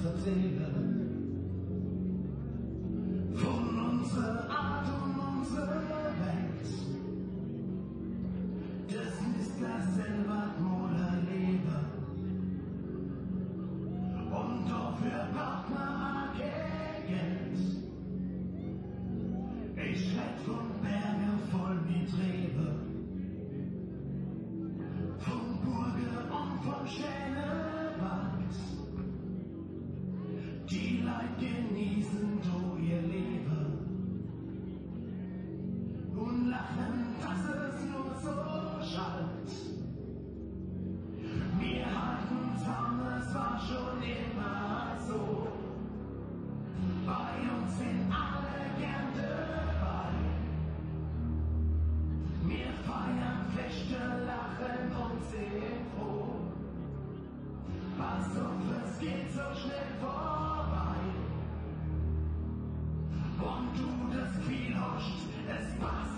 erzählen. Von unserer Art und unserer Welt. Das ist das selber Moder Leben. Und dafür braucht man kein Geld. Ich red von Bergen voll mit Rebe. Von Burgen und vom Schänewald. Die Leute genießen so ihr Leben und lachen, dass es nur so schallt. Wir halten zusammen, es war schon immer so. Bei uns sind alle gern dabei. Wir feiern, fechten, lachen und sind froh. Pass auf, es geht so schnell vorbei. Und du das Gefühl hast, es passt.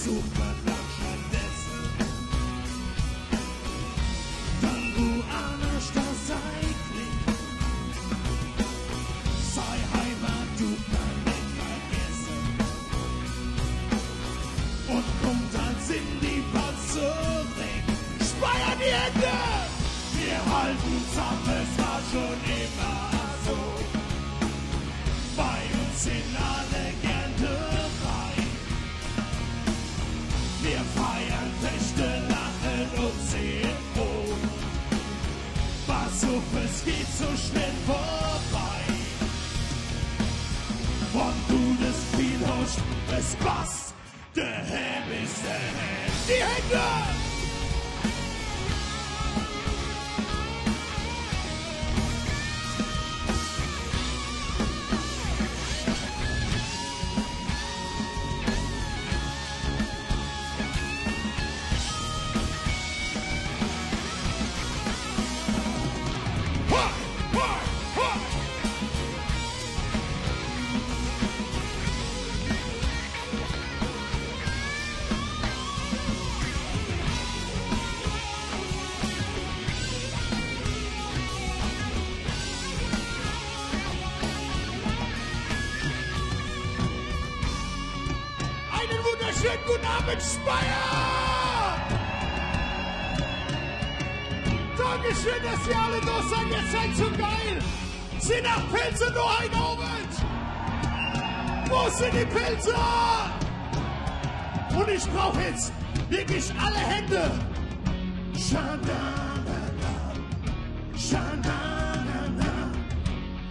Sucht man dann stattdessen dann woanders das sei klingt. Sei Heimat, du kann nicht vergessen. Und kommt als in die Wand zurück. Speyer die Hände! Wir halten zusammen, es war schon immer so. Bei uns sind alle gern dabei. Wir feiern, fechten, lachen und sehen froh. Pass auf, es geht so schnell vorbei. Wenn du das Gefühl hast, es passt, der Helm ist der Helm. Die Hände! Schönen guten Abend, Speyer! Dankeschön, dass ihr alle da seid. Ihr seid so geil. Sind nach Pilze nur ein Abend? Wo sind die Pilze? Und ich brauche jetzt wirklich alle Hände. Shananana, Shananana,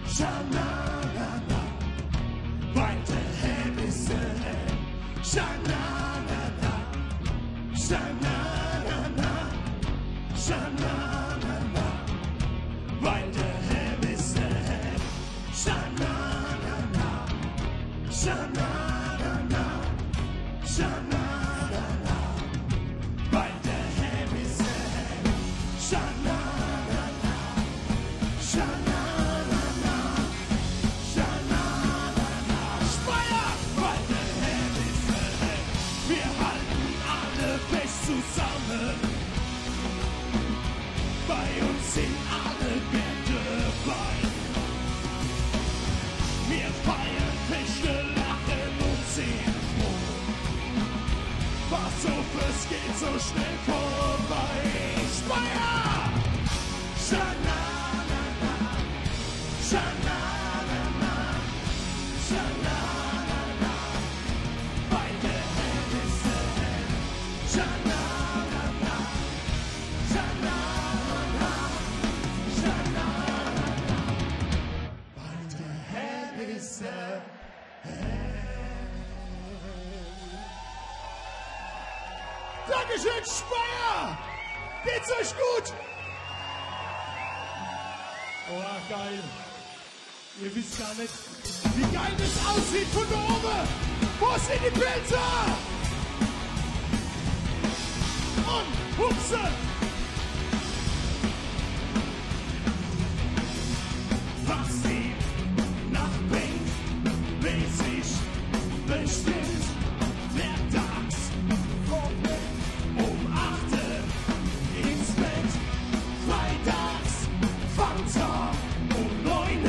Shananana. Weiter Helm ist der Helm. Shananana, Shananana, Shananana, weil der Helm ist der Helm. Shananana, Shananana, Shananana, weil der Helm ist der Helm. Shananana, Shananana, Shananana, Speyer, weil der Helm ist der Helm. Wir halten alle fest zusammen. Bei uns sind alle gern dabei. Wir feiern, fechten, lachen und sehen froh. Pass auf, es geht so schnell vorbei. Speyer! Shananana, Shananana, Shananana, weil der Helm ist der Helm. Shananana, Shananana, Shananana, weil der Helm ist der Helm. Dankeschön, Speyer! Geht's euch gut? Oh, geil. Ihr wisst gar nicht, wie geil das aussieht von da oben. Wo sind die Pilze? Und Hupse. Was sie nach bringt, weiß ich bestimmt. Der Tags um 8 ins Bett. Freitags fangt's an um 9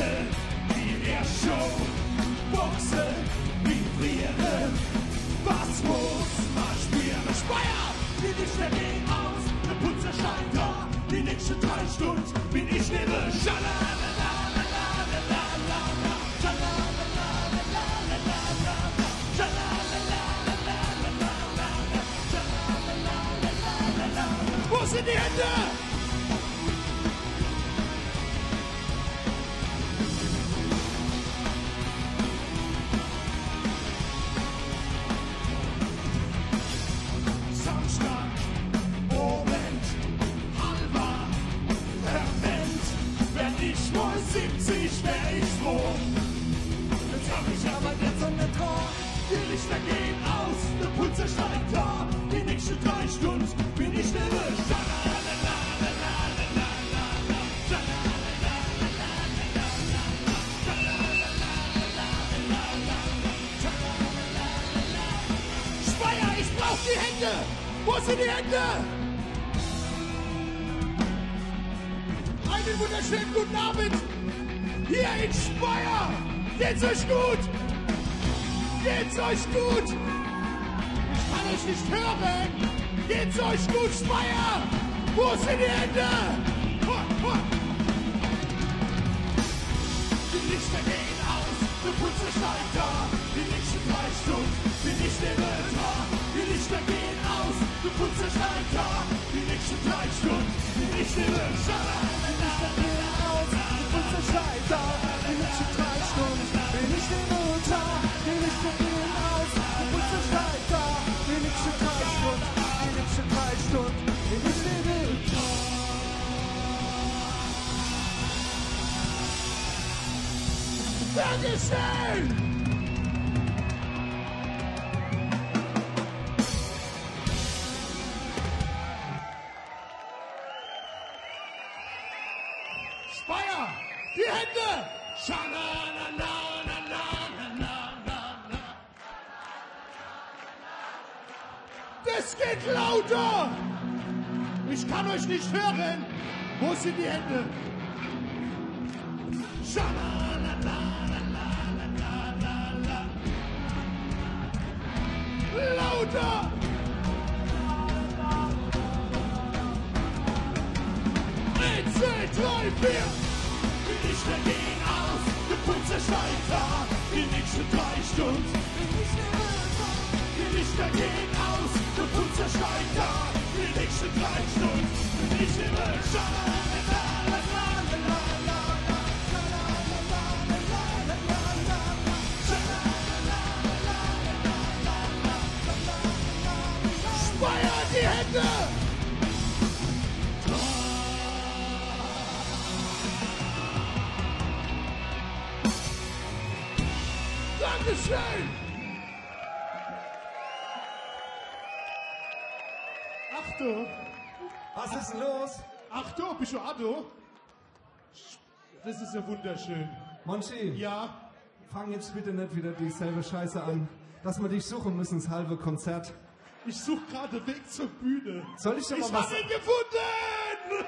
die Show. Boxen, vibrieren, was muss man spielen? Speyer, die Lichter gehen aus, der Putzer scheint da. Die nächsten 3 Stunden bin ich neben Wo sind die Hände? Samstag, Abend, halber, verwendet. Werd ich wohl 70, wär ich froh. Jetzt hab ich aber jetzt an der Tor. Die Lichter gehen aus, der Putzer steigt da. Die nächsten 3 Stunden bin ich nervös. Speyer, ich brauch die Hände! Wo sind die Hände? Einen wunderschönen guten Abend! Hier in Speyer! Geht's euch gut? Geht's euch gut? Ich kann euch nicht hören! Geht's euch gut, Speyer? Wo sind die Hände? Die Lichter gehen aus, der Putzer steigt da. Die nächsten 3 Stunden bin ich neben da. Die Lichter gehen aus, der Putzer steigt da. Die nächsten 3 Stunden bin ich neben da. Die Lichter gehen aus, der Putzer steigt da. Die nächsten 3 Stunden bin ich neben da. Die Lichter gehen aus, der Putzer steigt da. Die nächsten 3 Stunden, die nächsten 3 Stunden bin ich neben da. Dankeschön! Speyer, die Hände! Das geht lauter! Ich kann euch nicht hören! Wo sind die Hände? Lauter! 1, 2, 3, 4! Die Lichter gehen aus, der Putzer steigt da. Die nächsten 3 Stunden bin ich nervös. Die Lichter gehen aus, der Putzer steigt da. Die nächsten 3 Stunden bin ich nervös. Speyer, die Hände! Dankeschön! Achtung! Was ist denn los? Achtung, bist du Ado? Das ist ja wunderschön. Monchi, Ja, fang jetzt bitte nicht wieder dieselbe Scheiße an. Dass wir dich suchen müssen, das halbe Konzert. ich suche gerade Weg zur Bühne. Soll ich dir mal Ich was, hab ihn gefunden!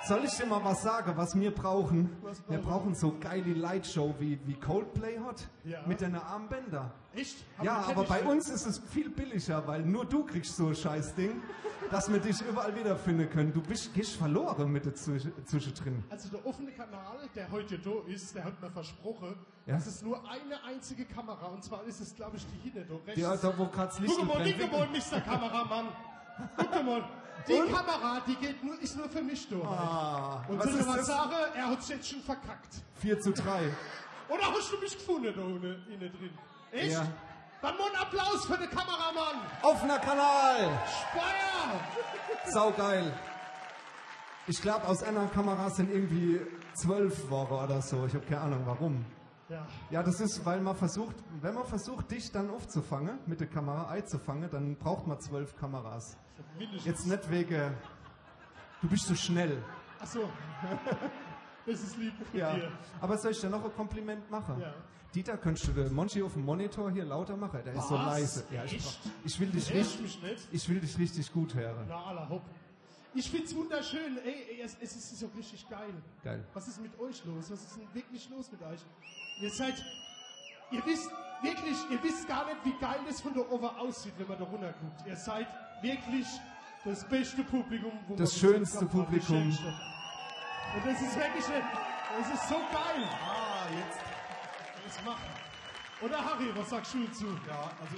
soll ich dir mal was sagen, was wir brauchen? Was Wir brauchen brauchen so geile Lightshow wie Coldplay hat. Ja. Mit deiner Armbänder. Echt? Ja, aber bei uns ist es viel billiger, weil nur du kriegst so ein Scheißding, dass wir dich überall wiederfinden können. Du gehst verloren mit der zwischendrin. Also der offene Kanal, der heute da ist, der hat mir versprochen, Ja? es ist nur eine einzige Kamera. Und zwar ist es, glaube ich, die hinter da rechts. Ja, da wo gerade das Licht Guck mal, brennt. Mr. Kameramann. Guck mal, die Kamera, die geht nur, ist nur für mich da. Ah, Und was soll ich ist mal das? sagen, er hat es jetzt schon verkackt. 4:3. Oder hast du mich gefunden da innen drin? Echt? Ja. Dann mal einen Applaus für den Kameramann. Offener Kanal. Speyer. Saugeil. Ich glaube, aus einer Kamera sind irgendwie 12 Wochen oder so. Ich habe keine Ahnung, warum. Ja. Ja, das ist, weil man versucht, wenn man versucht, dich dann aufzufangen, mit der Kamera einzufangen, dann braucht man 12 Kameras. Jetzt nicht wegen, du bist so schnell. Ach so. Das ist lieb von Ja. dir. Aber soll ich dir noch ein Kompliment machen? Ja. Dieter, könntest du den Monchi auf dem Monitor hier lauter machen? Der ist so Was? leise. Ja, Echt? ich will dich Echt richtig, mich nicht? ich will dich richtig gut hören. Na, aller Hopp. Ich find's wunderschön. Ey, es ist so richtig geil. Geil. Was ist mit euch los? Was ist denn wirklich los mit euch? Ihr wisst gar nicht, wie geil das von der Over aussieht, wenn man da runter guckt. Ihr seid wirklich das beste Publikum, wo Das man schönste gehabt hat, das Publikum. schönste. Und das ist wirklich, das ist so geil. Ah, jetzt. Das machen. Oder Harry, was sagst du zu? Ja, also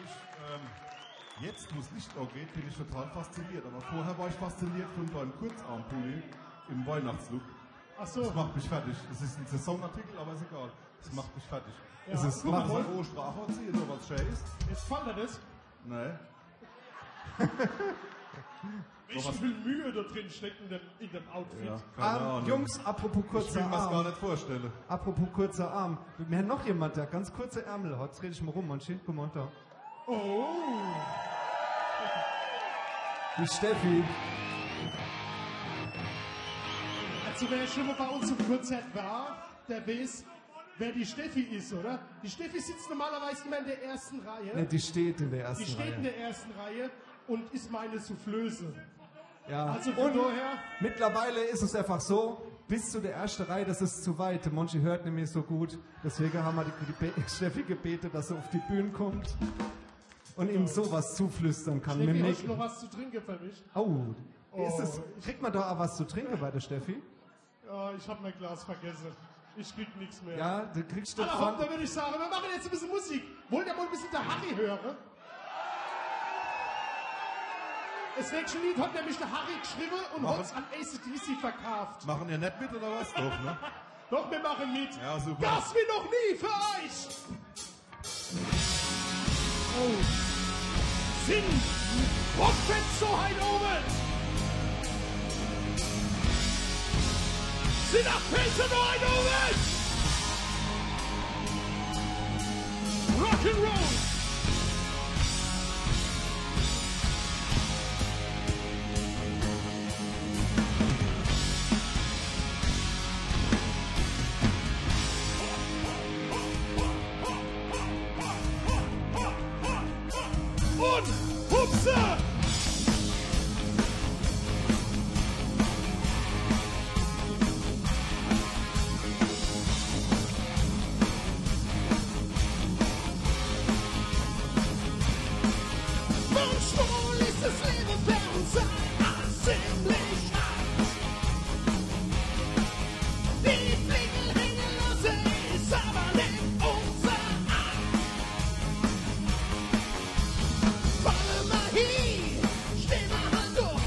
jetzt, wo es Licht auch geht, bin ich total fasziniert. Aber vorher war ich fasziniert von deinem Kurzarmpulli im Weihnachtslook. Ach so. Das macht mich fertig. Das ist ein Saisonartikel, aber ist egal. Das macht mich fertig. Ja, Es ist guck mal, Mach mal rohe Sprache ziehen, nur was schön ist. jetzt fällt er das. Nee. Wie viel Mühe da drin steckt in dem Outfit. Ja, keine Ahnung. Jungs, apropos ich kurzer will mir das gar Arm. nicht vorstellen. Apropos kurzer Arm. Wir haben noch jemand, der ganz kurze Ärmel hat. Jetzt rede ich mal rum, Monchi. Guck mal da. Oh. Die Steffi. Also wer schon mal bei uns im Konzert war, der weiß, wer die Steffi ist, oder? Die Steffi sitzt normalerweise immer in der ersten Reihe. Ne, die steht in der ersten Die steht in Reihe. der ersten Reihe und ist meine Soufflöse. Ja. Also von Und daher, mittlerweile ist es einfach so, bis zu der ersten Reihe, das ist zu weit. Der Monchi hört nämlich so gut. Deswegen haben wir die Steffi gebeten, dass er auf die Bühne kommt und ihm sowas zuflüstern kann. Steffi, Mit hast du dem noch was zu trinken für mich? Oh, ist Oh. es, kriegt man da auch was zu trinken bei der Steffi? Ja, ich habe mein Glas vergessen. Ich krieg nichts mehr. Ja, du kriegst du Aller Hopp, da würde ich sagen, wir machen jetzt ein bisschen Musik. Wollt ihr mal ein bisschen der Harry hören? Das nächste Lied hat nämlich der Harry geschrieben und Machen. hat es an AC/DC verkauft. Machen ihr nicht mit oder was? Doch, ne? Doch, wir machen mit. Ja, super. Das wie noch nie für euch. Oh. Sind Rockfans so weit oben. Sind Appelsen so weit oben. Rock'n'Roll. Und Hupse! Manchmal ist das Leben für uns alle ziemlich hart. Die Fliegen hängen lassen, ist aber nicht unser Art. Falle mal hin, steh mal Hand auf.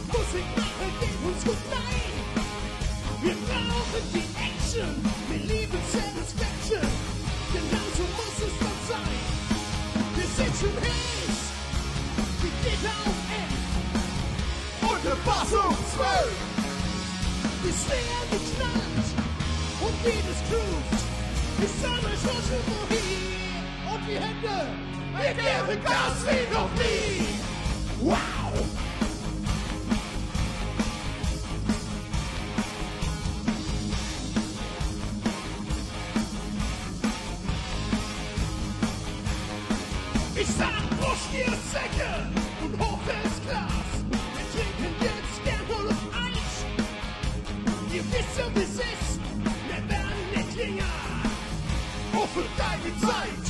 Musik machen geht uns gut, nein. Wir brauchen die Action, wir lieben Satisfaction. Genauso muss es doch sein. Wir sind schon heiß, wie geht auf 11 und der Bass um 12. Die Snare geknallt und wie das groovt. Die Sonne schon schon wohin und die Hände. Wir geben Gas wie noch nie. Wow! Ich sag, Prost, ihr Säcke und hoch ins Glas. Wir trinken jetzt gern wohl auf Eis. Ihr wisst ja, wie's ist, wir werden nicht jünger. Auf für deine Zeit.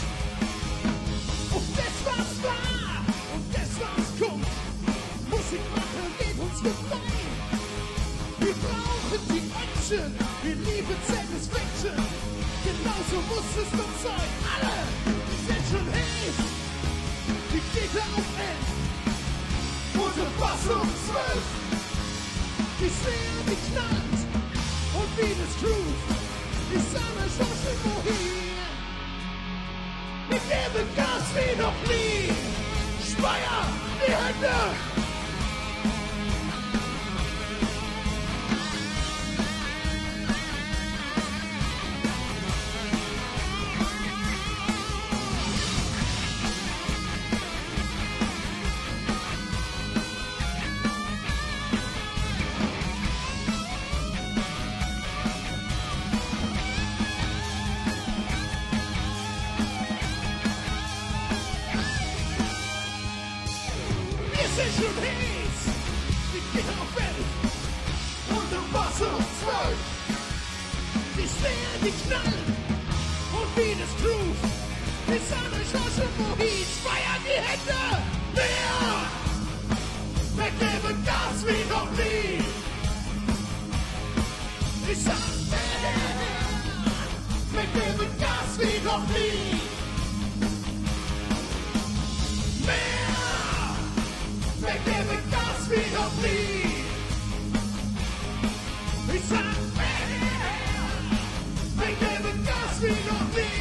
Auf das, was war und das, was kommt. Musik machen geht uns gut rein. Wir brauchen die Action, wir lieben Satisfaction. Genauso muss es doch sein. Alle, wir sind schon heiß. Die Gegner auf 11 und der Bass um 12. Die Snare, die knallt und wie das groovt. Die Sonne schon wohin. Wir geben Gas wie schon heiß, wie Gitterfell und im Wasser 12. Ich sehe die Knall und wie das Groove. Die Sonne schoss im Mohin, feiern die Hände. Wir geben Gas wie noch nie. Ich sag wir geben Gas wie noch nie. Wir geben Gas wie noch nie. Ich sag wir geben Gas wie noch nie.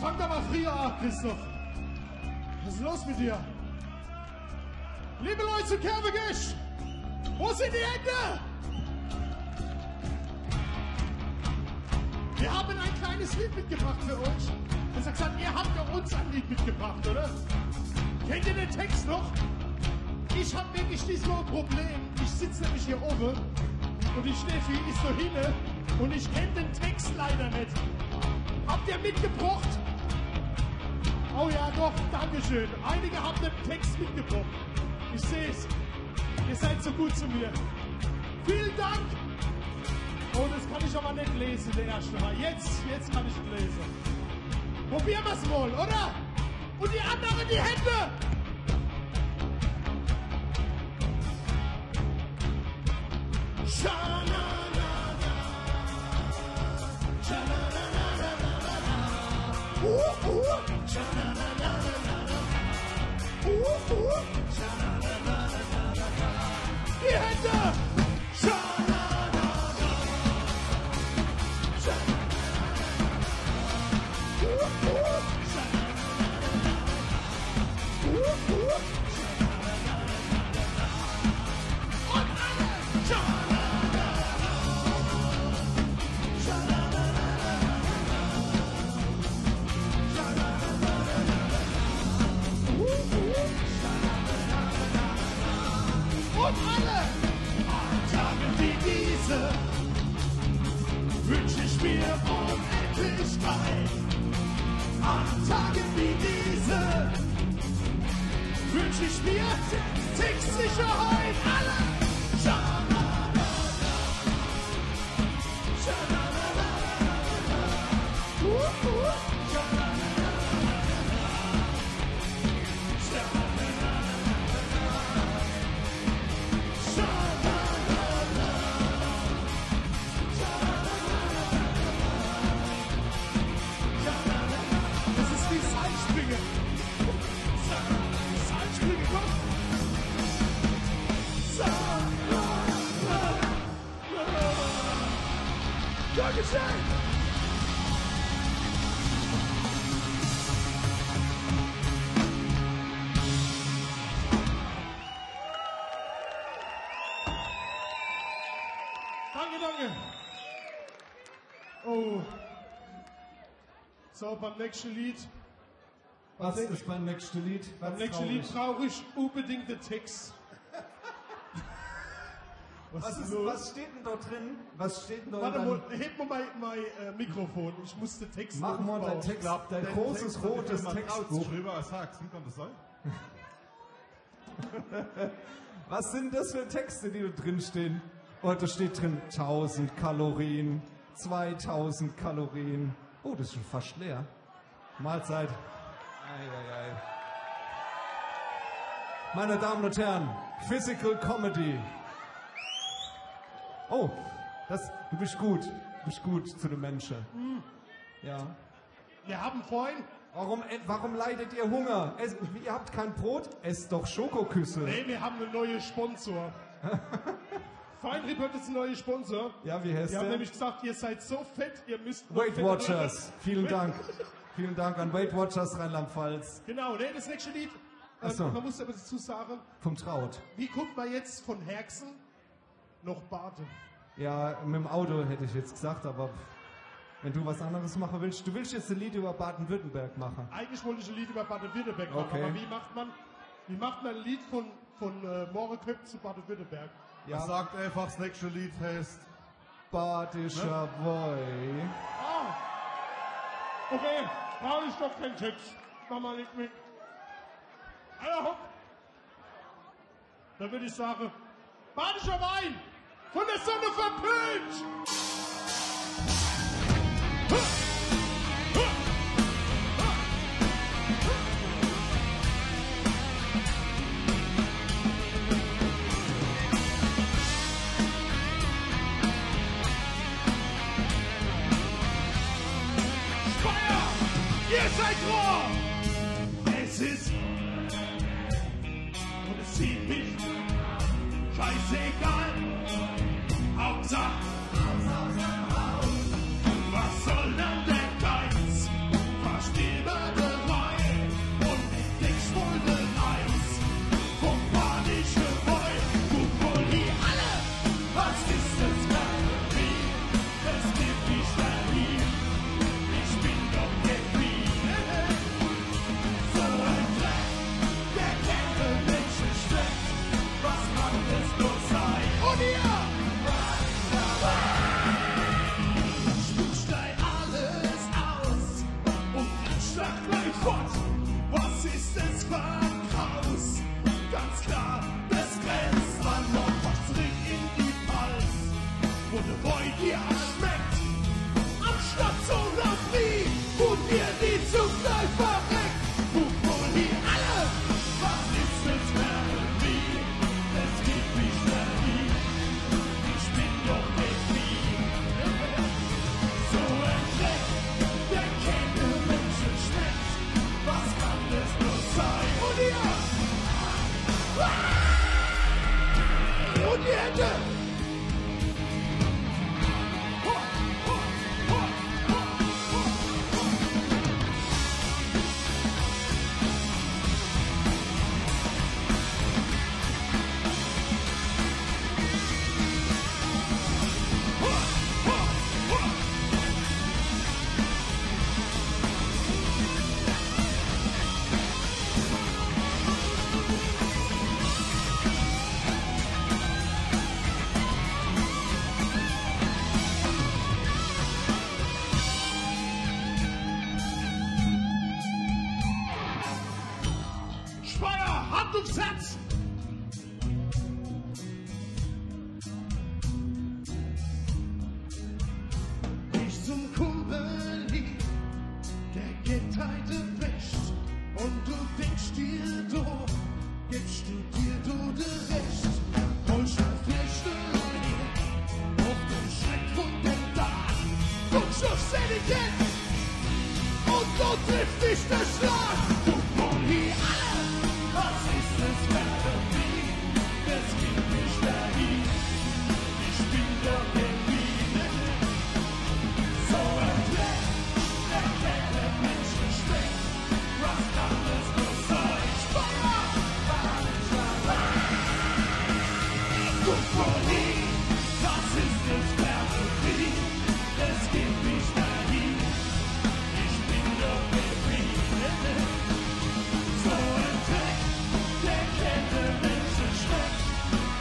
Fang doch mal früher ab, Christoph. Was ist los mit dir? Liebe Leute zu Kerbegisch, wo sind die Hände? Wir haben ein kleines Lied mitgebracht für euch. Ich hab gesagt, ihr habt ja uns ein Lied mitgebracht, oder? Kennt ihr den Text noch? Ich hab wirklich diesmal ein Problem. Ich sitze nämlich hier oben und die Steffi ist so hinne und ich kenne den Text leider nicht. Habt ihr mitgebracht? Oh ja, doch, dankeschön. Einige haben den Text mitgebracht. Ich sehe es. Ihr seid so gut zu mir. Vielen Dank. Oh, das kann ich aber nicht lesen, der erste Mal. Jetzt kann ich ihn lesen. Probieren wir es wohl, oder? Und die anderen die Hände. Die Hände! Und alle an Tagen wie diese wünsche ich mir Unendlichkeit. An Tagen wie diese wünsche ich mir Textsicherheit. Alle! Dankeschön! Danke. Oh. So, beim nächsten Lied. Was ist beim nächsten Lied? Beim nächsten Lied brauche ich unbedingt den Text. Was steht denn da drin? Was steht denn da Warte drin? mal, heb mal mein Mikrofon. Ich muss den Text Mach mal dein Text, dein großes rotes Textbuch. Drüber als Haxen, kann das sein? Was sind das für Texte, die da drin stehen? Oh, da steht drin 1000 Kalorien, 2000 Kalorien. Oh, das ist schon fast leer. Mahlzeit. Ei. Meine Damen und Herren, Physical Comedy. Oh, du bist gut. Du bist gut zu den Menschen. Ja. Wir haben vorhin... Warum leidet ihr Hunger? Ihr habt kein Brot? Esst doch Schokoküsse. Nee, wir haben einen neuen Sponsor. Feinrieb hat jetzt einen neuen Sponsor. Ja, wie heißt Die haben der? nämlich gesagt, ihr seid so fett, ihr müsst... Weight Watchers. Vielen Dank. Vielen Dank an Weight Watchers Rheinland-Pfalz. Genau, nee, das nächste Lied. Ach so. Man muss aber dazu sagen, Vom Traut. wie kommt man jetzt von Herxen noch Bade. Ja, mit dem Auto hätte ich jetzt gesagt, aber wenn du was anderes machen willst. Du willst jetzt ein Lied über Baden-Württemberg machen. Eigentlich wollte ich ein Lied über Baden-Württemberg machen, Okay. aber wie macht man ein Lied von Mohreköp zu Baden-Württemberg? Ja. Man sagt einfach, das nächste Lied heißt Badischer Boy. Ah! Okay, brauche ich doch keinen Text. Mach mal nicht mit. Alter, hopp! Dann würde ich sagen, Badischer Wein! Von der Sonne verpönt! Speyer! Ihr seid roh! Es ist und es zieht mich scheißegal. Hauptsache, was soll dann der Geiz? Verstehberei und nix wohl den Eis. Vom badischen Boy, gut wohl hier alle. Was ist das Galerie? Es gibt die Berlin. Ich bin doch geblieben. So ein Dreck, der keine Menschen schmeckt. Was kann es nur sein? Und ihr! Spuckt gleich alles aus und schlag gleich fort. Was ist es für ein Chaos? Ganz klar, das grenzt man noch was drin in die Hals. Wo der Boy dir schmeckt, anstatt so nach wie, wo dir die Zunge gleich verreckt. Guck wohl die alle, was ist es für wie? Es gibt mich nie, ich bin doch geblieben. So ein Dreck, der keine Menschen schmeckt. Was kann es nur sein? Und ihr! Und die Hände! Ho, ho, ho, ho, ho, ho. Ho, ho, ho. Speyer, Hand aufs Herz! Ich zum Kumpel lieb, der Getreide wäscht und du denkst dir, du gibst du dir du de Recht. Holst du Flechte hier auf den Schreck von dem Tag. Guckst auf Sättigen und so trifft dich der Schlag. Guck mal hier alle, was ist das für wie? Das gibt mich dahin. Ich bin doch geblieben. So ein Dreck, der keine Menschen schmeckt. Was kann das nur sein? Speyer! Guck mal hier, was ist das für wie? Das gibt mich dahin. Ich bin doch geblieben. So ein Dreck, der keine Menschen schmeckt.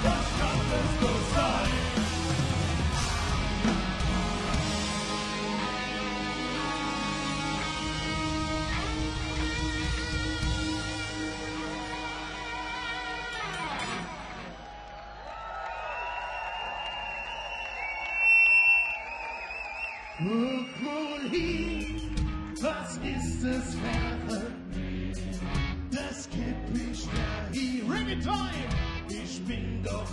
Was kann das nur sein? Guck mal hier, was ist das Ferne? Das gibt mich da hier. Reggae Time! Ich bin doch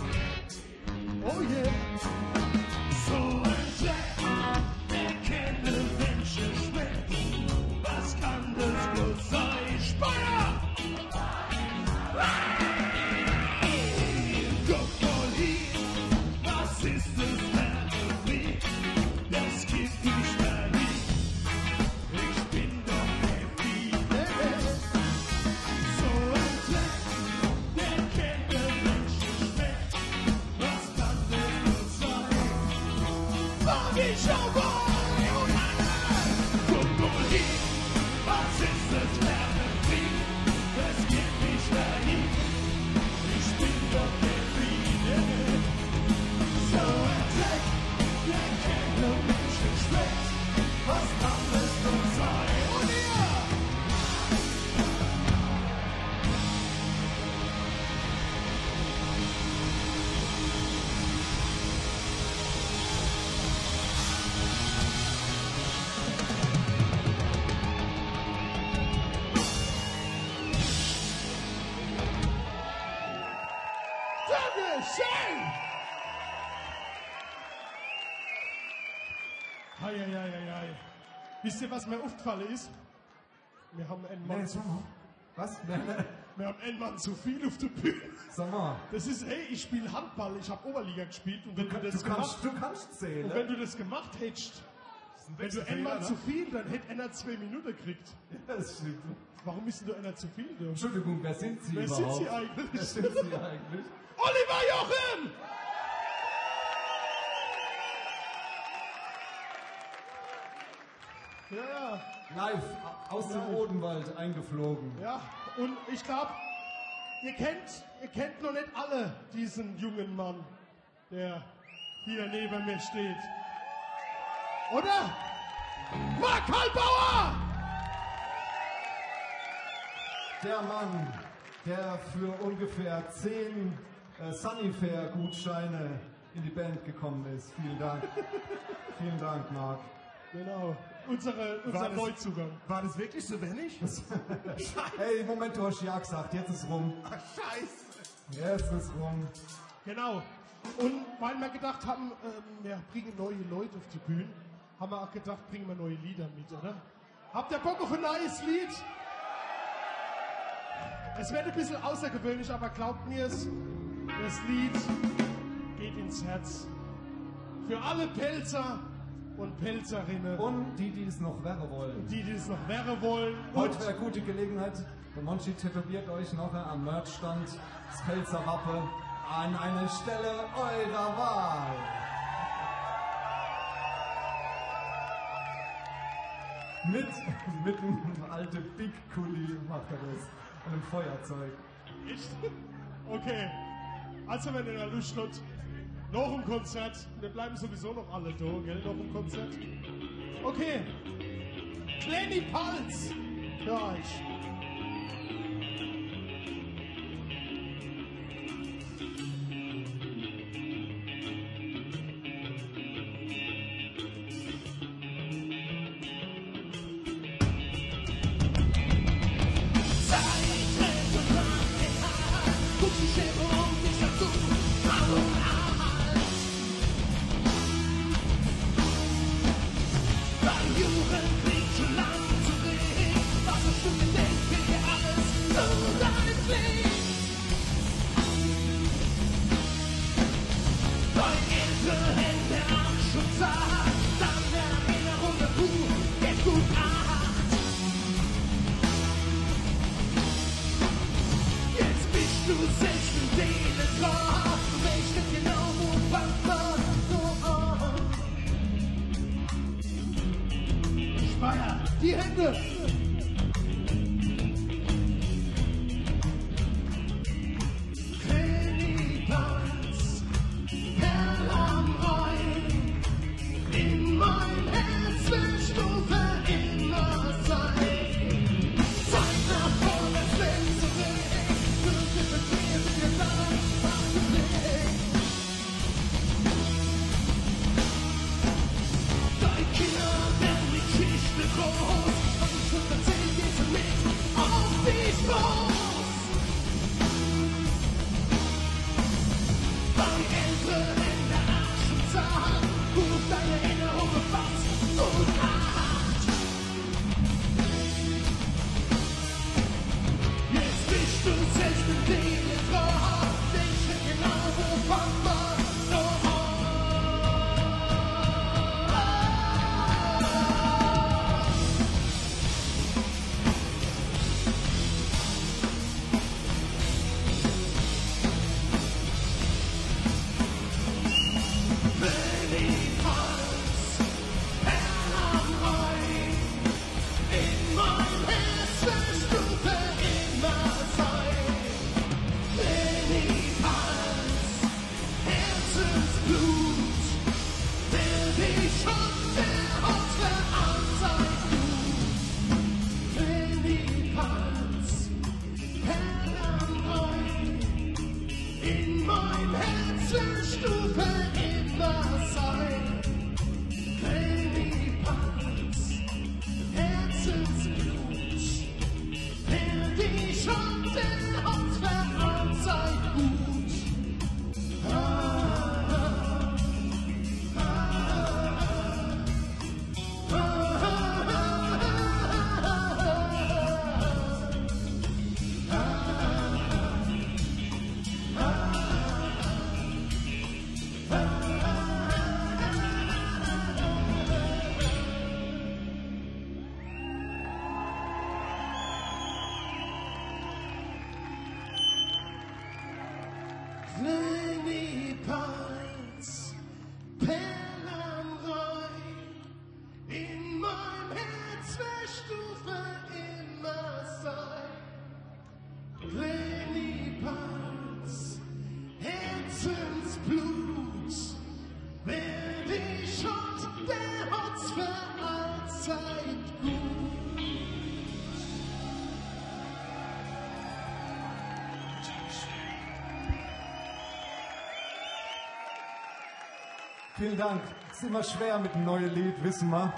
oh yeah! So ein Dreck, der keine Menschen schmeckt. Was kann das nur sein? Speyer! Guck mal hier, was ist das Ferne? Das gibt mich da hier. Ich bin doch geblieben. So ein Dreck, der keine Menschen schmeckt. Was kann das schön! Hei. Wisst ihr, was mir aufgefallen ist? Wir haben einen Mann zu viel. Was? Wir haben einen Mann zu viel auf der Bühne. Sag mal. Das ist, hey, ich spiele Handball, ich habe Oberliga gespielt und wenn du das Du kannst zählen. und wenn du das gemacht hättest, wenn du einen Mann zu viel, dann hätte einer 2 Minuten gekriegt. Das stimmt. Warum ist denn du einer zu viel? Du? Entschuldigung, wer sind Sie Wer überhaupt? sind Sie eigentlich? Wer sind Sie eigentlich? Oliver Jochen! Ja. Live aus dem Odenwald eingeflogen. Ja, und ich glaube, ihr kennt noch nicht alle diesen jungen Mann, der hier neben mir steht. Oder? Mark Hallbauer! Der Mann, der für ungefähr 10 Sunnyfair-Gutscheine in die Band gekommen ist. Vielen Dank. Vielen Dank, Marc. Genau, unser Neuzugang. War das wirklich so wenig? Hey, Moment, du hast ja gesagt, jetzt ist rum. Ach, scheiße. Jetzt ist rum. Genau. Und weil wir gedacht haben, wir bringen neue Leute auf die Bühne, haben wir auch gedacht, bringen wir neue Lieder mit, oder? Habt ihr Bock auf ein neues Lied? Es wird ein bisschen außergewöhnlich, aber glaubt mir es, das Lied geht ins Herz. Für alle Pelzer und Pelzerinnen Und die es noch wäre wollen. die es noch wäre wollen. Heute wäre eine gute Gelegenheit. Der Monchi tätowiert euch noch am Merchstand das Pfälzer Wappe an eine Stelle eurer Wahl. Mit einem alten Big Kuli macht er das. Und einem Feuerzeug. Echt? Okay. Also wenn ihr da Lust habt, noch ein Konzert. Wir bleiben sowieso noch alle da, gell? Noch ein Konzert. Okay. Kleine Pals für euch. Die Hände! Pennypals, hell am Rhein, in mein Herz willst du für immer sein. Zeit nach vorwärts, wenn zurück, du bist dir dann, was du willst. Dein Kinder werden die Geschichte groß. Vielen Dank. Ist immer schwer mit einem neuen Lied, wissen wir.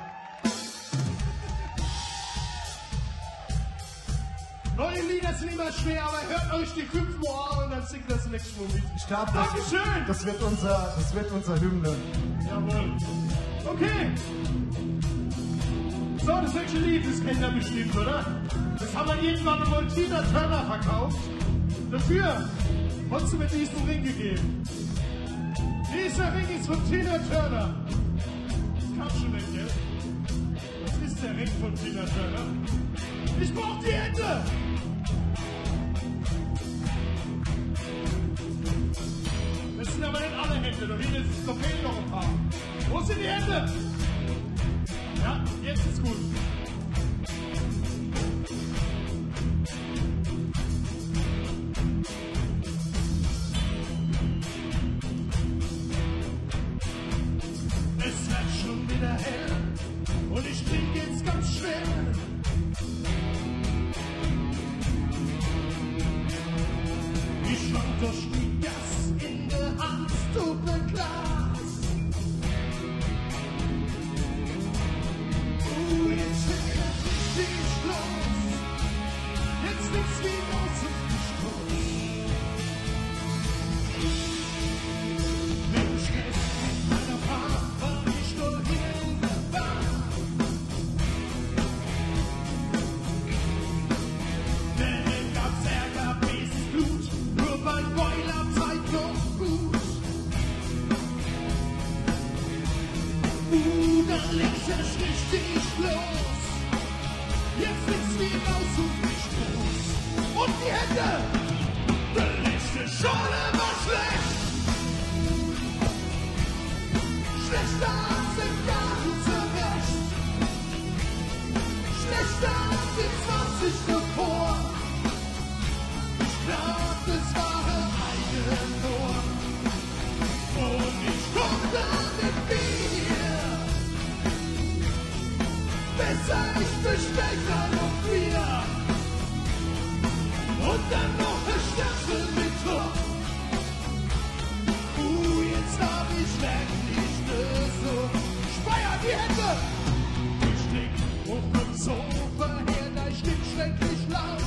Neue Lieder sind immer schwer, aber hört euch die 5 Mal an und dann singt das nächste Mal mit. Ich glaube, Dankeschön! das wird unser Hymne. Jawohl. Okay. So, das nächste Lied, das kennt ihr bestimmt, oder? Das haben wir irgendwann mal Tina Turner verkauft. Dafür hat sie mir diesen Ring gegeben. Dieser Ring ist von Tina Turner. Das kannst du nicht, gell? Das ist der Ring von Tina Turner. Ich brauch die Hände! Das sind aber nicht alle Hände, da fehlen noch ein paar. Wo sind die Hände? Ja, jetzt ist gut. Es wird schon wieder hell und ich trinke jetzt ganz schnell. Ich schwank durch die Gas in der Hand, Glas. Jetzt geht richtig los. Jetzt nichts wie raus und Stoß. Mit Stress mit meiner Fahrt war ich nur hier in der Bahn. Denn gab's Ärger bis Blut, nur bei Boiler Zeit noch gut. Dann legt's es richtig los. Jetzt nichts wie raus und nicht groß. Und die Hände! Der letzte Schale war schlecht. Schlechter als im ganzen Recht. Schlechter als die 20 davor. Ich glaub, das war ein Tor. Und ich konnte mit mir. Besser ich bestellte noch Bier. Und dann noch ein Schnapsel mit Druck. Jetzt hab ich wirklich Lösung. Speier die Hände! Ich lieg hoch vom Sofa her, da stimmt schrecklich laut.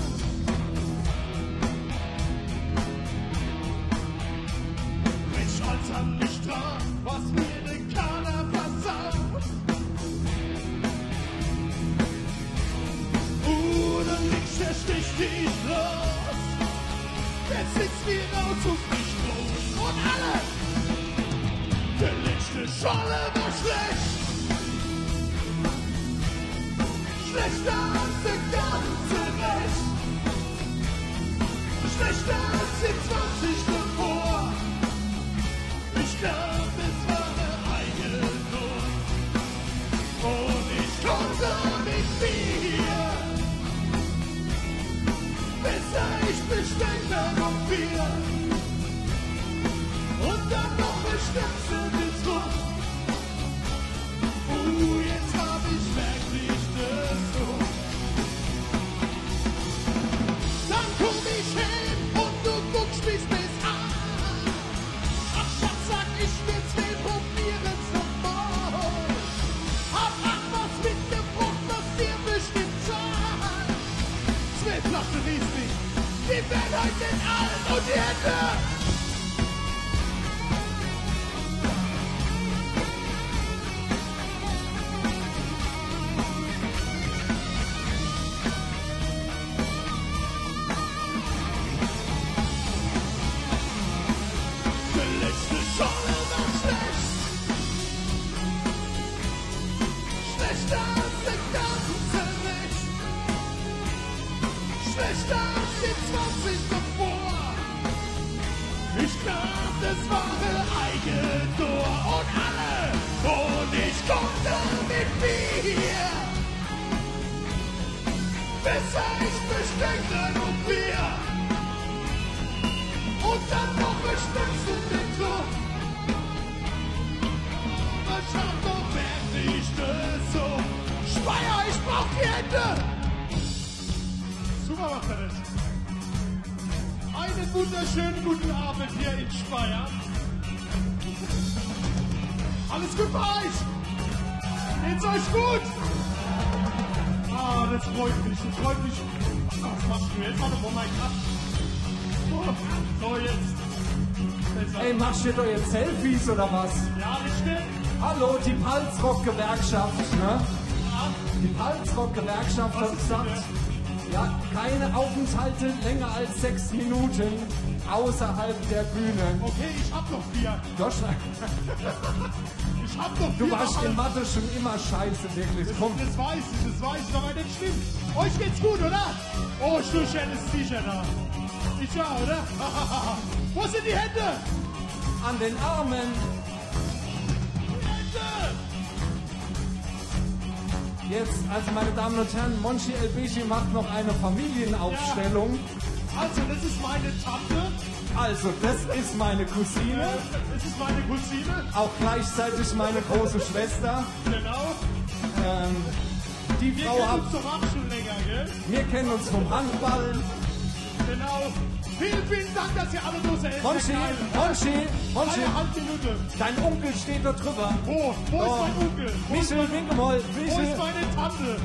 Ich als an mich dran, was mir den Kader versaut. Dann links es richtig los. Jetzt sitzt mir raus und nicht groß. Und alle! Der letzte Scholle war schlecht. Schlechter als der ganze Rest. Schlechter als die 20 davor. Ich glaub, es war eine eigene Not. Und ich konnte mit mir. Besser ich bestellte noch Bier. Und dann noch ein Schnapsel mit Druck. Jetzt hab ich wirklich das so. Dann komm ich hin und du guckst mich bis an. Ach Schatz, sag ich will's will probieren's nochmal. Hab was mitgebracht, was dir bestimmt zahlt. 2 Flaschen Riesling, die werden heute den allen und die Hände. Schlechter als die 20 davor. Ich glaub, das war eine eigene Tor. Und alle, und ich konnte mit mir. Besser ich bestellte noch Bier. Und dann noch ein Schnapsel mit Druck. Was hat doch wirklich das so? Speier, ich brauch die Hände. Super macht er das. Einen wunderschönen guten Abend hier in Speyer. Alles gut bei euch? Geht's euch gut? Ah, das freut mich, das freut mich. Was machst du jetzt? Warte, wo mein Kraft? So, jetzt. Besser. Ey, machst du doch jetzt Selfies oder was? Ja, richtig. Hallo, die Palzrock-Gewerkschaft, ne? Die Palzrock-Gewerkschaft hat gesagt, ja, keine Aufenthalte länger als 6 Minuten außerhalb der Bühne. Okay, ich hab noch 4. Josh, Ich hab noch 4. du warst in Mathe schon immer scheiße, wirklich. Komm, Das weiß ich, aber nicht schlimm. Euch geht's gut, oder? Oh, ich tue schönes T-Shirt da. Sicher, oder? Wo sind die Hände? an den Armen. Die Hände! Jetzt, also meine Damen und Herren, Monchi Elbechi macht noch eine Familienaufstellung. Also, das ist meine Tante. Also, das ist meine Cousine, Das ist meine Cousine. auch gleichzeitig meine große Schwester. Genau. Die Wir Frau kennen hat, uns doch auch schon länger, gell? wir kennen uns vom Handball. Genau. Vielen, vielen Dank, dass ihr alle so sehr Monchi, Monchi, Eine Handminute. dein Onkel steht dort drüber. Wo ist mein Onkel? Michel, winke mal, Wo ist Michel, meine Tante?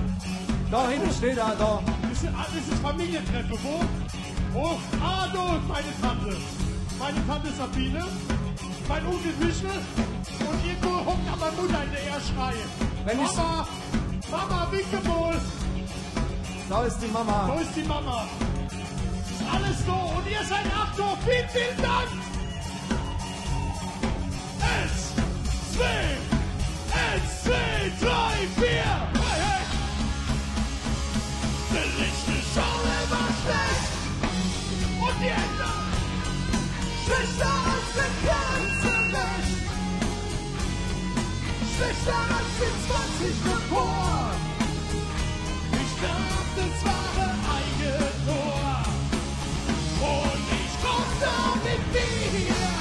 da hinten steht er, da. Das ist Familientreppe. Wo? Oh, da ist meine Tante. Meine Tante Sabine, mein Onkel Michel und irgendwo hockt aber Mutter in der Erschreie. Wenn ich- Mama, winke wohl. Da ist die Mama. Wo ist die Mama? Ist alles so und ihr seid Achtung. Vielen, vielen Dank. 1, 2, 3, 4. Hey, hey. Der letzte Schale war schlecht. Und die Hände. Schlechter als der ganze Welt. Schlechter als die 20 davor. Ich dachte, es war ein Eigentor. Und ich komm damit wieder.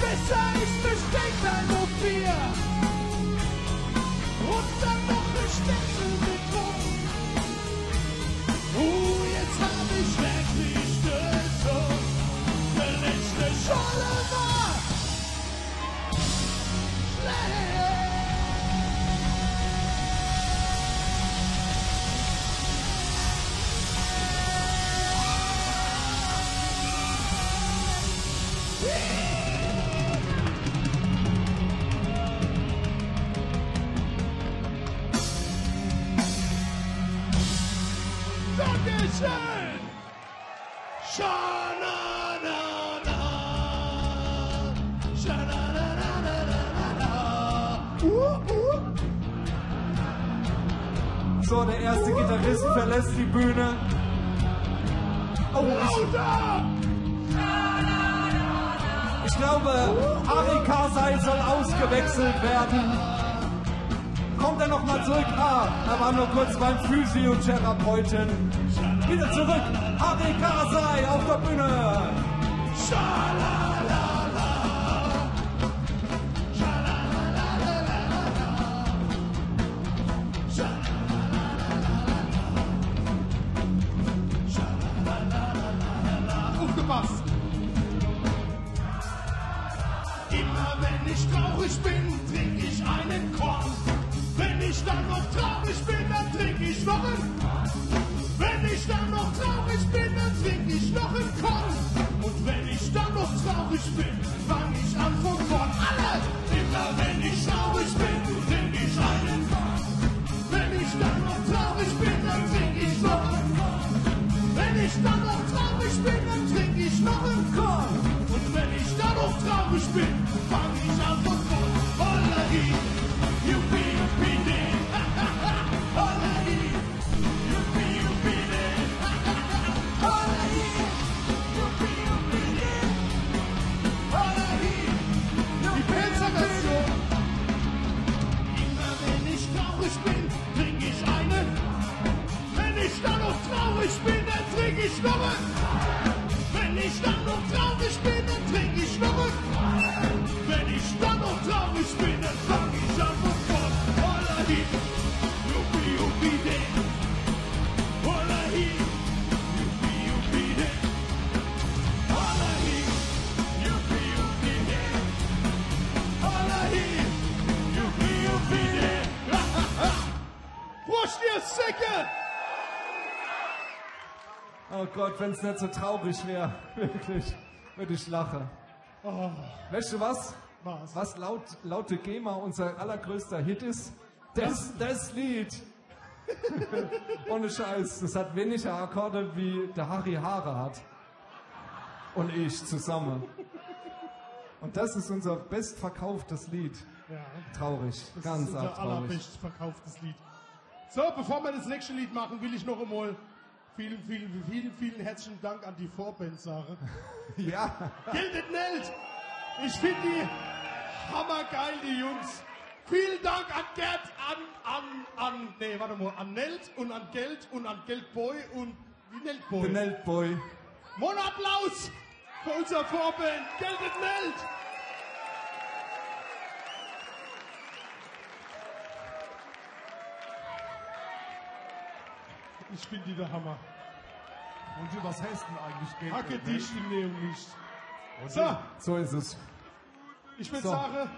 Besser ist besteckt ein Mobil. Und dann noch eine Stecksel mit Druck. Jetzt hab ich wirklich Stützung. Der letzte Scholle war schlecht. Dankeschön! Scha-na-na-na. Scha-na-na-na-na-na-na. So, der erste Gitarrist verlässt die Bühne. Oh, ich glaube, Ari Karsai soll ausgewechselt werden. Kommt er noch mal zurück? Ah, er war nur kurz beim Physiotherapeuten. Wieder zurück. Ari Karsai auf der Bühne. Aufgepasst! Immer wenn ich traurig bin, trink ich einen Korn. Wenn ich dann noch traurig bin, dann trink ich noch einen. Wenn ich dann noch traurig bin, dann trink ich noch einen Korn. Und wenn ich dann noch traurig bin, fang ich an von vorn. Alle! Immer wenn ich traurig bin, trink ich einen Korn. Wenn ich dann noch traurig bin, dann trink ich noch einen Korn. Wenn ich dann noch traurig bin, dann trink ich noch einen Korn. Und wenn ich dann noch traurig bin, fang ich an von vorn. Hollahi, yuppie, yuppie, dee. Hollahi, yuppie, yuppie, dee. Hollahi, yuppie, yuppie, dee. Hollahi, die Pilzerversion. Immer wenn ich traurig bin, trink ich einen. Wenn ich dann noch traurig bin, dann trink ich noch einen. Wenn ich dann noch traurig bin, dann trink ich noch einen. Wenn ich dann noch traurig bin, dann fang ich an von vorn. Hollahi, yuppie, yuppie, dee. Hollahi, yuppie, yuppie, dee. Hollahi, yuppie, yuppie, dee. Wurscht ihr Säcke! Oh Gott, wenn es nicht so traurig wäre, wirklich, würde ich lachen. Oh, Weißt du was? was? Was laut der GEMA unser allergrößter Hit ist? Das Lied. Ohne Scheiß, das hat weniger Akkorde wie der Harry Haare hat. Und ich zusammen. Und das ist unser bestverkauftes Lied. Ja, Traurig, das ganz ist unser arg traurig. allerbest verkauftes Lied. So, bevor wir das nächste Lied machen, will ich noch einmal vielen herzlichen Dank an die Vorband sagen. Ja, Gildet Nelt! Ich finde die hammergeil, die Jungs. Vielen Dank an Gerd, an Nelt und an Geld und an Geldboy und die Neltboy. der Neltboy. Mon Applaus für unser Vorband, Gildet Nelt! Ich finde die der Hammer. Und du, was heißt denn eigentlich Geld? Hacke dich im Neonlicht. Und So, So ist es. ich würde So. sagen,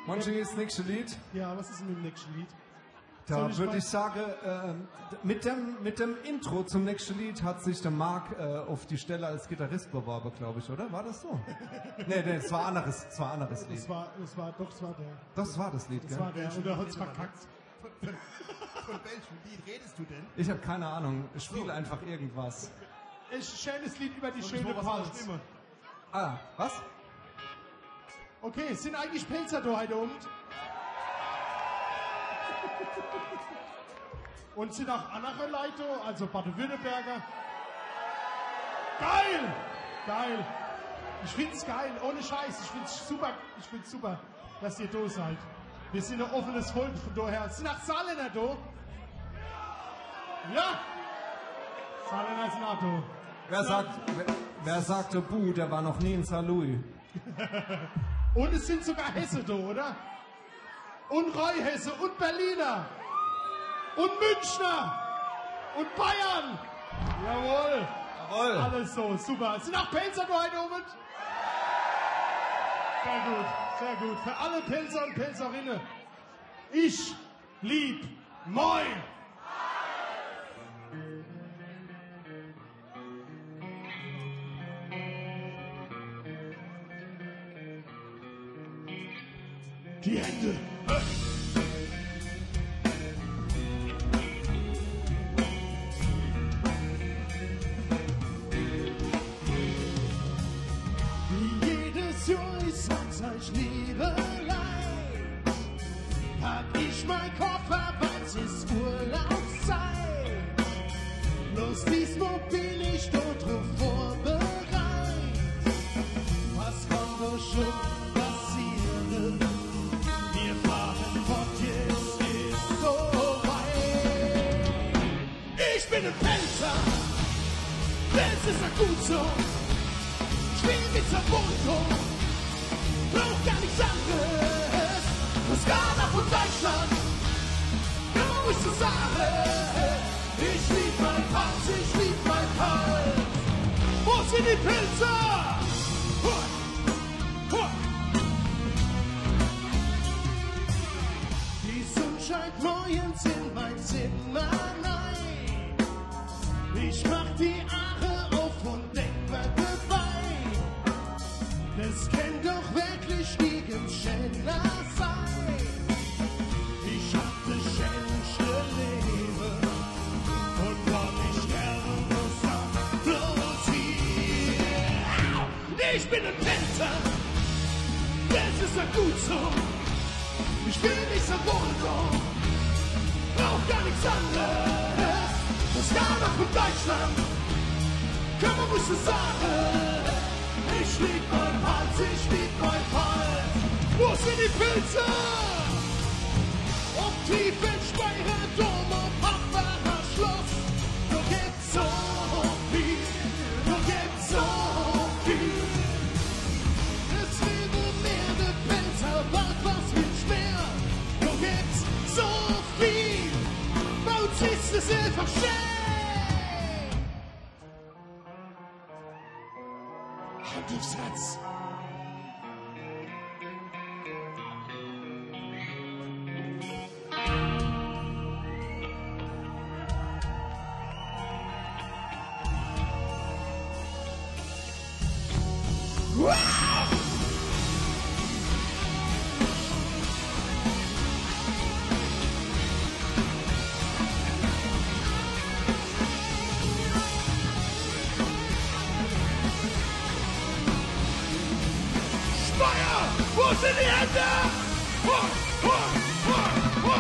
Manche das nächste Lied. ja, was ist mit dem nächsten Lied? Da Soll ich würde mal- ich sagen, mit dem Intro zum nächsten Lied hat sich der Marc auf die Stelle als Gitarrist beworben, glaube ich, oder? War das so? nee, es war anderes Lied. Das war der. Das war das Lied, Das gell? war der. Und der hat's verkackt. von welchem Lied redest du denn? Ich habe keine Ahnung. Ich spiele einfach irgendwas. Ein schönes Lied über die Ich schöne mach was an der Pfalz. Stimme. Ah, was? Okay, sind eigentlich Pelzer da heute Abend? Und sind auch andere Leute, also Baden-Württemberger. Geil! Geil! Ich find's geil, ohne Scheiß. Ich find's super, dass ihr da seid. Wir sind ein offenes Volk von daher. Sind auch Saarländer da? Ja! Saarländer sind auch da. Wer sagte Buh, der war noch nie in Saarlouis. Und es sind sogar Hesse da, oder? Und Rheinhesse und Berliner. Und Münchner. Und Bayern. Jawohl. Jawohl. Alles so, super. Sind auch Pelzer da heute Abend? Sehr gut, sehr gut. Für alle Pelzer und Pelzerinnen. Ich lieb Moin. Die Hände. Wie jedes Jahr ist Hochzeitsliebelei. Pack ich mein Koffer, weil's ist Urlaubszeit. Bloß diesmal bin ich dort drauf vorbereit. Was kann doch schon passieren? Wir fahren fort, jetzt ist so weit. Ich bin ein Pelzer, das ist ja gut so. Spiel mit Saboto, brauch gar nichts anderes. Das Ghana von Deutschland, genau ist zu sagen. Ich lieb mein Pass, ich lieb mein Hals. Wo sind die Pilzer? Hua, hua. Die Sonne scheint morgens in mein Zimmer rein. Ich mach die Aare auf und denk mir dabei. Das kann doch wirklich gegen Schändler sein. Ich hab das schönste Leben und war nicht gern muss da bloß hier. Ich bin ein Pelzer, das ist ja gut so. Ich will nicht so wohl, brauch gar nichts anderes. Das Ghana von Deutschland, kann man ruhig so sagen. Ich lieb mein Hals, ich lieb mein Hals. Wo sind die Pilze? Ob tief in Speyer, Dom und Hambacher Schloss. Du gibt's so viel, du gibt's so viel. Es will mehr, der Pilzer, was willst mehr? Du gibt's so viel, bei uns ist es einfach schön. Hand aufs Herz. Speyer, wo sind die Hände? Ho, ho, ho, ho.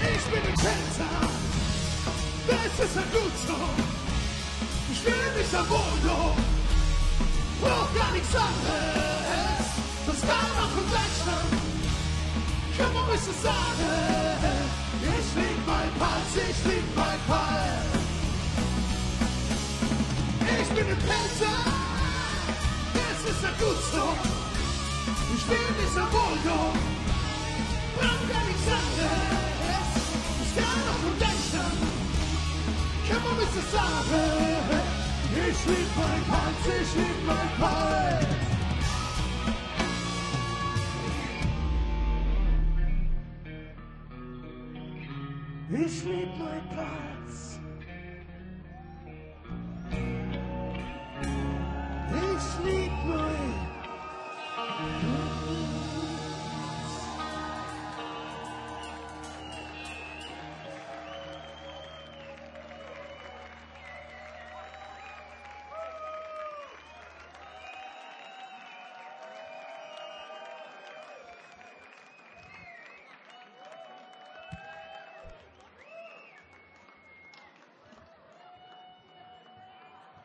Ich bin ein Tänzer, das ist ein gut so. Ich will nicht am Wohnung, brauch gar nichts anderes. Das kam auch von Deutschland, kann man ruhig so sagen. Ich lieb mein Puls, ich lieb mein Puls. Ich bin ein Tänzer, das ist ein gut so. Ich will nicht am Wohnung, brauch gar nichts anderes. Das kam auch von Deutschland, kann man ruhig so sagen. Ich lieb mein Puls, ich lieb mein Puls. Ich lieb mein Puls. Ich lieb mein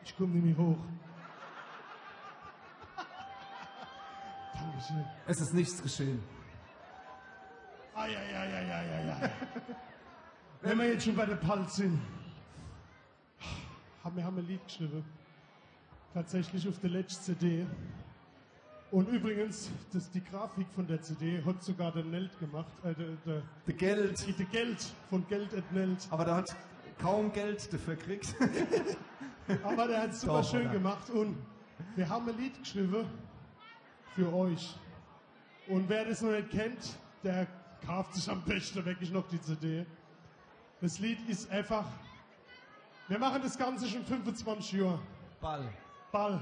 Ich komme nicht mehr hoch. Dankeschön. Es ist nichts geschehen. Ai. Wenn wir jetzt schon bei der Puls sind, wir haben ein Lied geschrieben. Tatsächlich auf der letzten CD. Und übrigens, die Grafik von der CD hat sogar der Nelt gemacht. Der Geld. Der Geld von Geld et Nelt. Aber der hat kaum Geld dafür gekriegt. Aber der hat es super Doch, schön oder? gemacht. Und wir haben ein Lied geschrieben für euch. Und wer das noch nicht kennt, der kauft sich am besten wirklich noch die CD. Das Lied ist einfach, wir machen das Ganze schon 25 Jahre. Ball.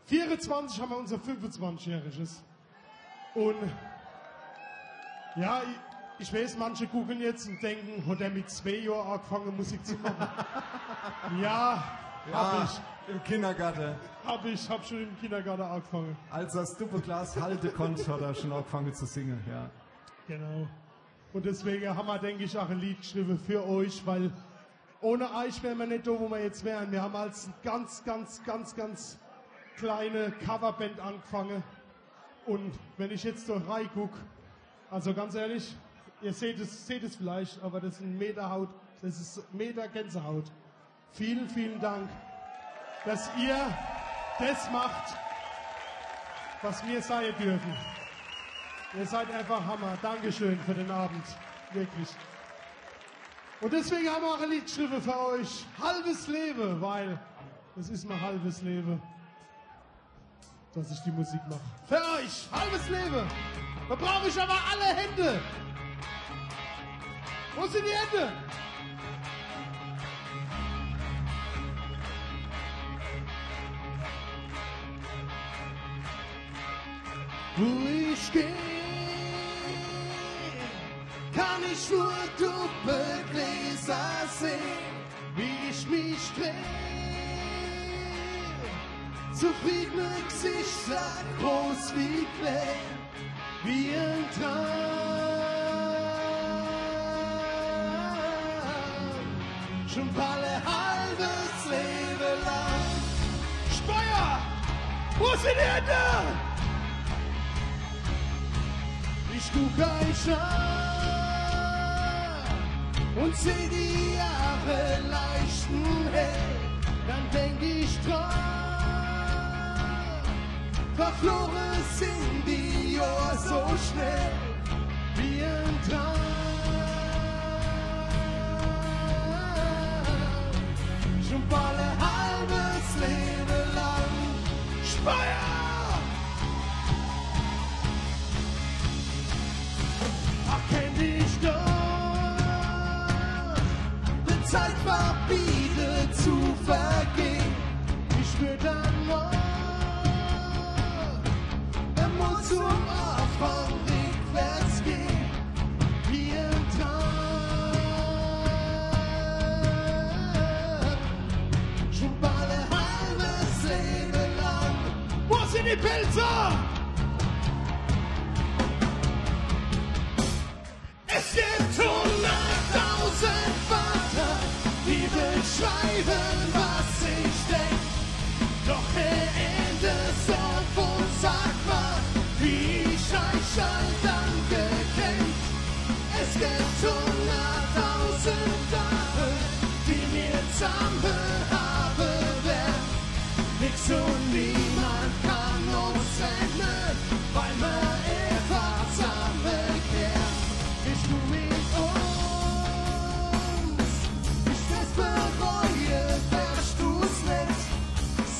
24 haben wir unser 25-jähriges. Und ja, ich weiß, manche gucken jetzt und denken, hat er mit 2 Jahren angefangen, Musik zu machen? Ja, hab ich. Im Kindergarten. Hab schon im Kindergarten angefangen. Als er das Doppelglas halten konnte, hat er schon angefangen zu singen. Ja. Genau. Und deswegen haben wir, denke ich, auch ein Lied geschrieben für euch, weil ohne euch wären wir nicht da, wo wir jetzt wären. Wir haben als ganz kleine Coverband angefangen. Und wenn ich jetzt da reingucke, also ganz ehrlich, ihr seht es vielleicht, aber das ist ein Meter Haut, das ist Meter Gänsehaut. Vielen, vielen Dank, dass ihr das macht, was wir sein dürfen. Ihr seid einfach Hammer. Dankeschön für den Abend. Wirklich. Und deswegen haben wir auch ein Lied geschrieben für euch. Halbes Leben, weil es ist mein halbes Leben, dass ich die Musik mache. Für euch, halbes Leben. Da brauche ich aber alle Hände. Wo sind die Hände? Wo ich gehe, kann ich nur Doppelgläser sehen, wie ich mich dreh. Zufriedene Gesichter, groß wie Klee, wie ein Traum. Schon alle halbes Leben lang. Speyer, wo sind die Hände? Ich guck euch an und seh die Jahre leichten hell, dann denk ich dran, verflogen sind die Jahre so schnell wie ein Traum. Schon bald Vater. Es gibt 100.000 Wörter, die beschreiben, was ich denk. Doch der Ende auf und sag mal, wie ich euch all Danke kennt. Es gibt 100.000 Jahre, die mir zusammen haben werden. Nix und niemand kann uns trennen, weil wir einfach zusammenkehren. Ich tu mit uns, ich fest bereue, wärst du's nicht.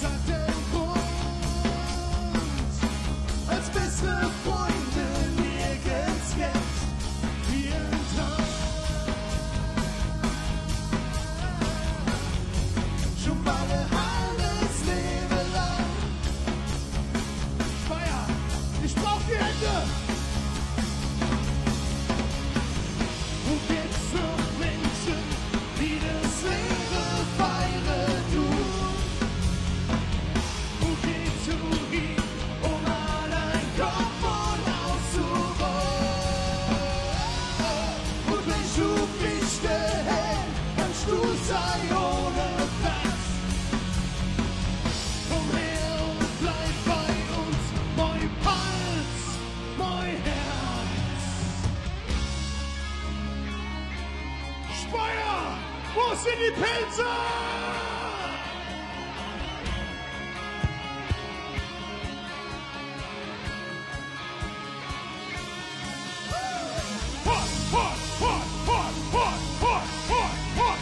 Sag den Grund, als beste Freunde nirgends gibt. Vielen Dank. Schon meine halbes Leben lang. Feier, ich brauch die Hände. Und gibt's noch Menschen, die das Leben feiern tun? Und gehst du hin, um mal dein Kopf von auszuholen? Und wenn du mich gehältst, kannst du sei ohne Platz. Komm her und bleib bei uns, mein Puls, mein Herz. Speyer, wo sind die Pilze? Hot, hot, hot, hot, hot, hot, hot, hot.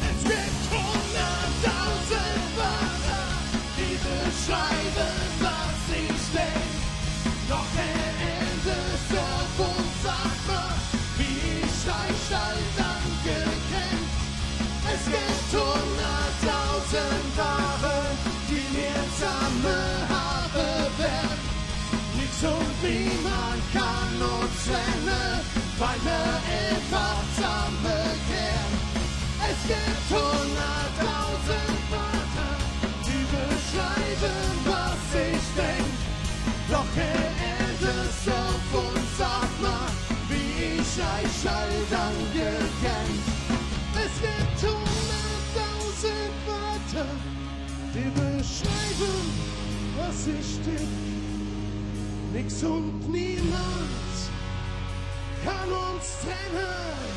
Es gibt 100.000 Wörter, die beschreiben, was ich denk. Doch der Ende ist auf und sag mal, wie ich euch all Danke kennt. Es gibt 100.000 Jahre, die mir zusammen haben werden. Nix und niemand kann uns trennen, weil wir einfach zusammenkehren. Es gibt 100.000 Wörter, die beschreiben, was ich denk. Doch der Ende ist auf und sag mal, wie ich euch all Danke kennt. Es gibt 100.000 Wörter, die beschreiben, was ich denk. Nix und niemand kann uns trennen.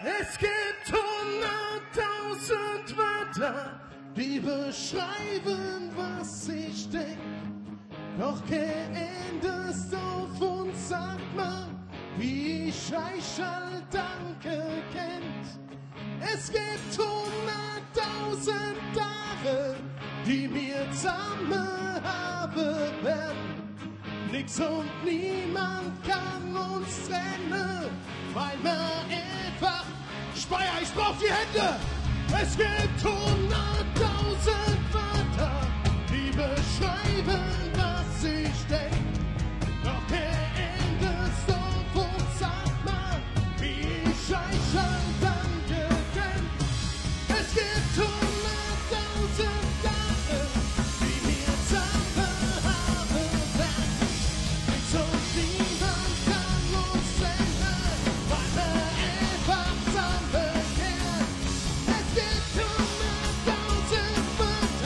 Es gibt 100.000 Wörter, die beschreiben, was ich denk. Doch geändert auf und sag mal, wie ich euch all Danke kennt. Es gibt 100.000 Jahre, die mir zusammen haben werden. Nix und niemand kann uns trennen, weil wir einfach Speyer, ich brauch die Hände! Es gibt 100.000 Wörter, die beschreiben, was ich denk. Doch der Ende ist auf und sag mal, wie ich euch all Danke kennt. Es gibt 100.000 Jahre, die mir zusammen haben werden. Nix und niemand kann uns trennen, weil wir einfach zusammenkehren. Es gibt 100.000 Wörter,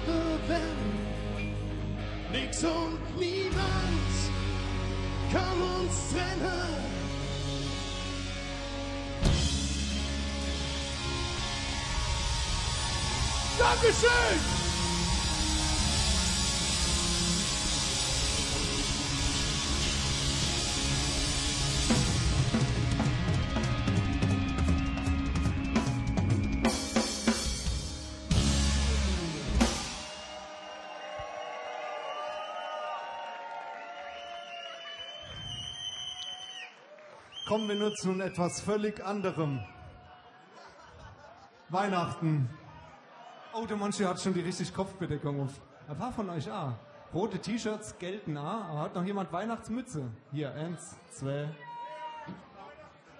Jahre, wenn nix und niemand kann uns trennen. Dankeschön! Kommen wir nur zu etwas völlig anderem. Weihnachten. Oh, der Monchi hat schon die richtig Kopfbedeckung auf. Ein paar von euch auch. Rote T-Shirts gelten auch, aber hat noch jemand Weihnachtsmütze? Hier, 1, 2.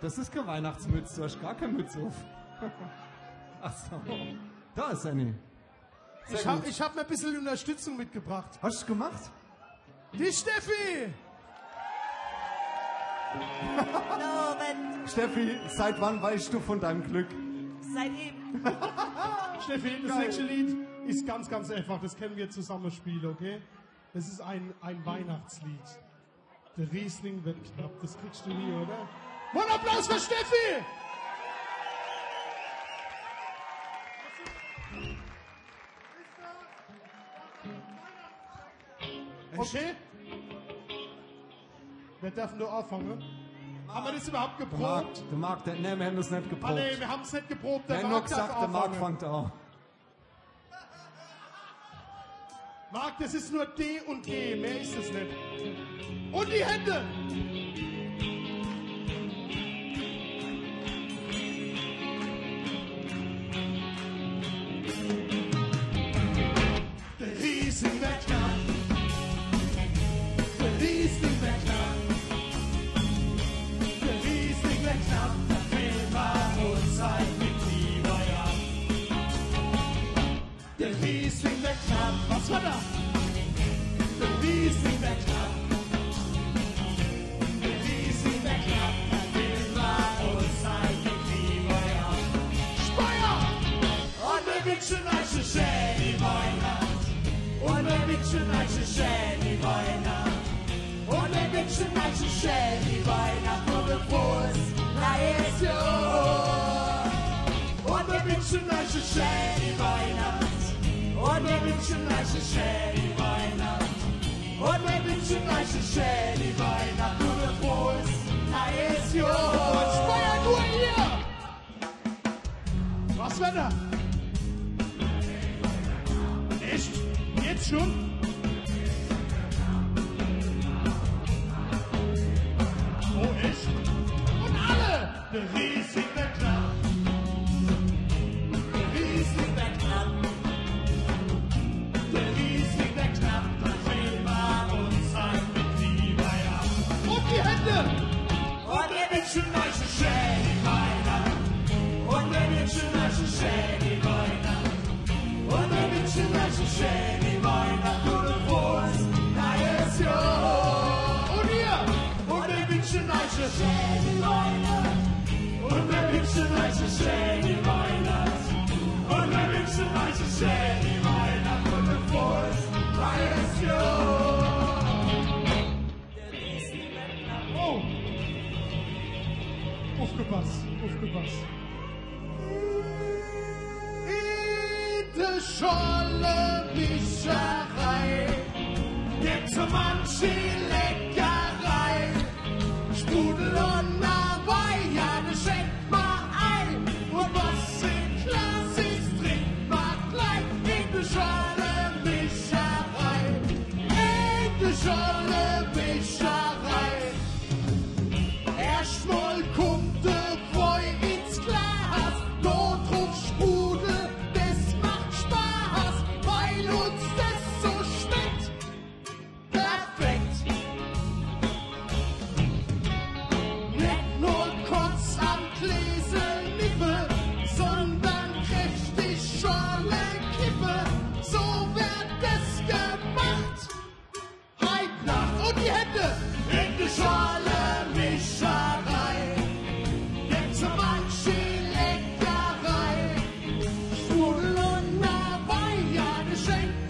Das ist keine Weihnachtsmütze, du hast gar keine Mütze auf. Ach so. Da ist eine. Ich hab mir ein bisschen Unterstützung mitgebracht. Hast du gemacht? Die Steffi! Norman, Steffi, seit wann weißt du von deinem Glück? seit eben. Steffi, das nächste Lied ist ganz, ganz einfach. Das können wir zusammen spielen, okay? Das ist ein Weihnachtslied. Der Riesling wird knapp. Das kriegst du nie, oder? Mal einen Applaus für Steffi! Okay? Wer darf denn da anfangen? Haben wir das überhaupt geprobt? Der Marc, nee, wir haben das nicht geprobt. Ah nee, wir haben es nicht geprobt. Wir haben nur gesagt, der Marc fängt an. Marc, das ist nur D und G, mehr ist es nicht. Und die Hände! Der Riesling wird knapp. Der Riesling wird knapp. Der Riesling wird knapp. Da will man uns halt mit lieber ja. Der Riesling wird knapp. Was war das? Der Riesling wird knapp. Der Riesling wird knapp. Da will man uns halt mit lieber ja. Speyer! Und wir wünschen euch eine schöne Weihnacht. Und wir wünschen euch eine schöne Weihnacht. Und wir wünschen euch eine schöne Weihnacht. Und ein frohes neues Jahr. Und wir wünschen euch eine schöne Weihnacht. Und wir wünschen euch eine schöne Weihnacht. Und wir wünschen euch eine schöne Weihnacht. Und ein frohes neues Jahr. Und Speyer nur hier. Was wird da? Echt? Jetzt schon? Oh, echt? Und alle! Der Riesling wird knapp. Der Riesling wird knapp. Der Riesling wird knapp. Da will man uns halt mit lieber ja. Und die Hände! Und wir wünschen euch eine schöne Weihnacht. Und wir wünschen euch eine schöne Weihnacht. Und wir wünschen euch eine schöne Weihnacht und ein frohes neues Jahr. Und ihr! Und wir wünschen euch eine schöne Weihnacht. Und wir wünschen euch eine schöne Weihnacht. Und wir wünschen euch eine schöne Weihnacht und ein frohes neues Jahr. Oh! Aufgepasst, aufgepasst. In der Scholle Mischerei gibt's so manche Leckerei. Sprudel und Hawaii, ja, das schenkt mal ein. Und was in Glas ist, trinkt man gleich. In der Scholle Mischerei, in der Scholle Mischerei. Erstmal kommt der Freu ins Glas, dort drauf Sprudel, das macht Spaß, weil uns das so schmeckt. Perfekt. Nicht nur kurz am Gläsel nippe, sondern kräftig Schorle kippe. So wird es gemacht. Heut Nacht und die Hände in die Schorle Mischerei. Gibt's so manche Leckerei. Sprudel und Hawaii, ja, das schenkt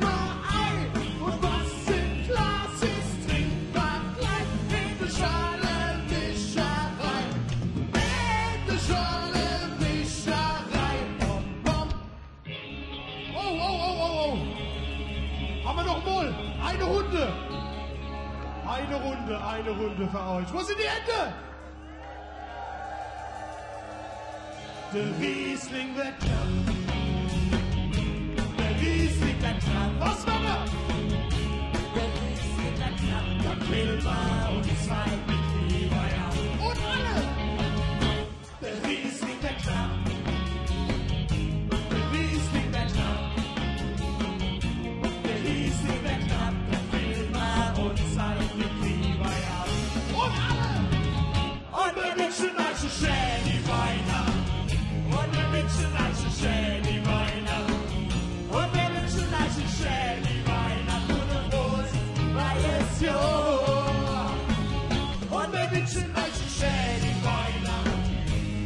Haben wir noch mal? Eine Runde. Eine Runde für euch. Wo sind die Hände? Der Riesling wird knapp. Der Riesling wird knapp. Was war das? Der Riesling wird knapp. Der Pilger und die zwei mit lieber ja. Und alle. Der Riesling wird knapp. Der Riesling wird knapp. Der Riesling wird knapp. Der Pilger und zwei mit lieber ja. Und alle. Und wir wünschen euch eine schöne Weihnacht. Und wir wünschen euch eine schöne Weihnacht. Und wir wünschen euch eine schöne Weihnacht und ein frohes neues Jahr. Und wir wünschen euch eine schöne Weihnacht.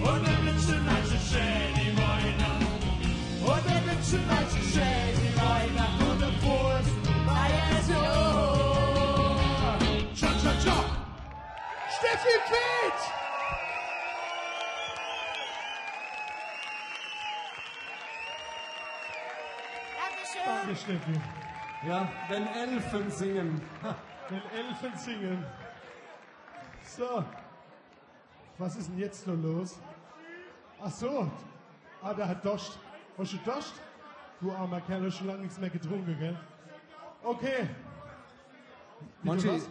Und wir wünschen euch eine schöne Weihnacht. Und wir wünschen euch eine schöne Weihnacht und ein frohes neues Jahr. Cha, cha, cha. Steffi Piet. Danke, Steffi. Ja, wenn Elfen singen. Ha, Wenn Elfen singen. So. Was ist denn jetzt noch los? Ach so. Ah, der hat Dost. Hast du Dost? Du armer Kerl, hast schon lange nichts mehr getrunken, gell? Okay. Monchi, was?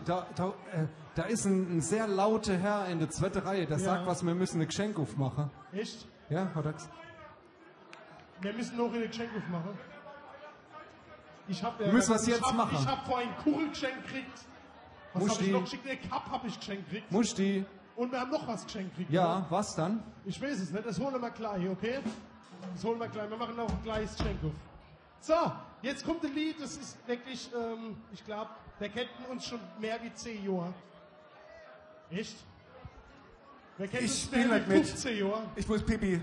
da ist ein sehr lauter Herr in der zweiten Reihe, der sagt, was wir müssen ein Geschenk aufmachen. Echt? Ja, hat er gesagt. Wir müssen noch ein Geschenk aufmachen. Ich hab, Müssen wir's jetzt machen? Ich hab vorhin Kuchen geschenkt gekriegt. Was Musst hab ich die- noch geschickt? Ne, Cup hab ich geschenkt gekriegt. Musti, Und wir haben noch was geschenkt gekriegt. ja, was dann? Ich weiß es nicht, das holen wir gleich, okay? Das holen wir gleich, wir machen noch ein gleiches Geschenk auf. So, jetzt kommt ein Lied, das ist wirklich, ich glaube, der kennt uns schon mehr wie 10 Jahre. Echt? Wer kennt Ich uns spiel mehr nicht wie mit. 15 Jahre? Ich muss pipi.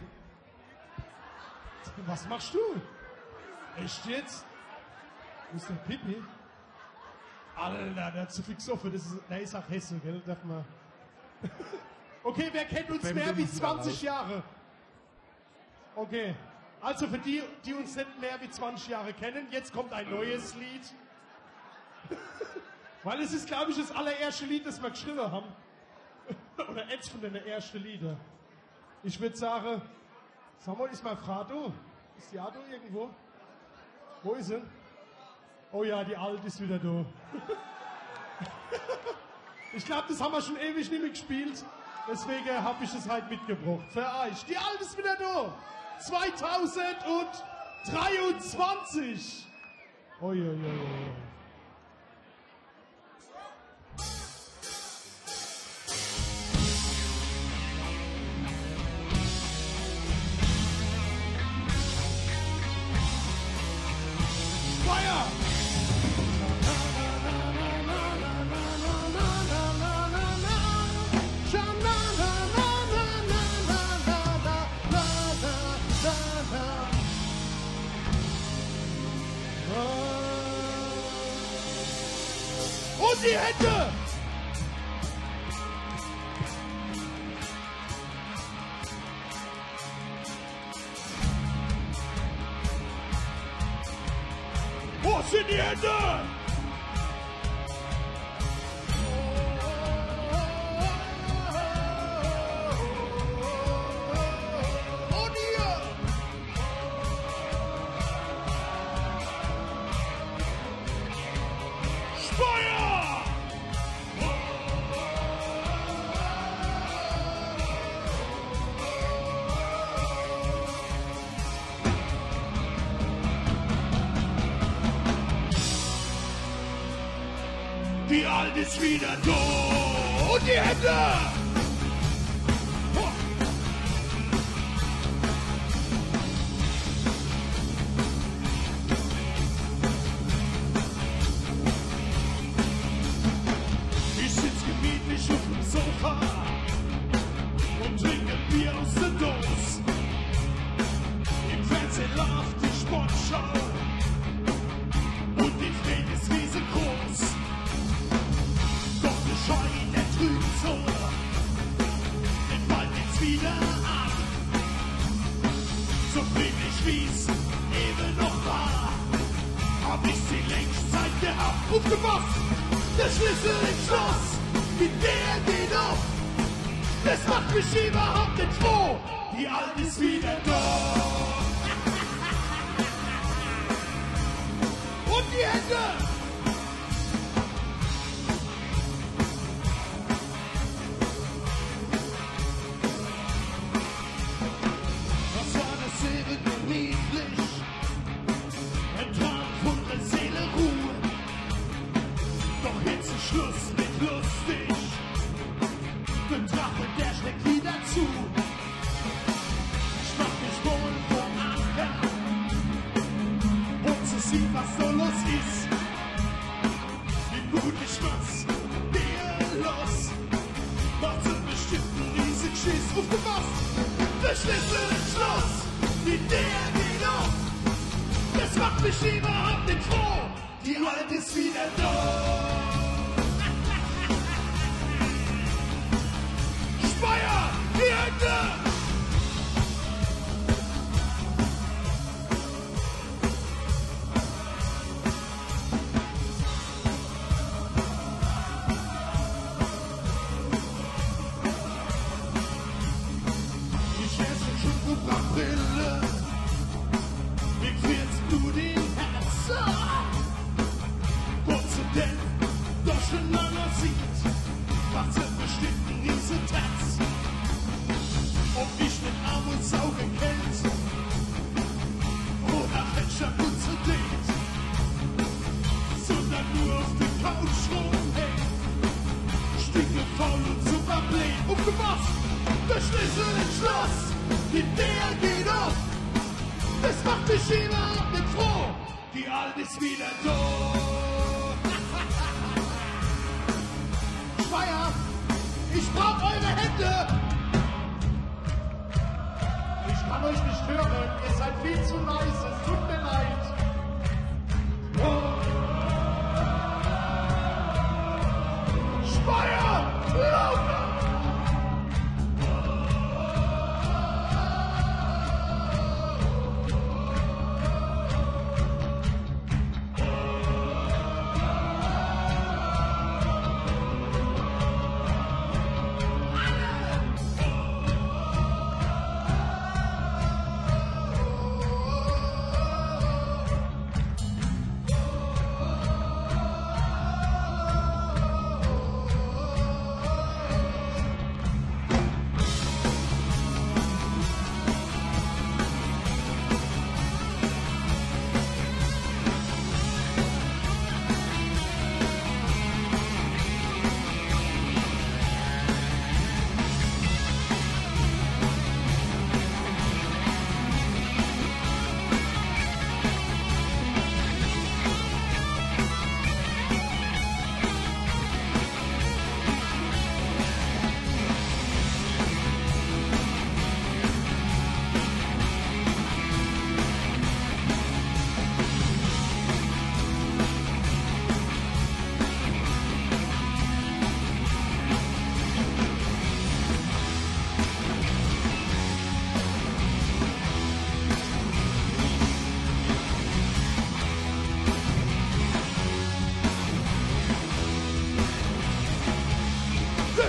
Was machst du? Echt jetzt? Wo ist der Pipi? Alter, der hat zu viel gesoffen, der ist auch Hesse, gell? Darf man... Okay, wer kennt uns mehr wie 20 Jahre? Okay, also für die, die uns nicht mehr wie 20 Jahre kennen, jetzt kommt ein neues Lied. Weil es ist, glaube ich, das allererste Lied, das wir geschrieben haben. Oder eins von den ersten Lieder. Ich würde sagen, sag mal, ist meine Frau da? Ist die Auto irgendwo? Wo ist sie? Oh ja, die Alte ist wieder da. Ich glaube, das haben wir schon ewig nicht mehr gespielt. Deswegen habe ich es halt mitgebracht. Für euch. Die Alte ist wieder da. 2023. Oi, oi, oi, oi. Feuer! Und die Hände! Wo sind die Hände? Und ihr! Feuer! Die Alte ist wieder da. Und die Hände! Ich sitz gemütlich auf dem Sofa und trinke Bier aus der Dose. Im Fernsehen läuft die Sportschau und die Freude ist riesengroß. Doch der Schein, der trügt so. aufgemacht. Der Schlüssel ins Schloss, wie der geht auf. Das macht mich überhaupt nicht froh. Die Alte ist wieder da. Und die Hände. Das war das sehr gemütlich. Ein Tag von der Seele Ruhe. Doch jetzt ist Schluss mit lustig. Der Drache, der schlägt wieder zu. Ich mach mich wohl vom Anker, um zu sehen, was so los ist. Wie gut ich mach's, dir los. Macht so bestimmt einen riesen Schiss. Aufgemacht, der Schlüssel ins Schloss, wie der geht auf. Das macht mich überhaupt nicht froh. Die Alte ist wieder da. Feuer, die Hände! Ich esse Schokobrille, wie quälst du die Herzen? Wozu denn doch schon lange sieht, was er bestimmt in diese Tanz. Ob ich mit Arm und Sau gekennt oder ein Schabut zerdreht, sondern nur auf der Couch rumhängt, stinke faul und super bläht. Aufgemacht, der Schlüssel ins Schloss, die der geht auf. Das macht mich überhaupt nicht froh, die Alte ist wieder da. Feier, ich brauch eure Hände. Ich kann euch nicht hören, ihr seid viel zu leise, es tut mir leid. Speyer, lauter!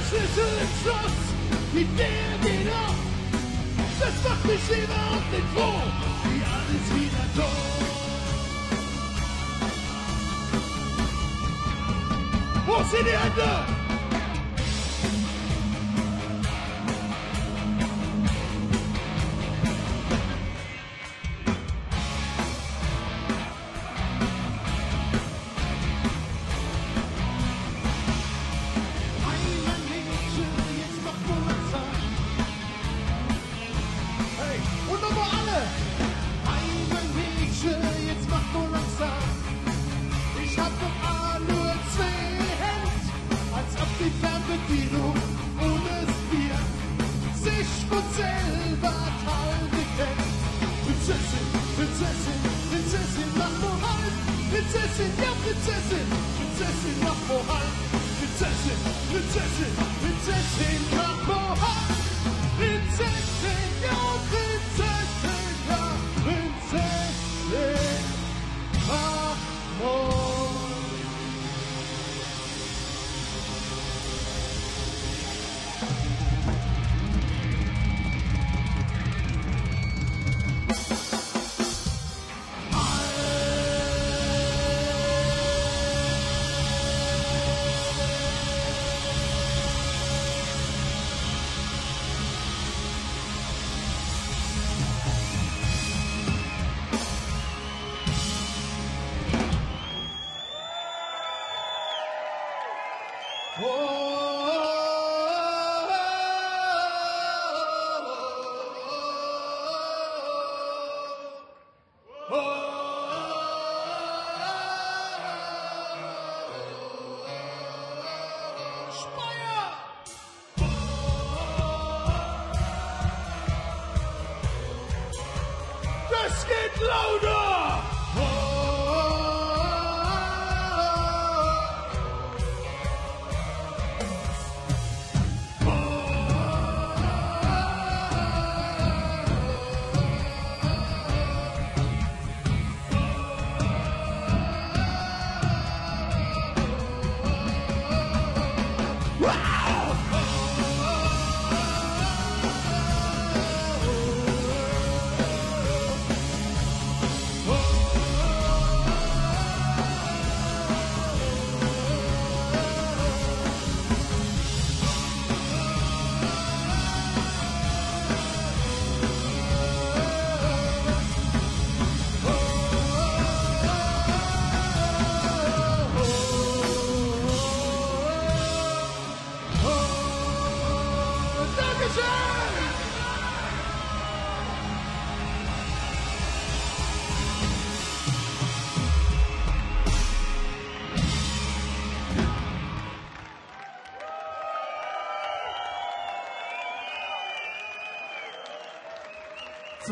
Schlüssel ins Schloss, wie der geht auf. Das macht mich überhaupt nicht froh, wie alles wieder da. Wo sind die Hände?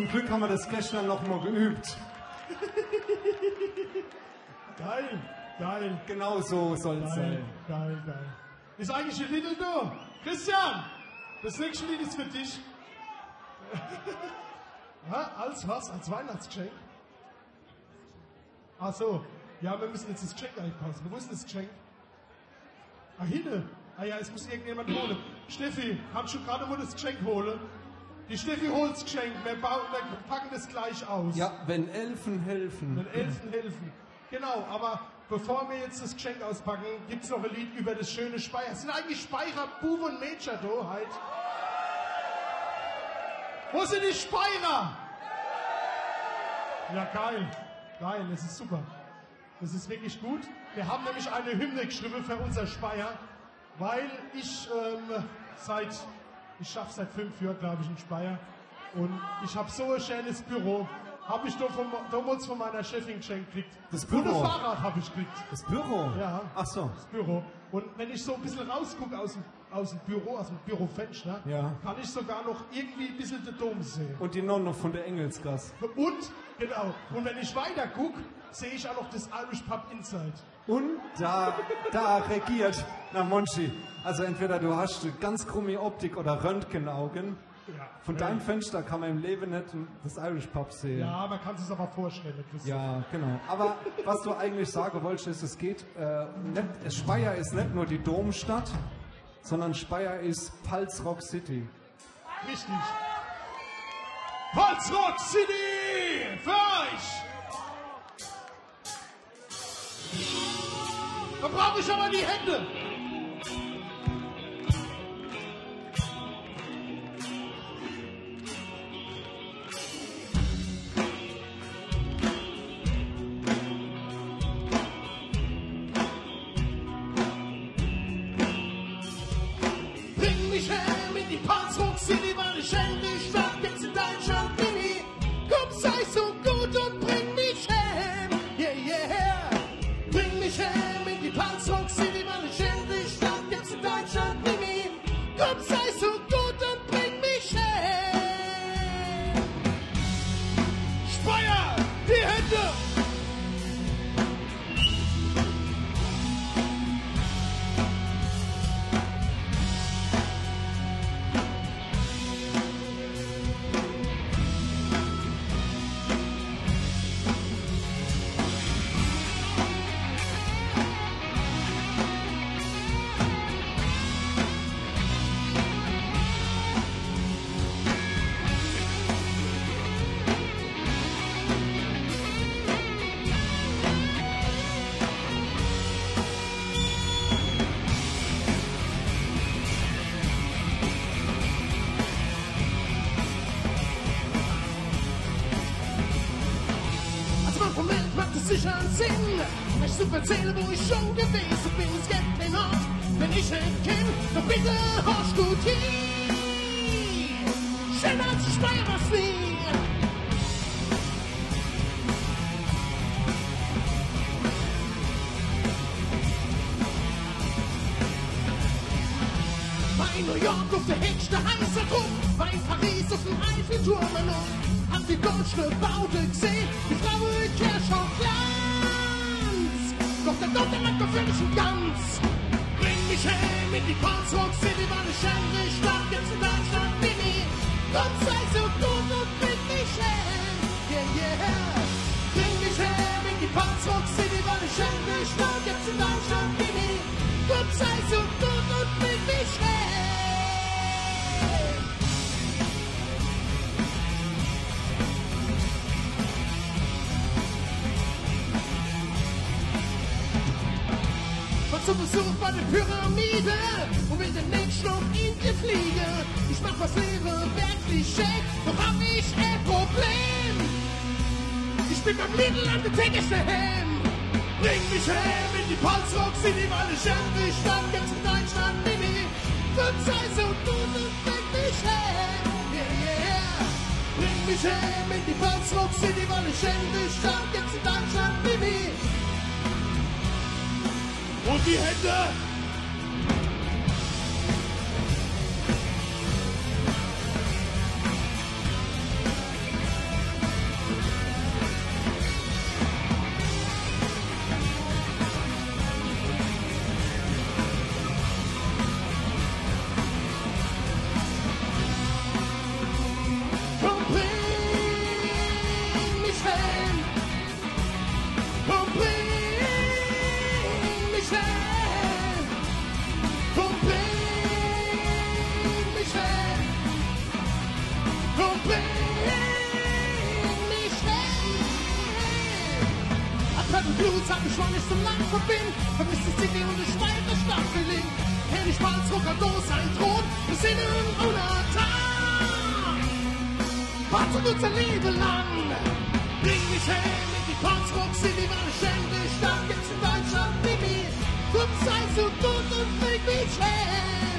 Zum Glück haben wir das gestern noch mal geübt. Geil, geil. Genau so soll es Geil, sein. geil, geil. Ist eigentlich ein Lied du? Christian, das nächste Lied ist für dich. Ja, als was? Als Weihnachtsgeschenk? Ach so. Ja, wir müssen jetzt das Geschenk einpassen. Wo ist das Geschenk? Ah, hinten. Ah ja, es muss irgendjemand holen. Steffi, kannst du gerade mal das Geschenk holen? Die Steffi holt das Geschenk. Wir packen das gleich aus. Ja, wenn Elfen helfen. Den Elfen helfen. Genau, aber bevor wir jetzt das Geschenk auspacken, gibt es noch ein Lied über das schöne Speyer. Sind eigentlich Speyerer Bube und Mädchen da halt? Wo sind die Speyerer? Ja, geil. Geil, das ist super. Das ist wirklich gut. Wir haben nämlich eine Hymne geschrieben für unser Speyer, weil ich schaffe seit 5 Jahren, glaube ich, in Speyer. Und ich habe so ein schönes Büro. Habe ich damals von meiner Chefin geschenkt gekriegt. Das Büro? Und ein Fahrrad habe ich gekriegt. Das Büro? Ja. Ach so. Das Büro. Und wenn ich so ein bisschen rausgucke aus dem Büro, aus dem Bürofenster, Ja. kann ich sogar noch irgendwie ein bisschen den Dom sehen. Und die Nonne von der Engelsgasse. Und, genau, und wenn ich weiter gucke, sehe ich auch noch das Irish Pub Inside. Und da regiert, na Monchi, also entweder du hast eine ganz krumme Optik oder Röntgenaugen. Ja. Von deinem Fenster kann man im Leben nicht das Irish Pub sehen. Ja, man kann es aber vorstellen. Christian. Ja, genau. Aber was du eigentlich sagen wolltest, ist, es geht, Speyer ist nicht nur die Domstadt, sondern Speyer ist Pfalz-Rock City. Richtig. Pfalz-Rock City für euch. Da brauche ich aber die Hände. Bring mich heim in die Pfalz-Rock City, weil ich endlich Stadt jetzt in Deutschland bin. Komm, sei so gut und bring mich heim. Yeah, yeah. Bring mich heim in die Pfalz-Rock City, weil ich endlich Stadt jetzt in Deutschland bin. Komm, sei so gut und bring mich heim. Speyer, die Hände. Als man vom Welt macht es sicher einen Sinn. Wenn ich super erzähle, wo ich schon gewesen bin, es gibt den Ort, wenn ich ihn kenn, dann bitte horch gut hin. Schöner als Speyer war's nie. War in New York auf der höchste heiße Drum, war in Paris auf dem Eiffelturm und hab die deutsche Baute gesehen, die Frau Kirschhoff Glanz. Doch der Doktor hat gefällig und ganz. Bring mich heim in die Pfalz-Rock City, weil ich endlich Stadt jetzt in Deutschland bin. Gott sei so gut und bring mich heim. Yeah, yeah. Bring mich heim in die Pfalz-Rock City, weil ich endlich Stadt jetzt in Deutschland bin. Gott sei so gut und bring mich heim. War zum Besuch bei der Pyramide und will demnächst noch in die Fliege. Ich mach was Lehre wirklich schick, doch hab ich ein Problem. Ich bin beim Lidl an der Theke heim. Bring mich heim in die Pfalz-Rock City, weil ich endlich Stadt jetzt in Deutschland bin. Gott sei so gut und bring mich heim. Yeah, yeah. Bring mich heim in die Pfalz-Rock City, weil ich endlich Stadt jetzt in Deutschland bin. Und die Hände! Purple Blues hat mich schon nicht so lang verbinden. Vermisst die City und ich weiß, der Stadt gelingt. Kenn ich mal Zuckerdos, ein Thron, wir sind in Unatan. Warte unser Leben lang. Bring mich hin in die Punksrock City, meine Schände, Stadt gibt's in Deutschland wie mir. Komm, sei so gut und bring mich hin.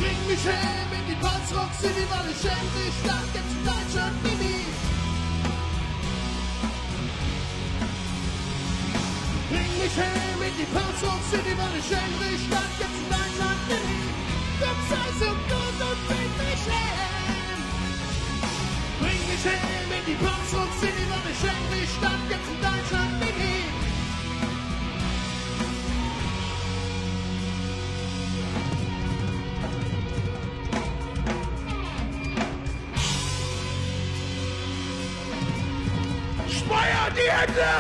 Bring mich hin in die Punksrock City, meine Schände, Stadt gibt's in Deutschland wie mir. Bring mich hin in die Punksrock City, meine Schände, Stadt gibt's in Deutschland wie mir. Komm, sei so gut und bring mich hin. Bring mich hin in die Punksrock City, meine Schände, Stadt gibt's in Deutschland wie mir. Feuer die Hände!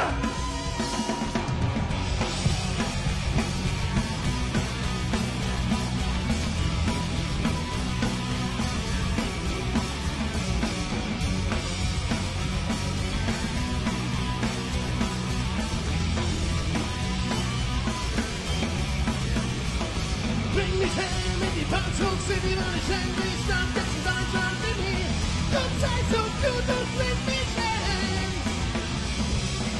Bring mich hin in die Punksrock City, meine Schände, Stadt gibt's in Deutschland wie mir. Komm, sei so gut und bring mich hin.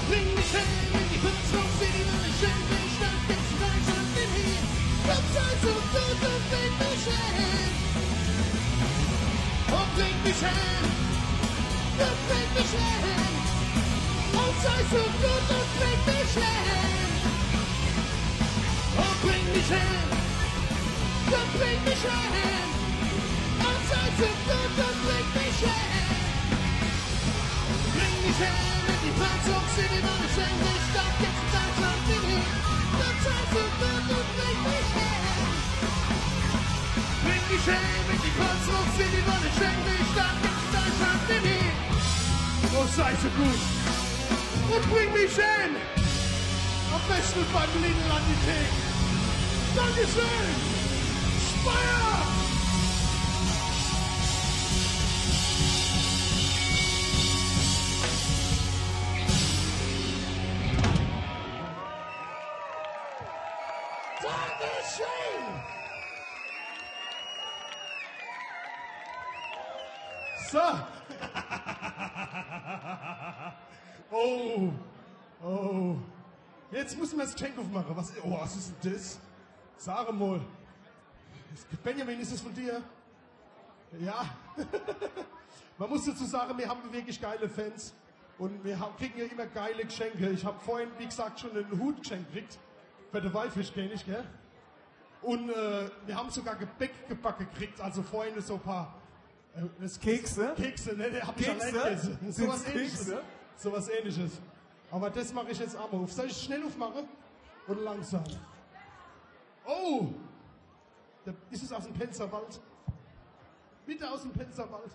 Bring mich hin in die Punksrock City, meine Schände, Stadt gibt's in Deutschland wie mir. Komm, sei so gut und bring mich hin. Und bring mich hin. Und bring mich hin. Und sei so gut und bring mich hin. Und bring mich hin. Dann bring mich hin, und sei so gut und bring mich hin. Bring mich hin in die Punksrock City, meine Schände, Stadt gibt's in Deutschland wie mir. Dann sei so gut und bring mich hin. Bring mich hin in die Punksrock City, meine Schände, Stadt gibt's in Deutschland wie mir. Oh, sei so gut und bring mich hin. Am besten beim Lidl an die Theke. Dankeschön. Feuer! Dankeschön! So. Oh. Jetzt müssen wir das Geschenk aufmachen. Was ist denn das? Sag mal. Benjamin, ist es von dir? Ja. Man muss dazu sagen, wir haben wirklich geile Fans und wir kriegen ja immer geile Geschenke. Ich habe vorhin, wie gesagt, schon einen Hut geschenkt gekriegt für den Walfischkönig, gell? Und wir haben sogar Gebäck gebacken gekriegt, also vorhin so ein paar Kekse? Kekse, ne? Hab ich allein gegessen. Sowas Ähnliches. Aber das mache ich jetzt auch mal auf. Soll ich schnell aufmachen? Und langsam. Oh! Ist es aus dem Penzerwald? Bitte aus dem Penzerwald.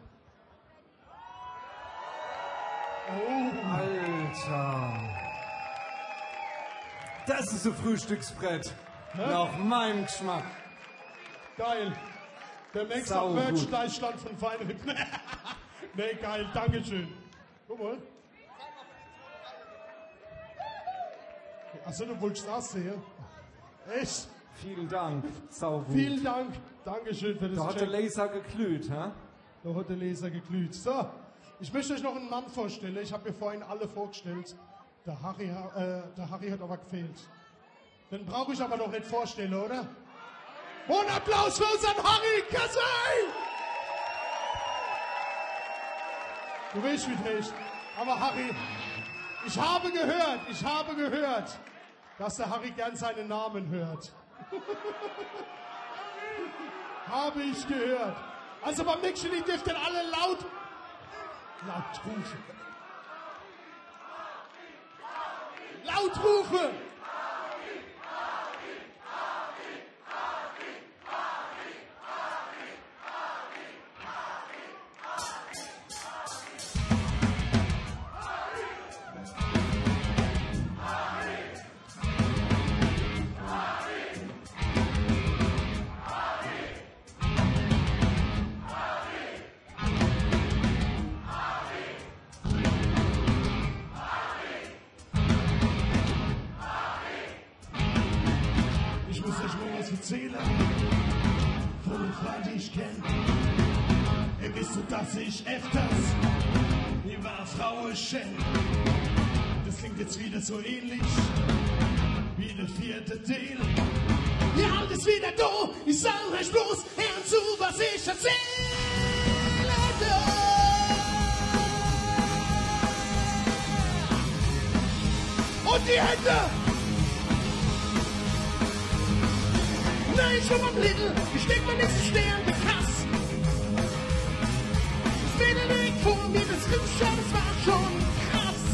Oh. Alter. Das ist ein Frühstücksbrett. Nach meinem Geschmack. Geil. Der nächste Merchandise-Stand von Feinripp. Nee, geil. Dankeschön. Guck mal. Achso, du wolltest das sehen? Echt? Vielen Dank. Saugut. Vielen Dank. Dankeschön für das Da hat der Laser geglüht, hä? Da hat der Laser geglüht. So, ich möchte euch noch einen Mann vorstellen. Ich habe mir vorhin alle vorgestellt. Der Harry hat aber gefehlt. Den brauche ich aber noch nicht vorstellen, oder? Und Applaus für unseren Harry Kassel! Du weißt wie nicht. Aber Harry, ich habe gehört, dass der Harry gern seinen Namen hört. Habe ich gehört. Also beim nächsten Lied dürft ihr alle laut rufen. Laut rufen! erzählen, wovon ich kenn. Ihr wisst, dass ich öfters die Frau schenk. Das klingt jetzt wieder so ähnlich wie der 4. Teil. Ja, alles wieder da, ich sag euch bloß, hören zu, was ich erzähle. Und die Hände! Nein, schon mal Lidl, ich denk mal nicht so schnell an die Kass. Das Mädel liegt vor mir, das Rippschau, das war schon krass.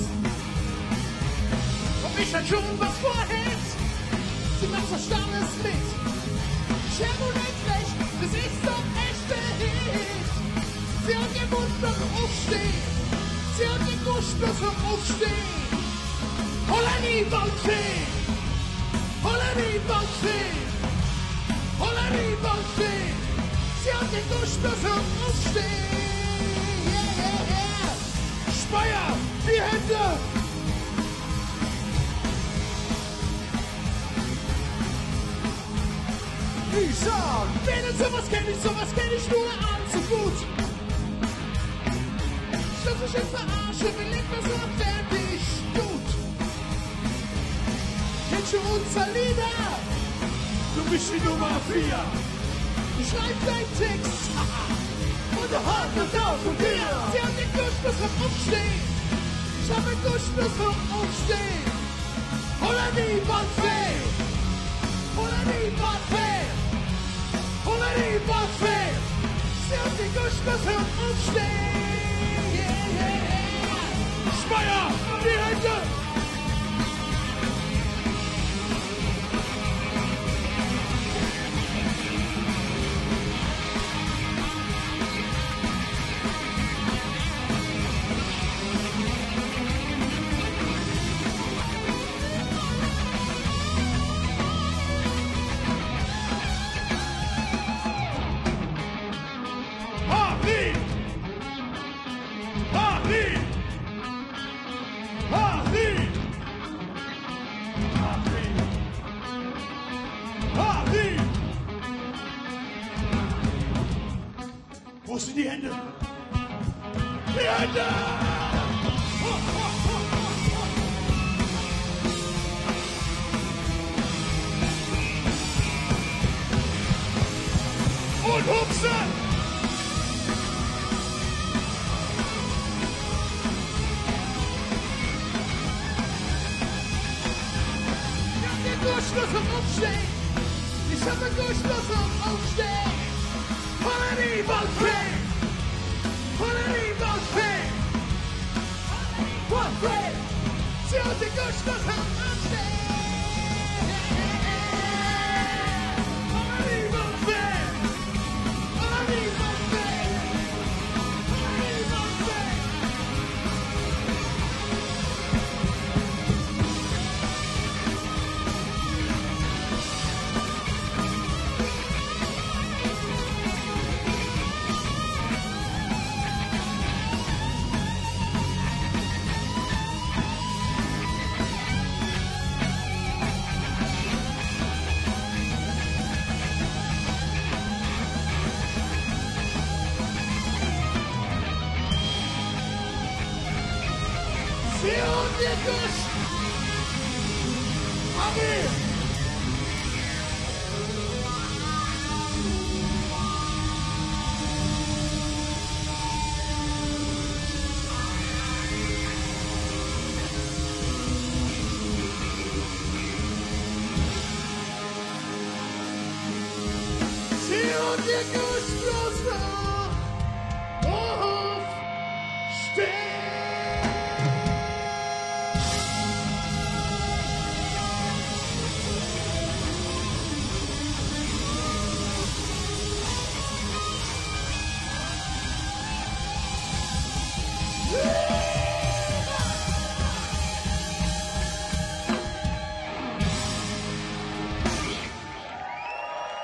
Ob ich halt schon was vorhält, sie macht Verstandes mit. Ich hab wohl nicht recht, das ist doch echte Hit. Sie hat den Mund noch aufstehen, sie hat den Gusch noch aufstehen. Holani Bautschi! Holani Bautschi! Holani Bautschi! Sie hat den Durchschlüssel aufstehen! Yeah, yeah, yeah! Speyer, die Hände! Ich sag! Mädels, sowas kenn ich nur allzu gut! Statt sich in Verarsche, belegt mir so fertig gut! Kennst du unser Lieder? Du bist die Nummer 4. Ich schreib deinen Text. Und der Hart wird auf von dir. Sie hat den Durchschluss aufstehen. Ich hab den Durchschluss aufstehen. Holani Bautschi. Holani Bautschi. Holani Bautschi. Sie hat den Durchschluss aufstehen. Yeah, yeah, yeah. Speyer, die Hände. Wo sind die Hände? Die Hände! Und hupsen! Ich hab den Durchschluss aufstehen! Ich hab den Durchschluss aufstehen! Holani Bautschi! Holani Bautschi! Bautschi! Sie hat den Durchschluss aufstehen! Holani Bautschi! Holani Bautschi! Holani Bautschi!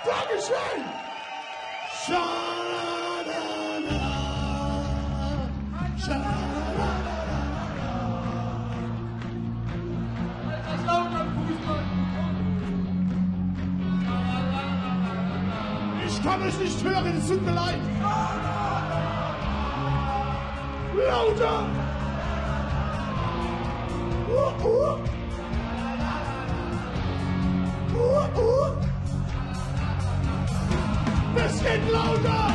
Dankeschön! Ich kann euch nicht hören, es tut mir leid. Lauter! Bisschen lauter!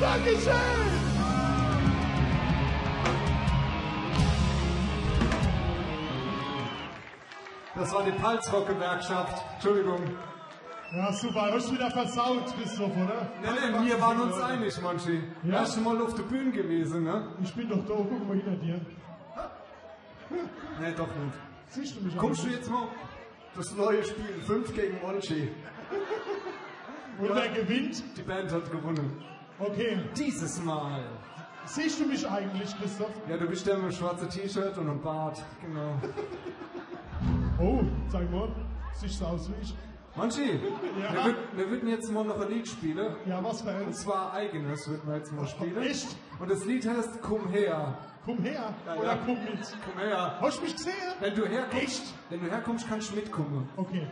Dankeschön! Das war die Palzrock-Gewerkschaft. Entschuldigung. Ja, super. Hast du wieder versaut, Christoph, oder? Nee, wir waren uns einig, Monchi. Ja. Erst mal auf der Bühne gewesen, ne? Ich bin doch da. Guck mal hinter dir. Nee, doch nicht. Siehst du mich Kommst du jetzt mal? Das neue Spiel, 5 gegen Monchi. Und wer gewinnt? Die Band hat gewonnen. Okay. Dieses Mal. Siehst du mich eigentlich, Christoph? Ja, du bist der mit dem schwarzen T-Shirt und einem Bart. Genau. Oh, sag mal. Siehst du aus wie ich? Monchi, Ja. wir würden jetzt mal noch ein Lied spielen. Ja, was für Und eins? zwar eigenes würden wir jetzt mal spielen. Echt? Und das Lied heißt Komm her. Komm her. Ja, Oder ja. komm mit. Komm her. Hast du mich gesehen? Wenn du herkommst, Echt? kannst du mitkommen. Okay.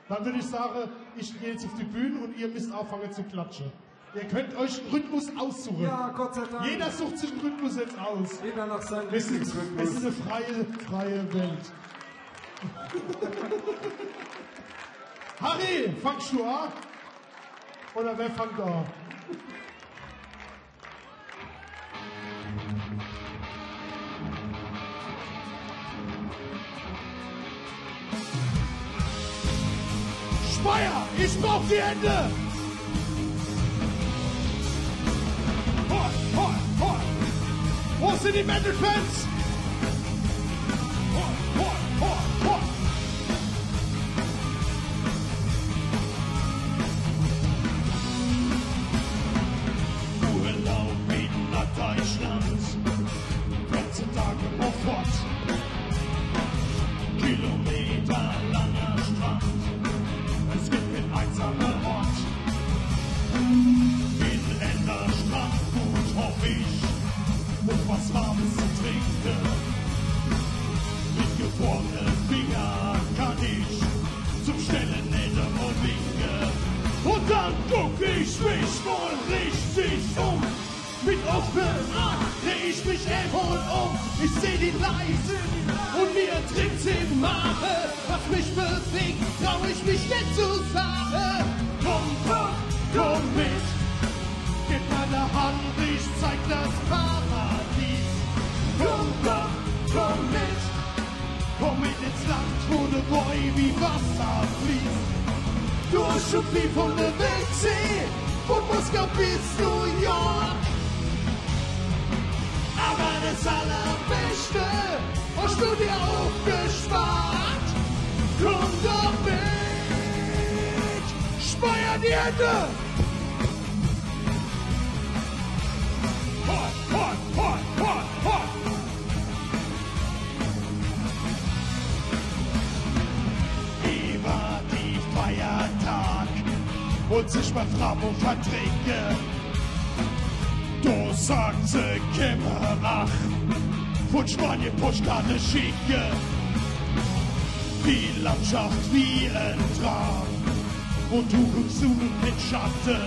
Dann würde ich sagen, ich gehe jetzt auf die Bühne und ihr müsst anfangen zu klatschen. Ihr könnt euch einen Rhythmus aussuchen. Ja, Gott sei Dank. Jeder sucht sich einen Rhythmus jetzt aus. Jeder nach seinem Es ist Lieblingsrhythmus. eine freie Welt. Harry, fangst du an? Oder wer fängt an? Speyer, ich brauch die Hände! Hoi, hoi, hoi! Wo sind die Metal-Fans? Hoi, hoi, hoi, hoi! Urlaub in Deutschland, 14 Tage auf Fort, Kilometer langer Strand, es gibt kein einsamer Ort. In Länder Strandgut hoff ich, und was Warmes zu trinken. Mit gefrorenen Fingern kann ich zum Stellen Nähten und winken. Und dann guck ich mich mal richtig um. Mit offenen Armen dreh ich mich wohl um. Ich seh die Leise und mir trinkt's im Magen. Was mich bewegt, trau ich mich nicht zu sagen. Komm mit. Gib meine Hand, ich zeig das Paradies. Komm mit. Komm mit ins Land, wo der Boy wie Wasser fließt. Durch und wie von der Weltsee, von Moskau bis New York. Aber das Allerbeste hast du dir aufgespart. Komm doch mit, Speyer die Hände. Hoi, hoi, hoi, hoi, hoi. Über die Feiertag und sich beim Frabo vertrinken. Da sagt sie Kämmerach, von Spanien Postkarte schicke. Die Landschaft wie ein Traum und du guckst zu mit Schatten.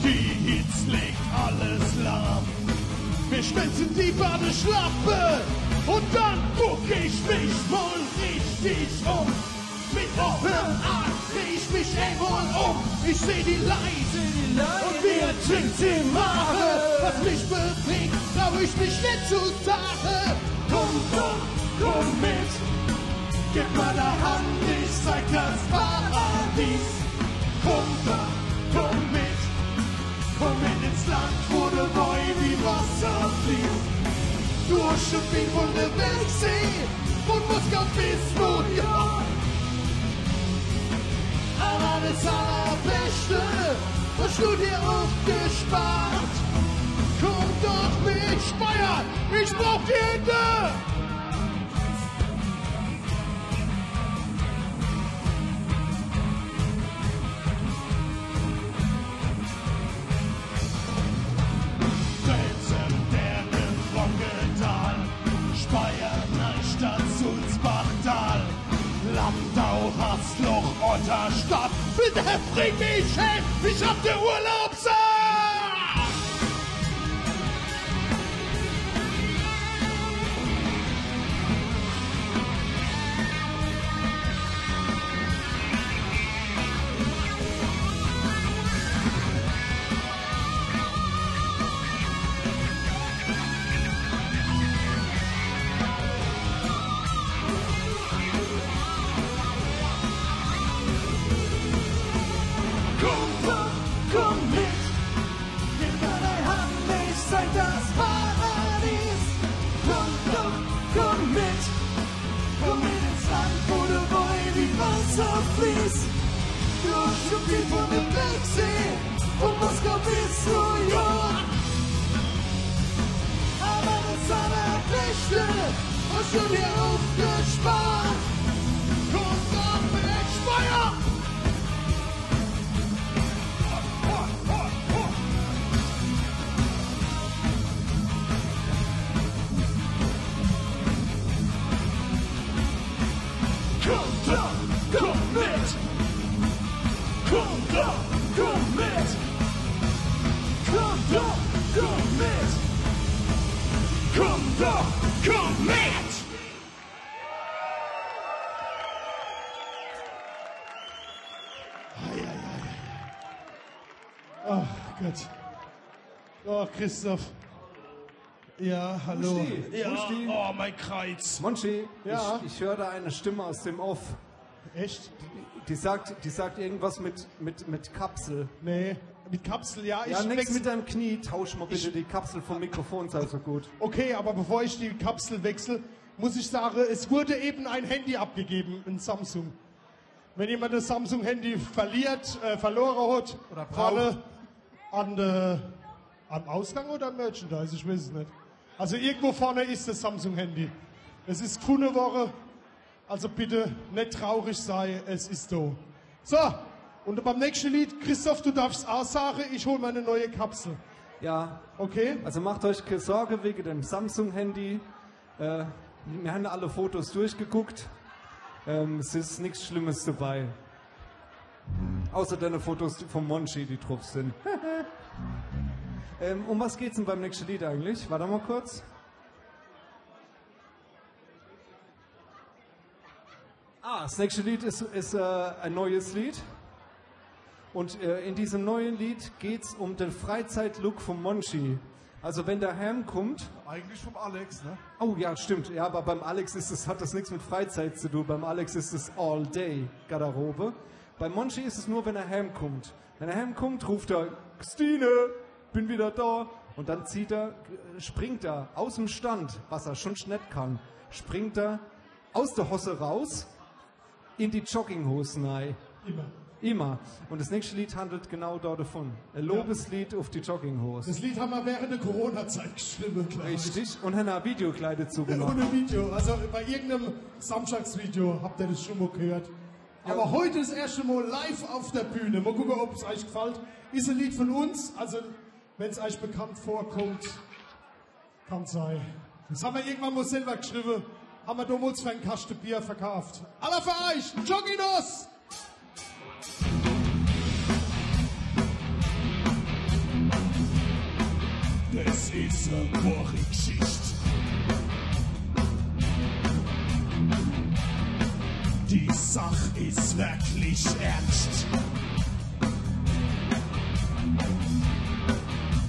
Die Hitz legt alles lahm. Wir schmelzen die Badeschlappe und dann guck ich mich mal richtig um. Mit offenem Arm dreh ich mich wohl um. Ich seh die Leise und mir trinkt's im Magen. Was mich bewegt, trau ich mich nicht zu sagen. Komm mit. Gib meine Hand, ich zeig das Paradies. Komm mit. Komm mit ins Land, wo der Boy wie Wasser fließt. Durch und wie von der Weltsee und muss Moskau bis New York. Aber das Allerbeste hast du dir aufgespart. Komm doch mit Speyer, ich brauch die Hände. Landau, Haßloch, Otterstadt, bitte bring mich hin, ich hab den Urlaub satt! Please, durch und die von dem Bergsee, von Moskau bis New York. Aber das Allerbeste hast du dir aufgespart. Komm doch mit Speyer! Komm doch! Komm mit! Komm doch, komm mit! Komm doch, komm mit! Komm doch, komm mit! Ach Gott. Oh, Christoph. Ja, hallo. Musti, Ja, Musti. oh, mein Kreuz. Monchi, Ja. ich höre da eine Stimme aus dem Off. Echt? Die sagt irgendwas mit Kapsel. Nee, mit Kapsel, ja. Ja, nichts wechsel- mit deinem Knie. Tausch mal bitte die Kapsel vom Mikrofon, sei so gut. Okay, aber bevor ich die Kapsel wechsle, muss ich sagen, es wurde eben ein Handy abgegeben, ein Samsung. Wenn jemand das Samsung-Handy verloren hat, Oder braucht. vorne am Ausgang oder am Merchandise, ich weiß es nicht. Also irgendwo vorne ist das Samsung-Handy. Es ist gefunden worden, also bitte nicht traurig sein, es ist da. So, und beim nächsten Lied, Christoph, du darfst auch sagen, ich hole meine neue Kapsel. Ja, Okay? also macht euch keine Sorge wegen dem Samsung-Handy. Wir haben alle Fotos durchgeguckt. Es ist nichts Schlimmes dabei. Außer deine Fotos vom Monchi, die drauf sind. Um was geht's denn beim nächsten Lied eigentlich? Warte mal kurz. Das nächste Lied ist ein neues Lied. Und in diesem neuen Lied geht's um den Freizeitlook vom Monchi. Also wenn der Ham kommt. Eigentlich vom Alex, ne? Oh ja, stimmt. Ja, aber beim Alex hat das nichts mit Freizeit zu tun. Beim Alex ist es All-Day-Garderobe. Beim Monchi ist es nur, wenn er heimkommt. Wenn er heimkommt, ruft er, Christine, bin wieder da. Und dann springt er aus dem Stand, was er schon nicht kann, springt er aus der Hosse raus in die Jogginghosen rein. Immer. Und das nächste Lied handelt genau davon. Ein Lobeslied auf die Jogginghose. Das Lied haben wir während der Corona-Zeit geschrieben, glaube ich. Richtig. Und haben ein Videokleid dazu gemacht. Ohne Video. Also bei irgendeinem Samstagsvideo habt ihr das schon mal gehört. Aber heute das erste Mal live auf der Bühne. Mal gucken, ob es euch gefällt. Ist ein Lied von uns. Also, wenn es euch bekannt vorkommt, kann es sein. Das haben wir irgendwann mal selber geschrieben. Haben wir damals für einen Kasten Bier verkauft. Aller für euch! Jogginos! Das ist eine wahre Geschichte. Die Sache ist wirklich ernst.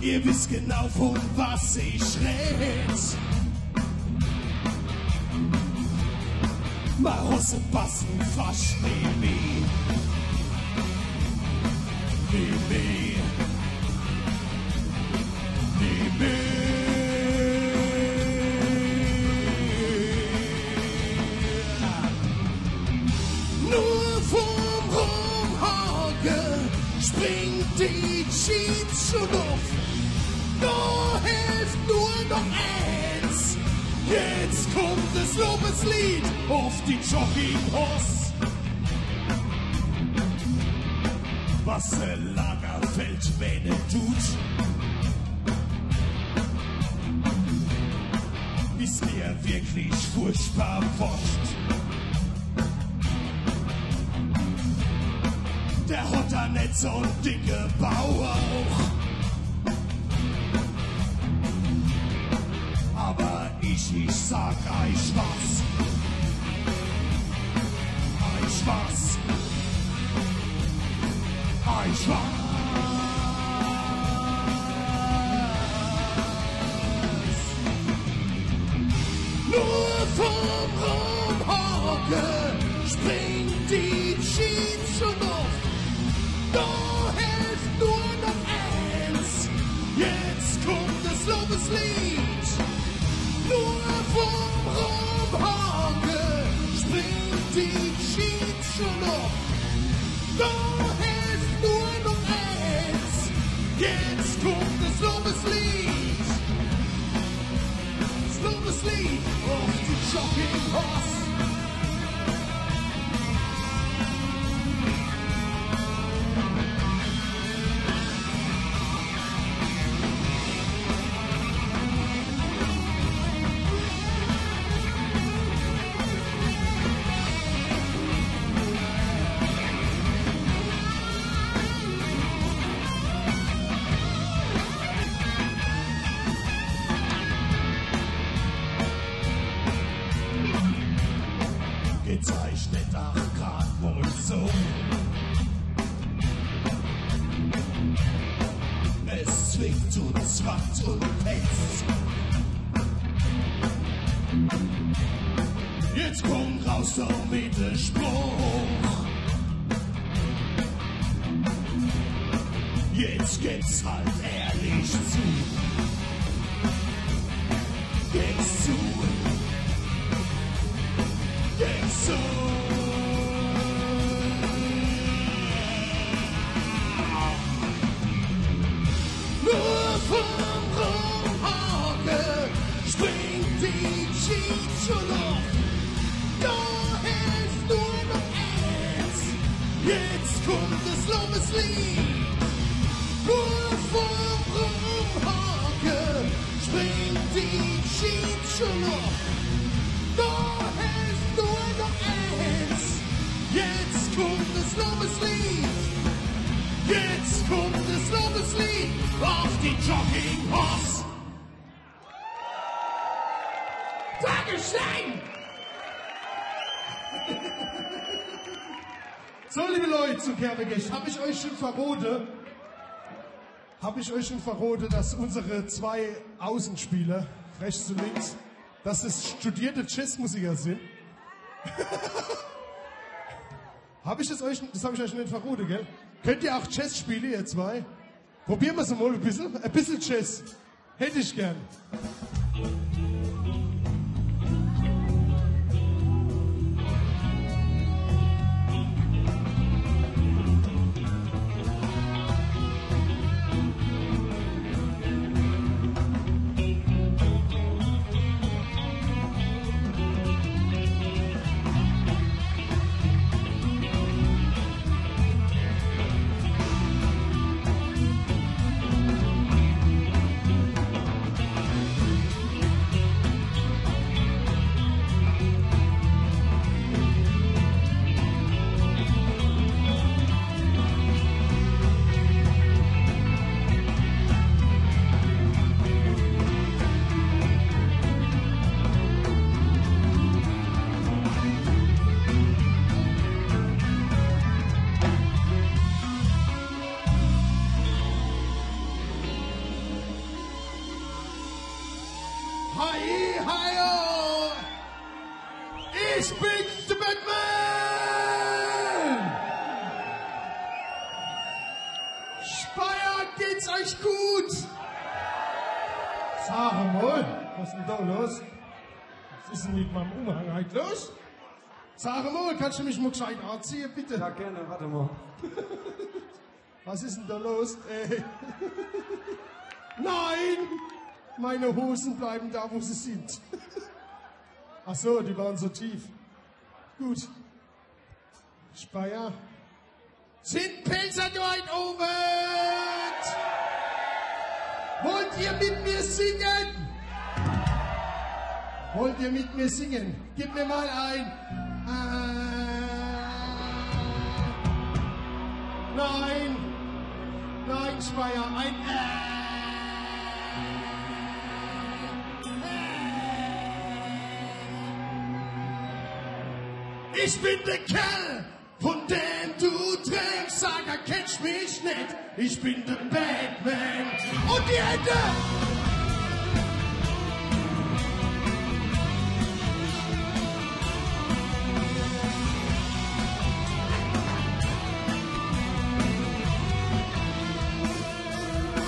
Ihr wisst genau, von was ich red. Marosse passen fast wie mich. Jetzt kommt das Lobeslied auf die Jogginghoss. Was der Lagerfeld-Mähne tut, ist mir wirklich furchtbar wurscht. Der hat da nicht so ein dicke Bauch. Aber ich sag euch was. Euch was. Euch was. Nur vom Rumhocke springt die Schiedsluft. Da hilft nur noch eins. Jetzt kommt das Lobeslied. Nur vom Rumhocke springt die Schiedsluft. Da hilft nur noch eins. Jetzt kommt das Lobeslied. Das Lobeslied auf die Jogginghoss. Gezeichnet 8 Grad wohl so. Es zwingt und zwangt und petzt. Jetzt komm raus doch mit dem Spruch. Jetzt geht's halt ehrlich zu. Geht's zu. Geht's zu. Nur vom Rumhocke springt die Schiedsluft. Da hilft nur noch eins. Jetzt kommt das Lobeslied. Nur vom Rumhocke springt die Schiedsluft. Da hilft nur noch eins. Jetzt kommt das Lobeslied. Jetzt kommt das Lobeslied auf die Jogginghoss. Dankeschön! So, liebe Leute, zu Kerbegesch, habe ich euch schon verroten, dass unsere 2 Außenspieler, rechts und links, dass es studierte Jazzmusiker sind? Das habe ich euch nicht verroten, gell? Könnt ihr auch Jazz spielen, ihr 2? Probieren wir es mal ein bisschen. Ein bisschen Jazz. Hätte ich gern. Ich bin der Batman! Speyer, geht's euch gut? Sag mal, was ist denn da los? Was ist denn mit meinem Umhang heute los? Sag mal, kannst du mich mal gescheit anziehen, bitte? Ja, gerne, warte mal. Was ist denn da los? Nein! Meine Hosen bleiben da, wo sie sind. Ach so, die waren so tief. Gut. Speyer. Sind Pelzer dort oben? Wollt ihr mit mir singen? Wollt ihr mit mir singen? Gib mir mal ein. Nein. Nein, Speyer, ein Ich bin der Kerl, von dem du träumst. Sag, kennst mich nicht. Ich bin der Batman. Und die Hände!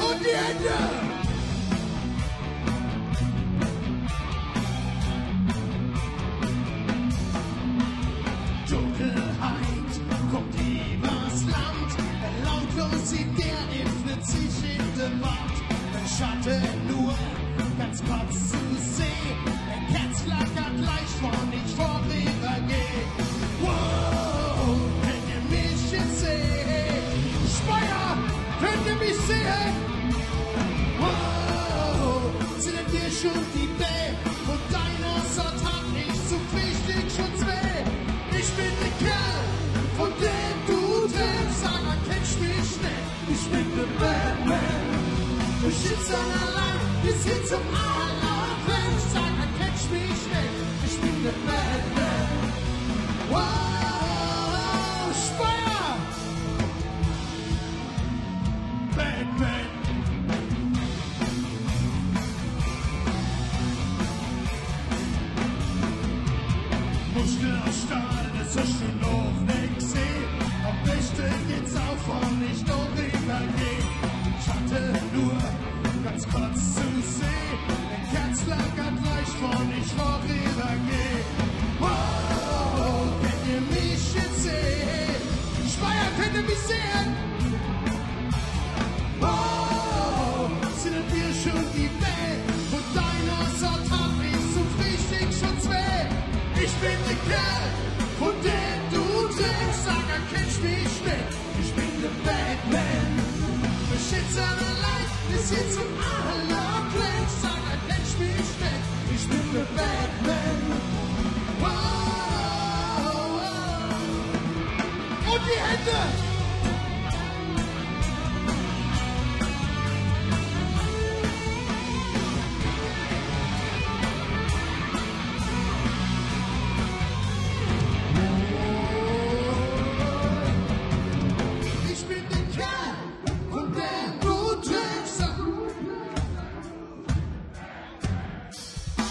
Und die Hände! Dunkelheit kommt übers Land, Lautlosigkeit öffnet sich in der Wand. Ein Schatten nur, ganz kurz zu sehen, ein Kerz flackert leicht von ich vorübergehe. Wow, könnt ihr mich jetzt sehen? Speyer, könnt ihr mich sehen? Wow, sind wir schon die Bäh und deiner Sort hab ich zu richtig Schutz weh. Ich bin der Kerl, von dem du träumst. Sag, kennst mich nicht? Ich bin der Batman. Du schützt allein bis hin zum Allerfest. Sag, kennst mich nicht? Ich bin der Batman. Wow, Speyer! Batman. Muskel aus Stahl, das hast du noch nicht gesehen. Am besten geht's auf und nicht vorübergehen. Schatten nur, ganz kurz zu sehen. Ein Kerz flackert leicht von nicht vorübergehen. Wow, könnt ihr mich jetzt sehen? Speyer, könnt ihr mich sehen? Wow, sind wir schon die Welt? Und deiner Sort hab ich so richtig Schutz weh. Ich bin der Kerl, von dem du träumst. Sag, kennst mich nicht? Ich bin der Batman. Beschützer allein, bis hin zum Allerkleinst. Sag, kennst mich nicht? Ich bin der Batman. Wow, wow. Und die Hände! Ich bin der Kerl, von dem du träumst.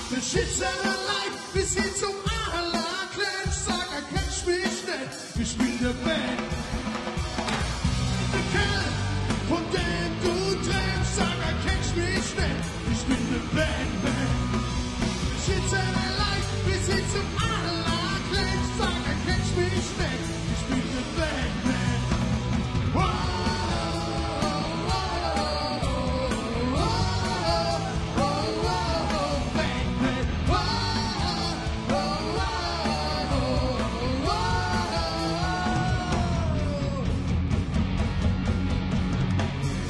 Beschützer allein bis hin zum Allerkleinst. Sag, kennst mich nicht? Ich bin der Band. Der Kerl, von dem du träumst. Sag, kennst mich nicht? Ich bin der Batman. Beschützer allein bis hin zum Allerkleinst. Sag, kennst mich nicht? Ich bin der Batman. Wow, wow, wow, wow, wow, Batman. Wow, wow, wow.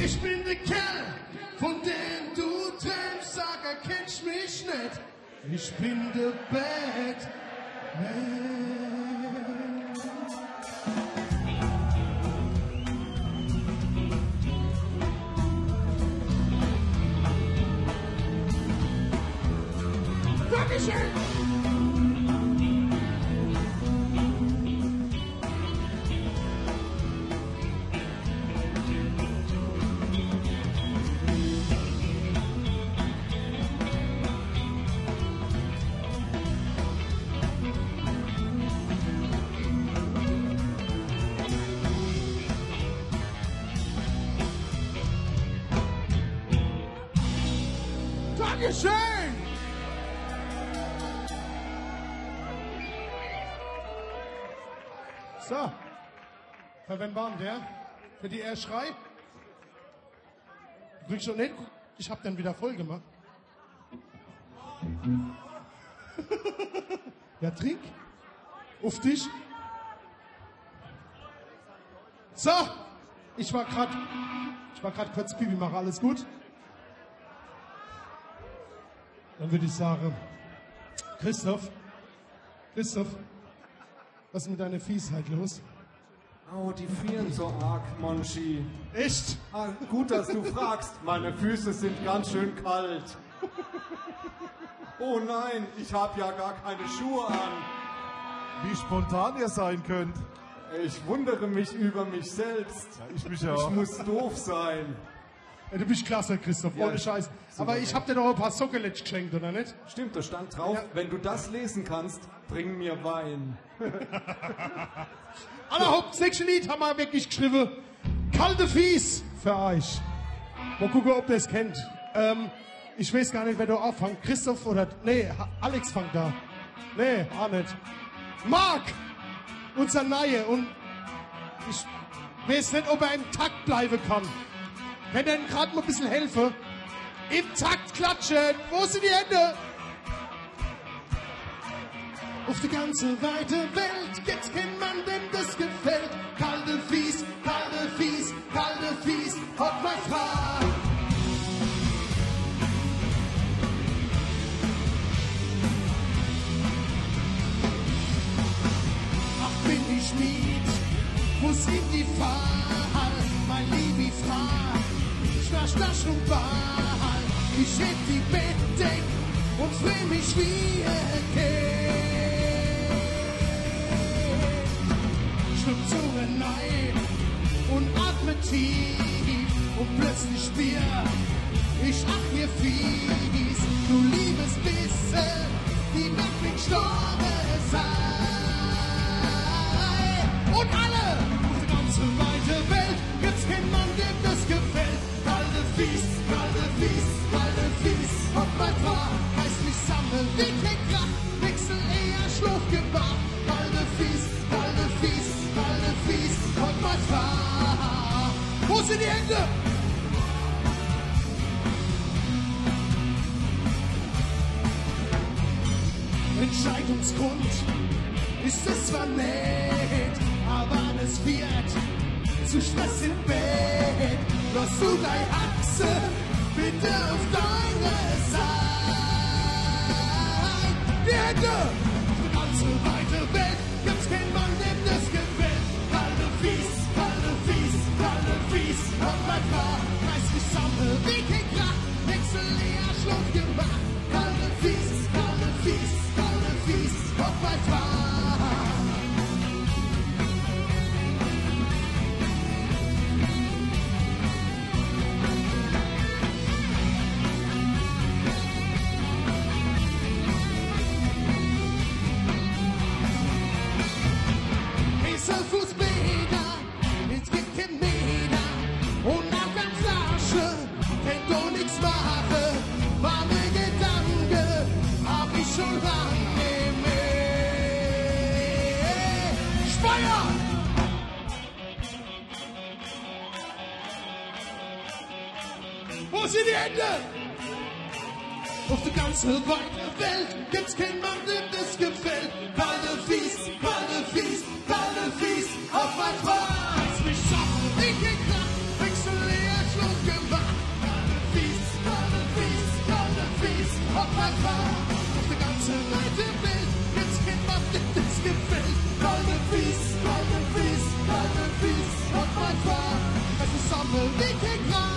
Ich bin der Kerl, von dem du träumst. Sag, kennst mich nicht? Ich bin der Batman. Dankeschön. Dankeschön. So, für wen war denn der? Für die Erschrei? Krieg schon nicht? Ich hab den wieder voll gemacht. Ja, trink. Auf dich. So, ich war grad kurz Pipi machen, alles gut? Dann würde ich sagen, Christoph, was ist mit deiner Fiesheit los? Oh, die frieren so arg, Monchi. Echt? Ah, gut, dass du fragst. Meine Füße sind ganz schön kalt. Oh nein, ich habe ja gar keine Schuhe an. Wie spontan ihr sein könnt. Ich wundere mich über mich selbst. Ja, ich mich ja Ich auch. muss doof sein. Ja, du bist klasse, Christoph, Ja, ohne Scheiß. super, Aber ich ja. hab dir doch ein paar Sockelets geschenkt, oder nicht? Stimmt, da stand drauf, Ja. wenn du das lesen kannst, bring mir Wein. Allerhaupt, das nächste Lied haben wir wirklich geschrieben. Kalte Fies für euch. Mal gucken, ob ihr es kennt. Ich weiß gar nicht, wer da anfängt. Christoph oder... Nee, Alex fängt da. Nee, auch nicht. Marc! Unser Neue. Und ich weiß nicht, ob er im Takt bleiben kann. Wenn er ihm gerade mal ein bisschen helfen. Im Takt klatschen. Wo sind die Hände? Auf die ganze weite Welt gibt's kein Mann, dem das gefällt. Kalte Fies, kalte Fies, kalte Fies, hat mein Frau. Ach, bin ich Schmied, muss in die Fahr, mein liebe Frau. Schnasch und Ball, ich heb die Bettdeck und freu mich wie ein Kind. Schluck Zunge rein und atme tief und plötzlich spür ich ach mir fies, du liebes Bisschen, die wird mich storben sein. Und alle, auf die ganze weite Welt, gibt's kein Mann, dem das gefällt. Kalte Fies, kalte Fies, kalte Fies, ob mein Paar, reiß mich sammeln, wie kein Krach, wechsel eher Schluch gemacht. Kalte Fies, kalte Fies, kalte Fies, ob mein Paar. Wo sind die Hände? Entscheidungsgrund ist es zwar nett, aber es wird zu Stress im Bett. Lass du dein Achse bitte auf deine Seite. Die Hände! Die ganze weite Welt gibt's kein Mann, dem das gefällt. Kalte Fies, kalte Fies, kalte Fies, und mein Paar reiß mich sammel wie kein Krach, wechsel eher Schluck gemacht. Kalte Fies, kalte Fies, kalte Fies, und mein Paar. Fußbäder, es gibt kein Meter und nach der Flasche kann doch nichts machen. Warme Gedanken hab ich schon lange mehr. Speyer! Wo sind die Hände? Auf der ganzen weiten Welt gibt's kein Mann, dem das gefällt. Kalte Fies, kalte Fies, kalte Fies, auf mein Preis mich sammel, ich geh Krach, wechsel leer, Schluck gemacht. Kalte Fies, kalte Fies, kalte Fies, auf mein Preis. Auf der ganzen weiten Welt gibt's kein Mann, dem das gefällt. Kalte Fies, kalte Fies, kalte Fies, auf mein Preis. Ich sammel, ich geh Krach.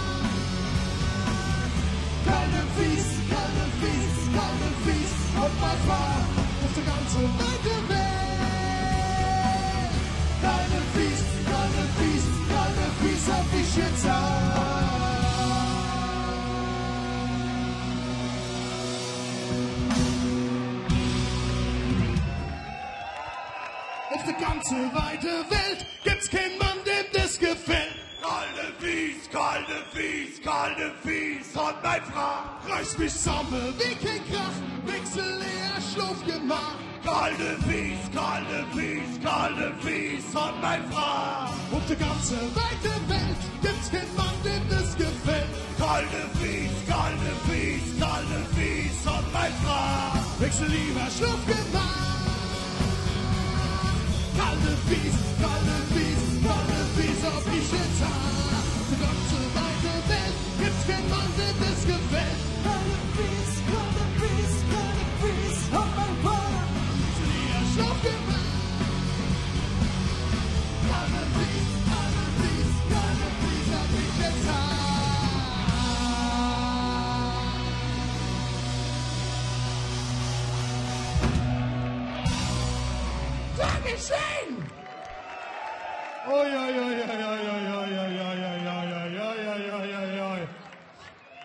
Kalte Fies, kalte Fies, kalte Fies, auf mein Fahr, auf der ganzen weite Welt. Kalte Fies, kalte Fies, kalte Fies, hab ich jetzt auf der ganzen weite Welt gibt's kein Mann, dem das gefällt. Kalte Fies, kalte Fies, kalte Fies, hat mein Frau, reiß mich sammel, wie kein Krach, wechsel leer, Schluff gemacht. Kalte Fies, kalte Fies, kalte Fies, hat mein Frau. Auf der ganze weite Welt gibt's kein Mann, dem das gefällt. Kalte Fies, kalte Fies, kalte Fies, hat mein Frau. hätte lieber Schluss gemacht. Kalte Fies auf mich getan. Für Gott zur weite Welt gibt's kein Mann, dem das gefällt. Kalte Fies auf mein Paar. Hätte lieber Schluss gemacht. Kalte Fies auf mich getan. Dankeschön! Oi.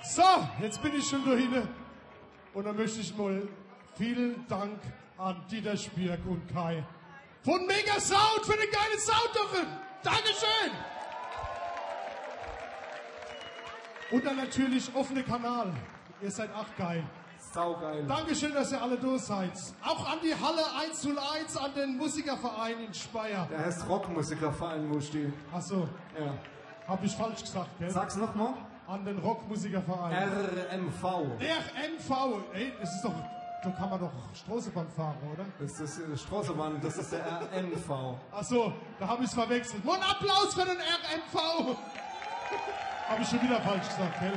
So, jetzt bin ich schon da hinten. Und dann möchte ich mal vielen Dank an Dieter Spierk und Kai von Mega Sound für den geilen Sound dafür. Dankeschön! Und dann natürlich offene Kanal. Ihr seid auch geil. Saugeil. Dankeschön, dass ihr alle da seid. Auch an die Halle 101, an den Musikerverein in Speyer. Der heißt Rockmusikerverein, Musti. Ach so, Ja. hab ich falsch gesagt, gell? Sag's nochmal. An den Rockmusikerverein. RMV. RMV. Ey, das ist doch, da kann man doch Straßenbahn fahren, oder? Das ist Straßenbahn, das ist der RMV. Ach so, da habe ich es verwechselt. Mal einen Applaus für den RMV. Habe ich schon wieder falsch gesagt, gell?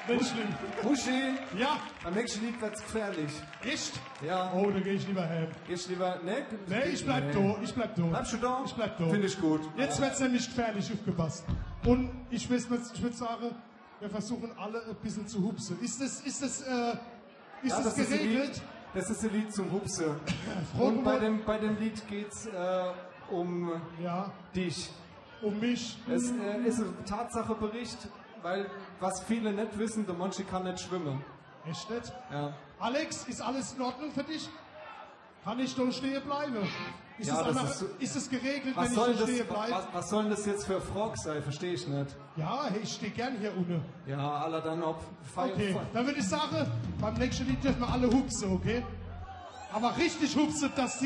Nicht schlimm. Muschi, Ja, beim nächsten Lied wird's gefährlich. echt? Ja. Oh, da gehe ich lieber heim. Gehst lieber, ne? Nee, ich bleib da. Bleibst du da? Ich bleib da. Finde ich gut. Jetzt wird's nämlich gefährlich, aufgepasst. Und ich würde sagen, wir versuchen alle ein bisschen zu hupsen. Ist das Das ist ein geregelt? Lied, das ist ein Lied zum Hupse. Fragen Und wir- bei dem Lied geht's um Ja, dich. um mich. Es ist ein Tatsachebericht, weil was viele nicht wissen, der Monchi kann nicht schwimmen. Echt nicht? Ja. Alex, ist alles in Ordnung für dich? Kann ich da stehen bleiben? Ist, Ja, es, das einfach, ist so- ist es geregelt, Was wenn soll, ich da stehen das, bleibe? was soll denn das jetzt für Frog sein? Verstehe ich nicht. Ja, hey, ich stehe gern hier unten. Ja, aller dann ob. Okay, dann würde ich sagen, beim nächsten Lied dürfen wir alle hupsen, okay? Aber richtig hupsen, dass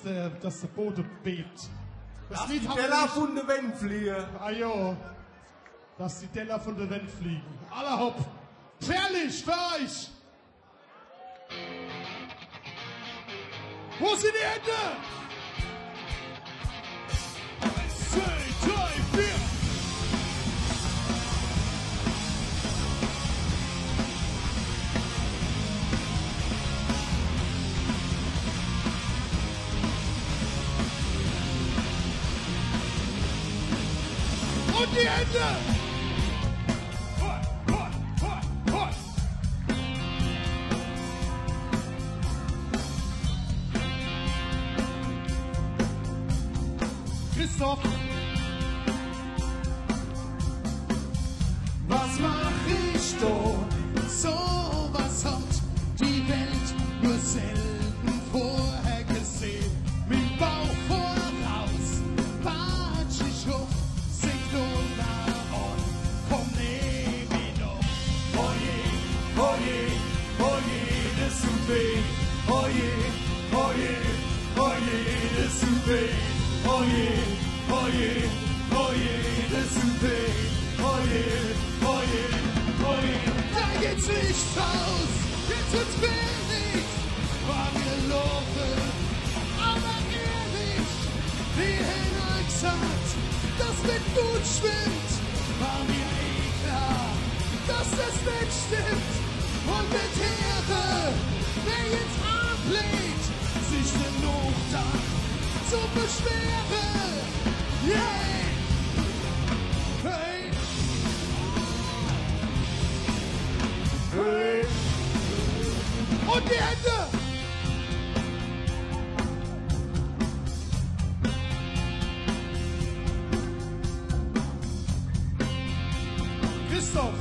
der Boden bebt. Das Lied haben wir nicht- von der Wand fliehen. Ah jo, dass die Teller von der Wand fliegen. Aller hopp. Gefährlich für euch. Wo sind die Hände? 1, 2, 3, 4. Und die Hände. Hoi. Christoph. Was mach ich da? So was hat die Welt nur selten vorher gesehen. Mit Bauch voraus, watsch ich hoch, sing nur nach und komm neben mich noch. Oje, das tut weh. Oje, das tut weh. Oje, das tut weh. Oje, da geht's Licht raus. Jetzt wird's wenig, war mir laufen. Aber ehrlich, wie Henrik sagt, dass mit gut schwimmt, war mir klar, dass das nicht stimmt. Und mit Ehre, wer jetzt ablehnt, sich den Notdach zu beschweren. Yeah! Hey! Hey! Und die Hände! Christoph!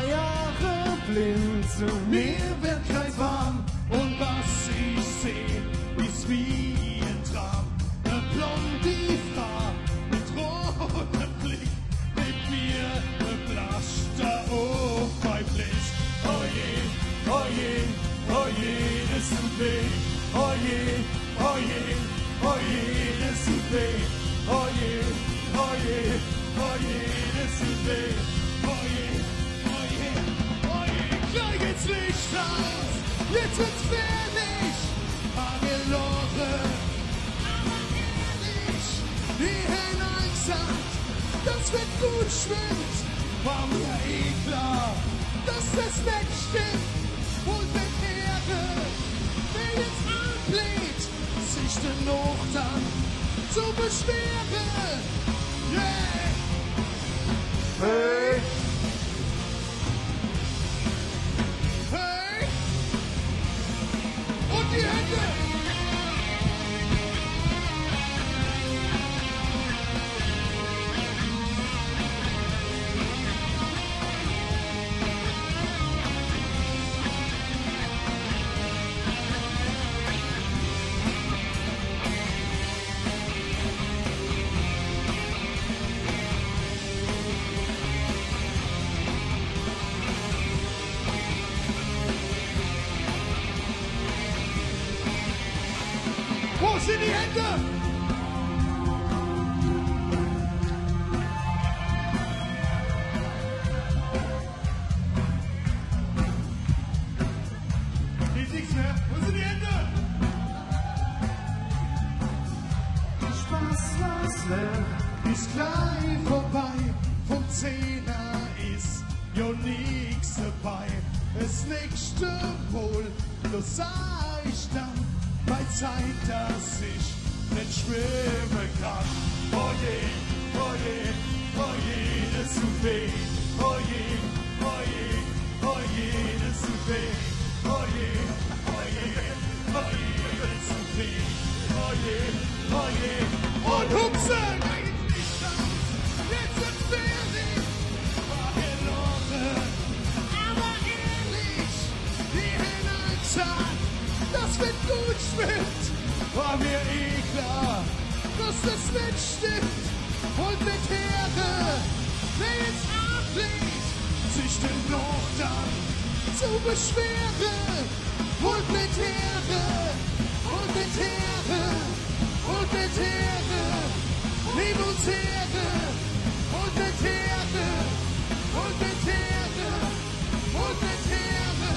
Jahre blind zu Mir wird gleich warm und was ich seh, ist wie ein Traum. Eine blonde Frau mit rotem Blick, mit mir blascht da auf mein Blick. Oje, das tut weh. Oje, das tut weh. Oje, oh je, das tut weh. Oh je, oh je, oh je. Gleich geht's Licht aus, jetzt wird's fertig. Angelogen, aber ehrlich, die Hinein sagt, das wird gut schwimmt. War mir eh klar, dass das nicht stimmt. Und mit Ehre, wer jetzt ablehnt, sich den noch dann zu beschweren. Yeah! Hey! Hey! Und die Hände! Wo sind die Hände? Geht nichts mehr. Wo sind die Hände? Spaß, was Ist gleich vorbei. Vom Zehner ist ja nichts dabei. Das nächste Wohl, das sah ich dann. Bei Zeit, dass ich nicht schwimmen kann. Oh je, oh je, oh je, das tut weh. Oh je, oh je, oh je, das tut weh. Oh je, oh je, oh je, das tut weh. Oh je, oh je. Und Hupse! Jetzt wird's fertig. War gelogen, aber ehrlich, die Hinein das wird gut schwimmt, war mir eh klar, dass das nicht stimmt. Und mit Ehre, wer jetzt ablehnt, sich den noch dann zu beschweren. Und mit Ehre, und mit Ehre, und mit Ehre, lieb uns Ehre, und mit Ehre, und mit Ehre, und mit Ehre,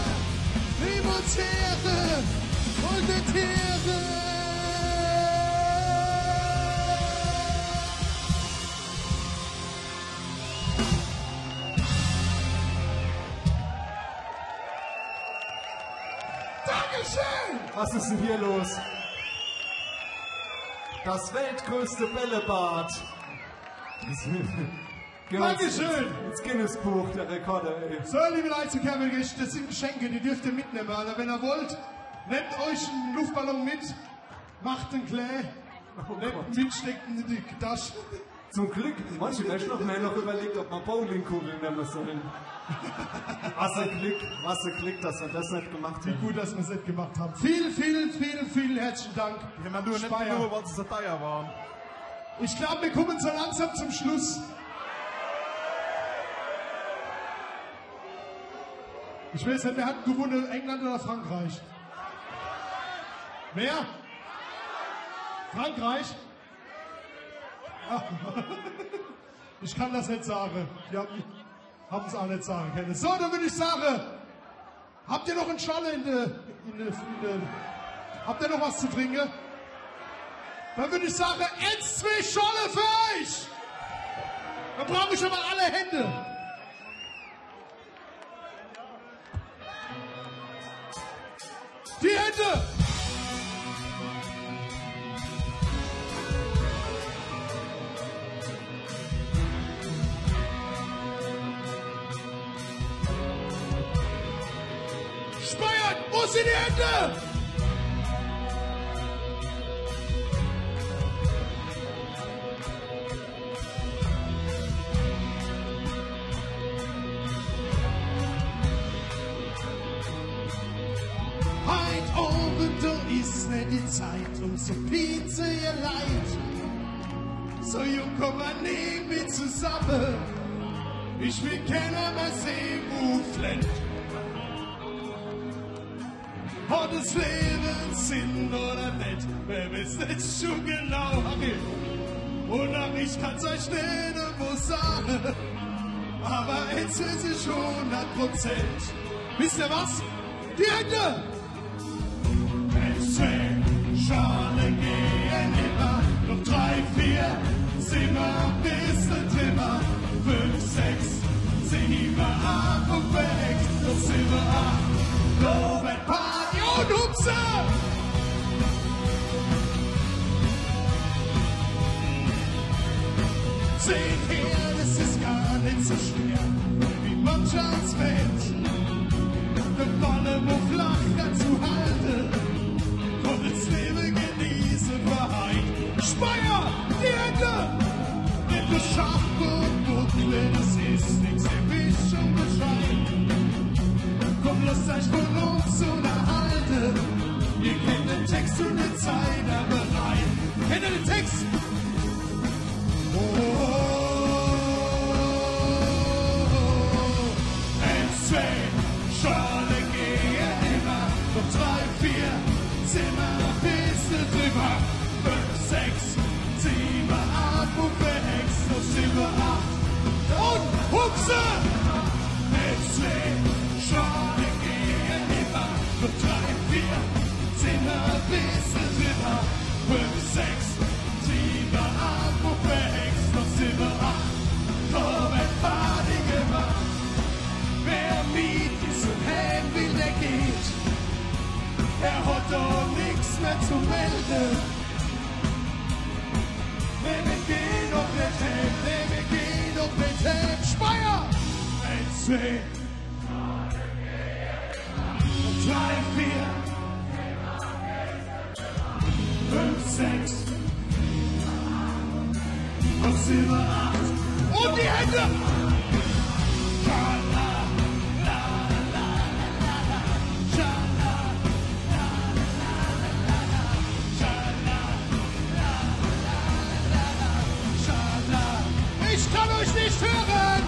lieb uns Ehre. Und mit Ehre. Dankeschön! Was ist denn hier los? Das weltgrößte Bällebad. Dankeschön! Ins Guinness-Buch der Rekorde, ey. So, liebe Leute zu Kermel-Gericht, das sind Geschenke, die dürft ihr mitnehmen. Aber wenn ihr wollt, nehmt euch einen Luftballon mit, macht einen Klee, nehmt einen mit, steckt ihn in die Tasche. Zum Glück, manche Menschen noch mehr noch überlegt, ob man Bowlingkugeln nehmen sollen. Was ein Glück, dass wir das nicht gemacht Wie haben. gut, dass wir es nicht gemacht haben. Vielen herzlichen Dank. Ja, man nur nicht Speyer. nur, weil sie so teuer waren. Ich glaube, wir kommen so langsam zum Schluss. Ich weiß nicht, wer hat gewonnen, England oder Frankreich? Wer? Frankreich? Ah. Ich kann das nicht sagen. Die haben es auch nicht sagen können. So, dann würde ich sagen, habt ihr noch einen Schale habt ihr noch was zu trinken? Dann würde ich sagen, 1, 2 Scholle für euch! Dann brauche ich aber alle Hände. Die Hände! Speyer, wo sind die Hände? Heut oben, da ist nicht die Zeit und so Pizza ihr Leid. So jung kommen wir nie mit zusammen. Ich will keiner mehr sehen, wo flennt. Hat das Leben Sinn oder nicht? Wer weiß nicht schon genau. Und auch ich kann's euch nicht irgendwo sagen, aber jetzt ist es 100%. Wisst ihr was? Die Hände! Schale gehen immer, noch 3, 4, sind wir ein bisschen drimmer. 5, 6, 7, 8 und weg, noch sind wir 8. Robert, Party und Hupse! Seht her, das ist gar nicht so schwer, wie manch ans Feld. Wir wollen wo flach dazu halten. Und das Leben genießen wir heim. Speyer, die Hände! Mit der Schacht und Buckle, das ist nix, ihr wisst schon Bescheid. Komm, lasst euch von uns unterhalten. Ihr kennt den Text und die Zeit, aber rein. Kennt ihr den Text? Schale gehen immer, noch 3, 4, sind wir ein bisschen drüber. 5, 6, 7, 8, und verhext, noch sind wir 8. Und Huxe! Schale gehen immer, noch 3, 4, sind wir ein bisschen drüber. 5, 6, 7, 8, und verhext, noch sind wir 8. Komm, Party gemacht. Wer mit diesem Hemd der geht, er hat doch nichts mehr zu melden. Wir gehen doch mit Hemd, wir gehen doch mit Hemd. Speyer! 1, 2, 3, 4, 5, 6, und 7, 8. Und die Hände! Ich kann euch nicht hören!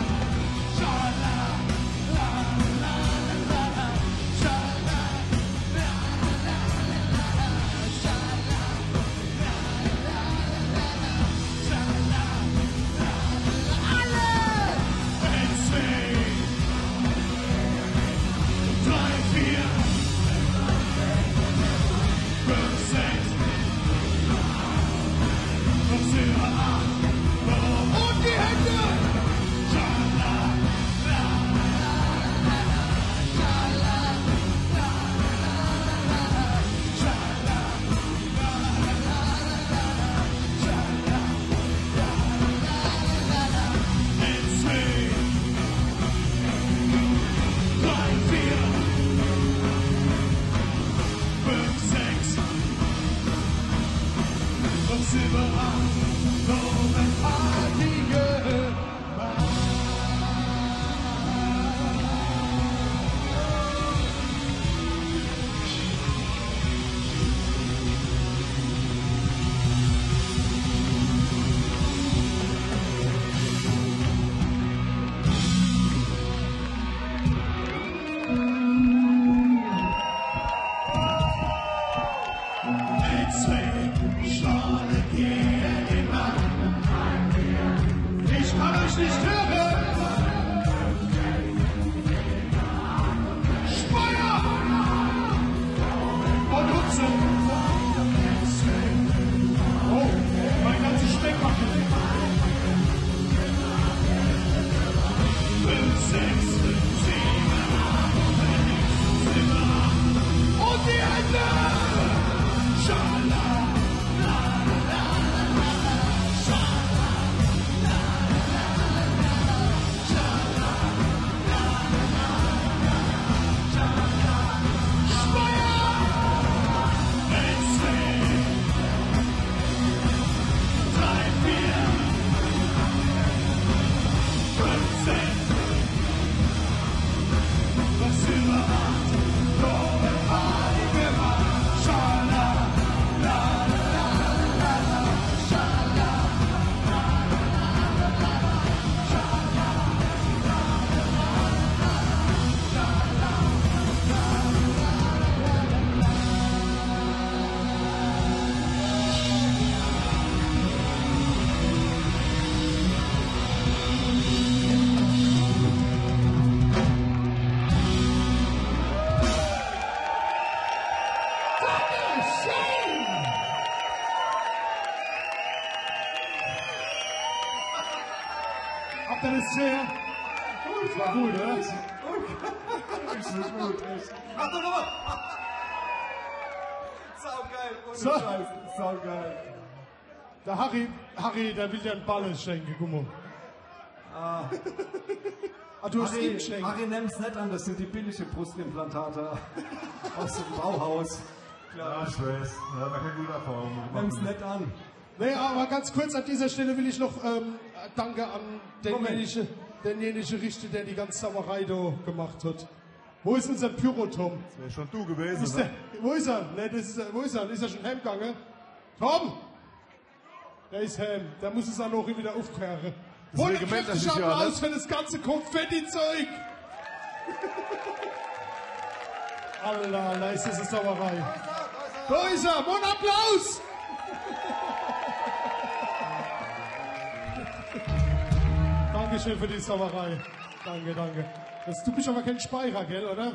Habt ihr das gesehen? Das war gut, oder? Richtig gut, echt. Ach, doch nochmal! Saugeil, ohne So. Scheiß. Saugeil. Der Harry, der will dir einen Ball schenken, guck mal. Ah, du hast ihm geschenkt. Harry, nimm's nicht an, das sind die billigen Brustimplantate aus dem Bauhaus. Ja, ich weiß. Ja, da keine gute Erfahrung. Nimm's nicht an. Nee, aber ganz kurz an dieser Stelle will ich noch Danke an denjenigen Richter, der die ganze Sauerei da gemacht hat. Wo ist unser Pyrotom? Das wäre schon du gewesen. Ist der, wo ist er? Nee, wo ist er? Ist er schon heimgegangen? Tom! Der ist heim. Der muss es auch noch wieder aufkehren. Hol den Regiment, das kräftig ist ja Applaus für das ganze Konfetti-Zeug! Allah, ist das eine Sauerei. Da ist er! Mon Applaus! Dankeschön für die Sauerei. Danke. Du bist aber kein Speicher, gell, oder?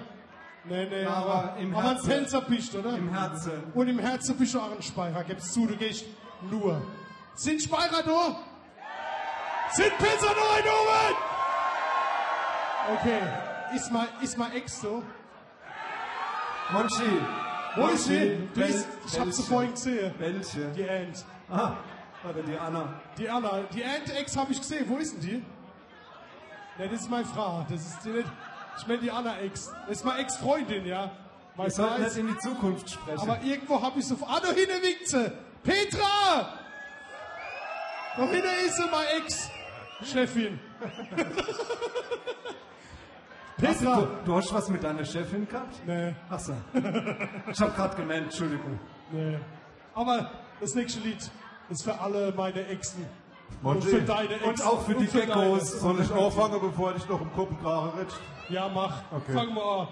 Nee, Aber im ein Herzen. Pelzer bist, oder? Im Herzen. Und im Herzen bist du auch ein Speicher. Gib's zu, du gehst nur. Sind Speicher da? Sind Pelzer da in oben? Okay. Ist mein Ex so? Monchi. Wo ist sie? Wel- Ich hab sie welche? vorhin gesehen. Welche? Die Ant. Ah, oder die Anna. Die Anna. Die Ant-Ex habe ich gesehen. Wo ist denn die? Ne, das ist meine Frau. Das ist die nicht. Ich meine die Anna-Ex. Das ist meine Ex-Freundin, ja. Wir Meine sollten Frau nicht ist, in die Zukunft sprechen. aber irgendwo habe ich so. Ah, da hinten winkt sie. Petra! Da hinten ist sie, meine Ex-Chefin. Petra! Du hast was mit deiner Chefin gehabt? Nee, Achso. Ich hab grad gemeint, Entschuldigung. nee. Aber das nächste Lied ist für alle meine Exen. Und Monchi, für deine Exen. Und auch für die deine. Geckos. soll ich anfangen, bevor ich noch im Koppenkragen ritsch? Ja, mach. Okay. Fangen wir an.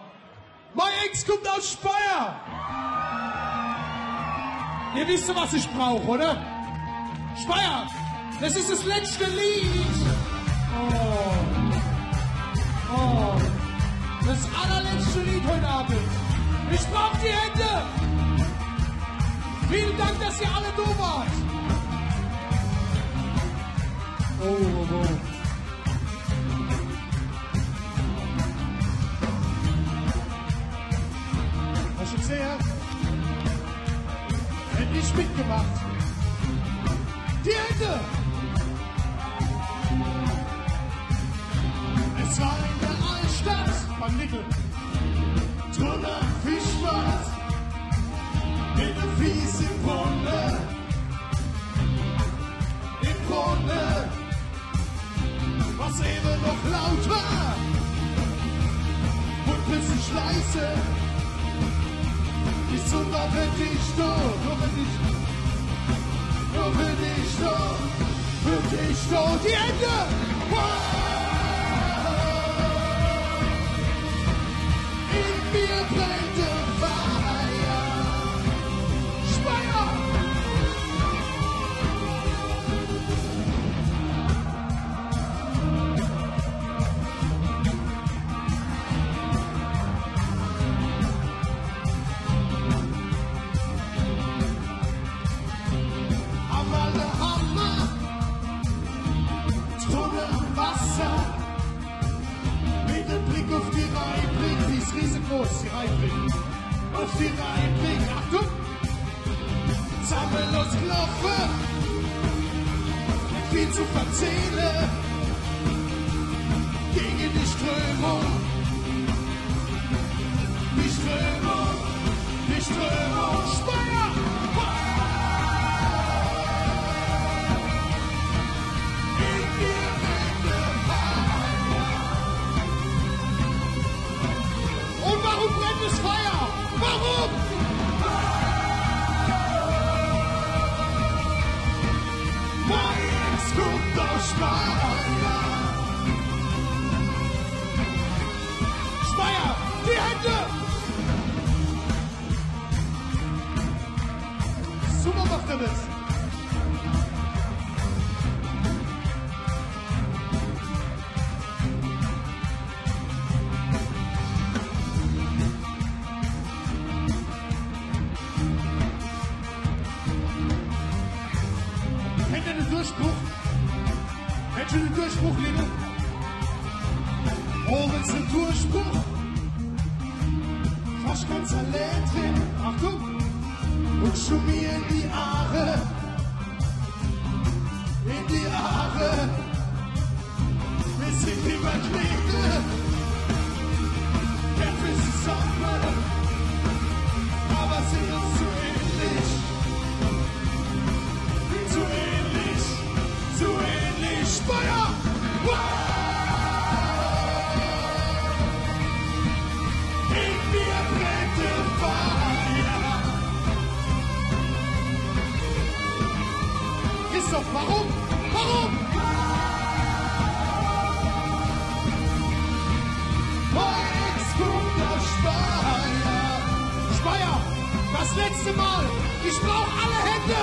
Mein Ex kommt aus Speyer. Ihr wisst, was ich brauche, oder? Speyer, das ist das letzte Lied. Oh. Das allerletzte Lied heute Abend. Ich brauche die Hände. Vielen Dank, dass ihr alle da wart. Oh. Hast du gesehen? Hätte ich mitgemacht. Die Hände! Es war in der Altstadt beim Nickel. Toller Fischbad mit der Fies im Brunnen. Im Brunnen, was eben noch laut war und plötzlich leise. Die Sonne war für dich da, nur für dich da, für dich da. Die Hände! In mir brennt der Feuer. Speyer! Hammer, Tunnel am Wasser, mit dem Blick auf die Rheinblick, die ist riesengroß, die Rheinblick, auf die Rheinblick, Achtung, sammeln uns Knopfe, nicht viel zu verzählen, gegen die Strömung, Speyer! Und warum brennt das Feuer? Warum? Mein kommt aus Speyer. Speyer, die Hände! Super macht er das. Hände in den Durchbruch. Menschen in Durchbruchlinie. Ohren sind Durchbruch. Fast ganz allein drin. Achtung! Und schon mir in die Haare. In die Haare. Wir sind überklebte. Kämpfe zusammen. Aber sind uns zu ähnlich. Zu ähnlich. Zu ähnlich. Feuer! In mir brennt Feuer. Christoph, warum? Warum? Jetzt kommt der Speyer. Speyer, das letzte Mal. Ich brauche alle Hände.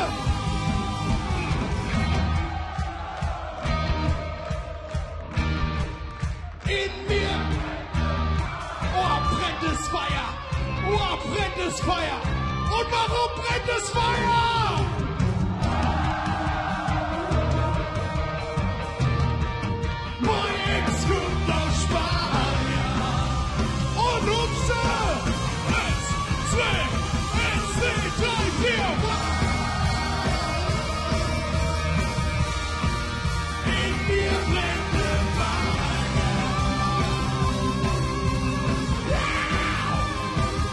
In mir. Oh, brennt es Feuer. Oh, brennt es Feuer. Und warum brennt es Feuer? Jetzt kommt der Speyer. Und Upse. 1, 2, 1, 2, 3, 4. In mir brennt der Feuer.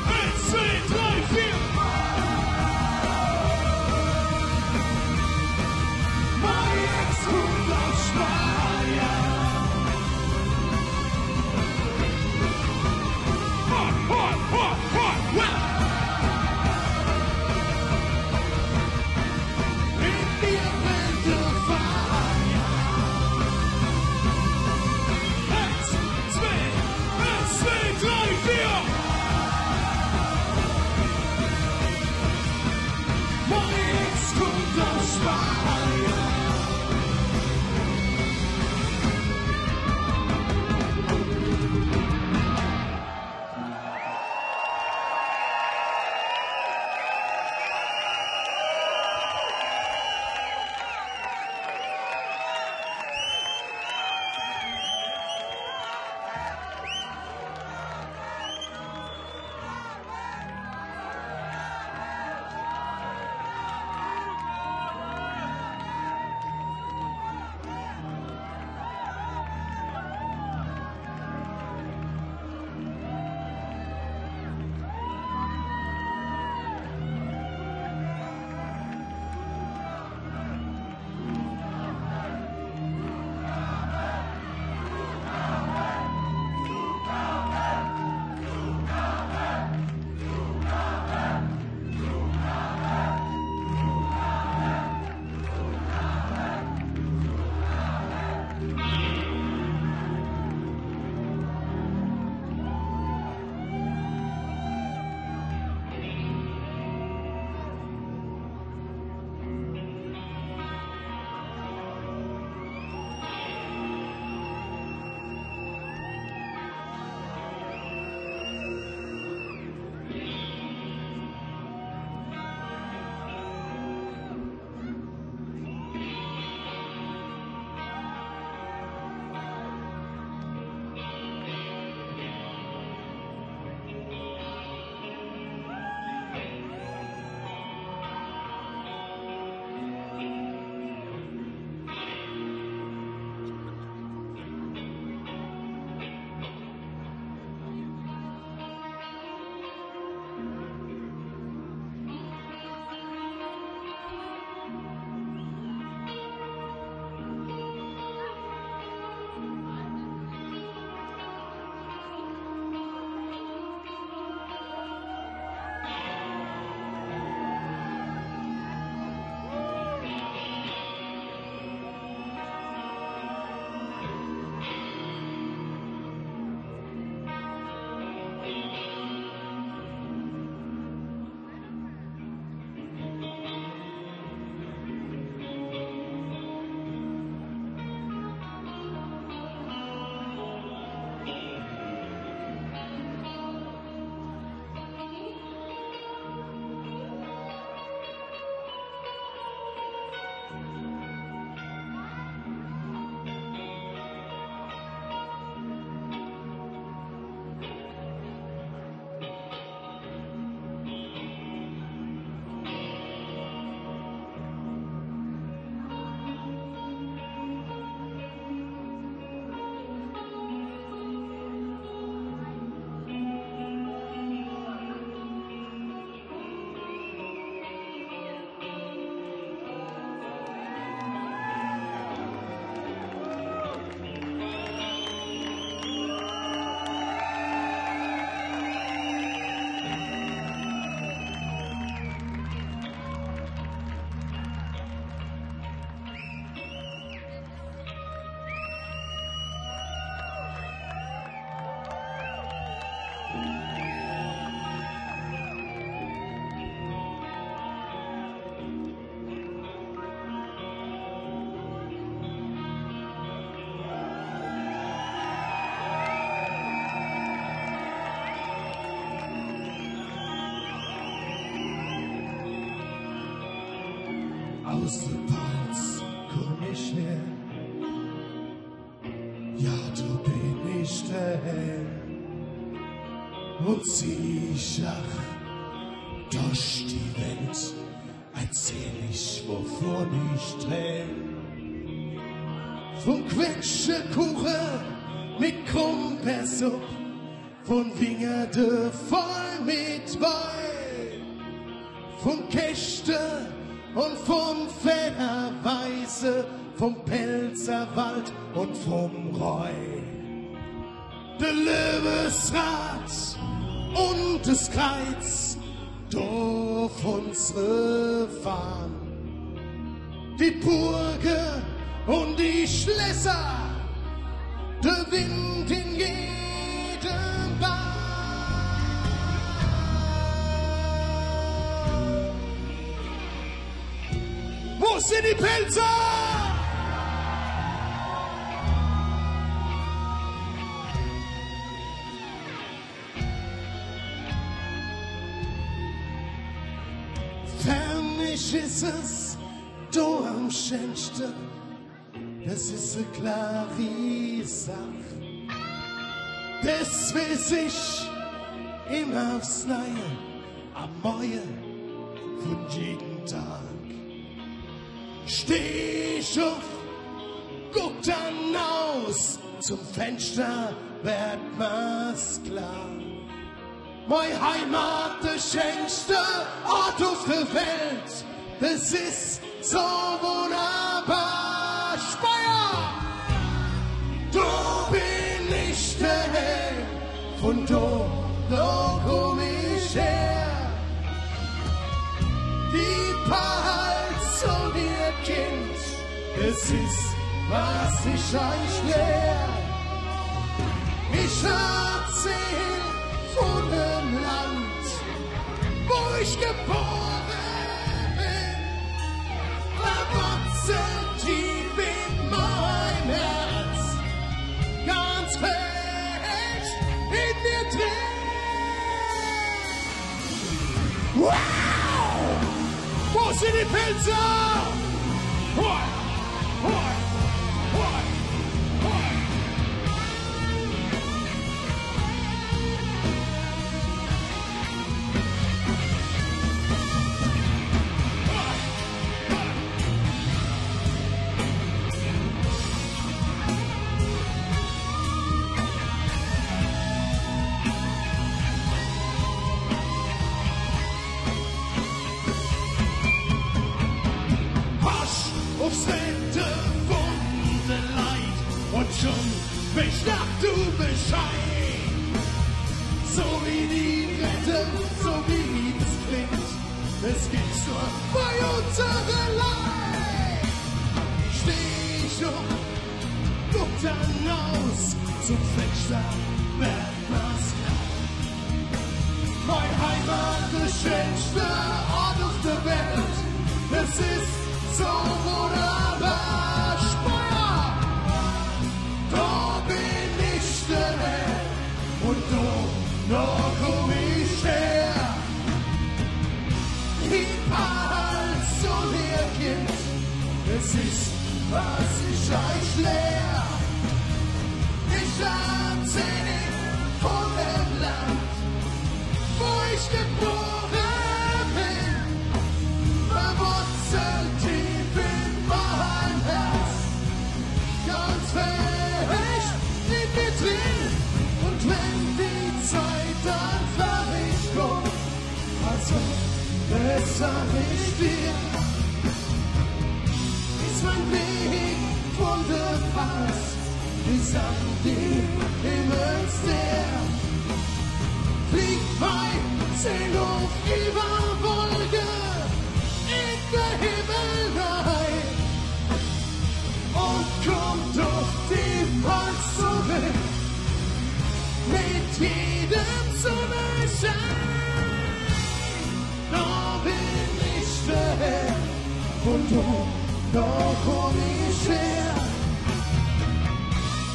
1, 2, 3, 4. aus dem Holz komm ich her. Ja, du bin ich der Herr. Und zieh ich ach durch die Welt, erzähl ich, wovon ich träum. Von Quetschekuchen mit Krummpersupp, von Wingerde voll mit Wein, von Kächte und von Federweise, vom Pelzerwald und vom Reu. Der Löwesrad und das Kreuz, dorf unsere Fahnen, die Burge und die Schlösser, der Wind in jedem Bad. Wo sind die Pelzer? Fernig ist es, du am schönsten. Das ist eine klare Sache. Das weiß ich immer aufs Neue, am Morgen von jedem Tag. Steh ich auf, guck dann aus, zum Fenster wird mir's klar. Meine Heimat, der schönste Ort auf der Welt, das ist so wunderbar. Speyer! Du bin ich der Herr, von da komm ich her. Die Palz und ihr Kind, es ist, was ich euch lehr. Ich erzähl von dem Land, wo ich geboren bin, verwurzelt tief in mein Herz, ganz fest in mir drin. Wow! Wo sind die Pilze? Hoi! Hoi! Hoi! Hoi! Aufs Ende von der Leid und schon beschnappt du Bescheid. So wie die Rette, so wie es klingt, es gibt's nur bei unserer Leid. Steh ich auf, guck dann aus, zum Fenster wird mir's klar. Mein Heimat, der schönste Ort auf der Welt, es ist so wunderbar. Speyer, da bin ich der Herr und da komm ich her. Die Palz und ihr Kind, es ist, was ich euch lehr. Ich erzähl von dem Land, wo ich geboren bin, verwurzelt tief in mein Herz, ganz fest in mir drin. Und wenn die Zeit dann fertig kommt, also besser ich dir, ist mein Weg von der Faust bis an den Himmelsstern. Fliegt mein Seeluft über Wolke in der Himmel rein und kommt auf die Palz zurück mit jedem Sonnenschein. Da bin ich der Herr und da komm ich her.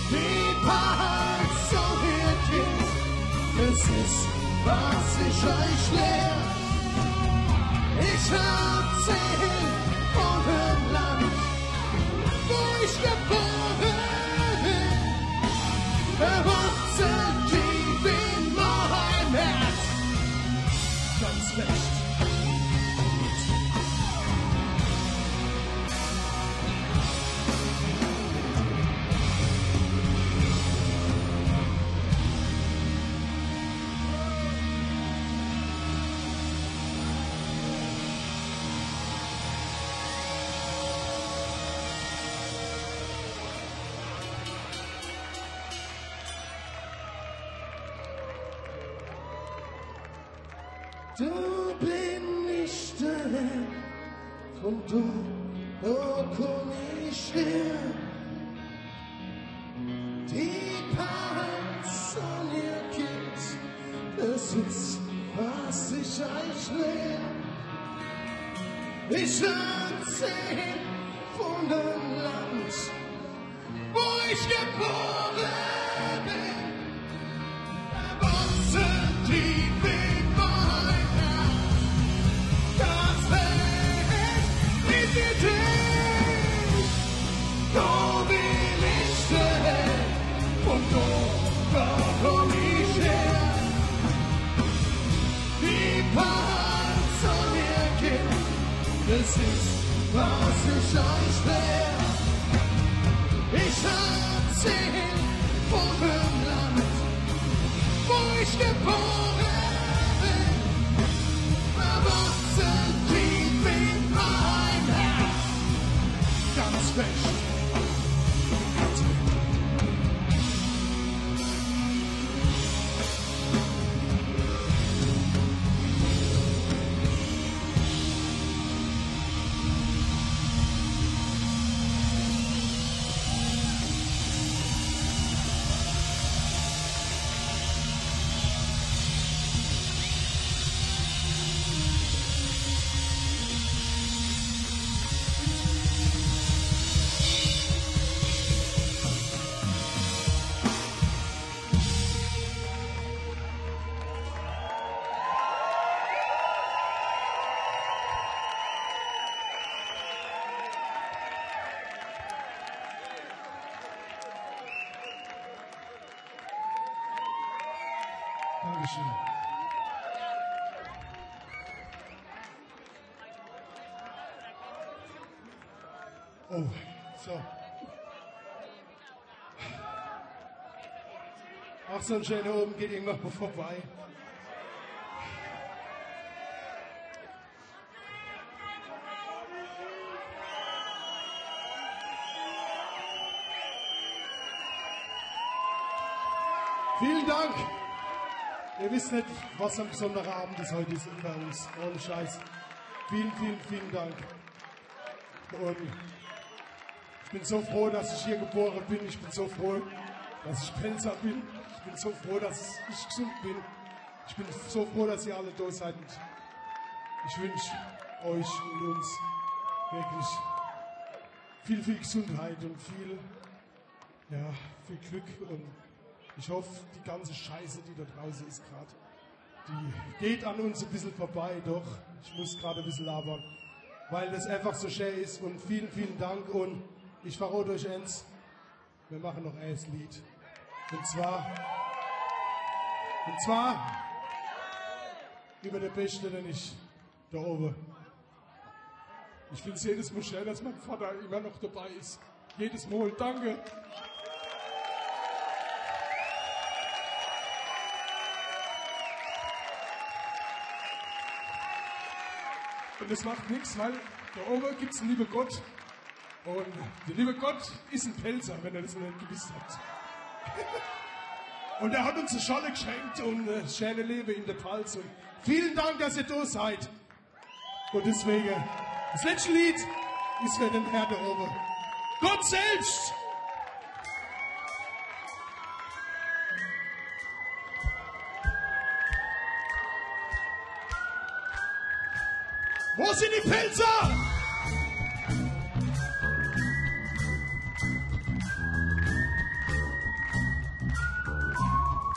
Die Palz und ihr Kind, es ist, was ich euch lehr. Ich erzähl von Du bin ich der Herr, von dort komm ich her. Die Panzer, ihr Kind, es ist, was ich euch lehr. Ich erzähl von dem Land, wo ich geboren bin. Wurzeltrieb in mein Herz, das Feld ist mir drin. So will ich sein, von dort komm ich her. Die Panzer, ihr Kind, es ist, was ich euch lehr. Ich erzähl von dem Land, wo ich geboren bin. Verwurzelt tief in mein Herz, ganz fest. Dankeschön. Oh, so. Ach, so ein schöner oben geht irgendwann mal vorbei. Vielen Dank. Ihr wisst nicht, was ein besonderer Abend ist heute ist bei uns. Ohne Scheiß. Vielen, vielen, vielen Dank. Und ich bin so froh, dass ich hier geboren bin. Ich bin so froh, dass ich Pelzer bin. Ich bin so froh, dass ich gesund bin. Ich bin so froh, dass ihr alle da seid. Und ich wünsche euch und uns wirklich viel, viel Gesundheit und viel Glück. Und ich hoffe, die ganze Scheiße, die da draußen ist gerade, die geht an uns ein bisschen vorbei. Doch, ich muss gerade ein bisschen labern, weil das einfach so schön ist. Und vielen, vielen Dank. Und ich verrate euch eins, wir machen noch ein Lied. Und zwar über der Beste, denn ich da oben. Ich finde es jedes Mal schön, dass mein Vater immer noch dabei ist. Jedes Mal. Danke. Und das macht nichts, weil da oben gibt es einen lieben Gott. Und der liebe Gott ist ein Pelzer, wenn ihr das noch nicht gewusst habt. Und er hat uns eine Scholle geschenkt und ein schönes Leben in der Pfalz. Und vielen Dank, dass ihr da seid. Und deswegen, das letzte Lied ist für den Herrn da oben. Gott selbst! Wo sind die Pelzer?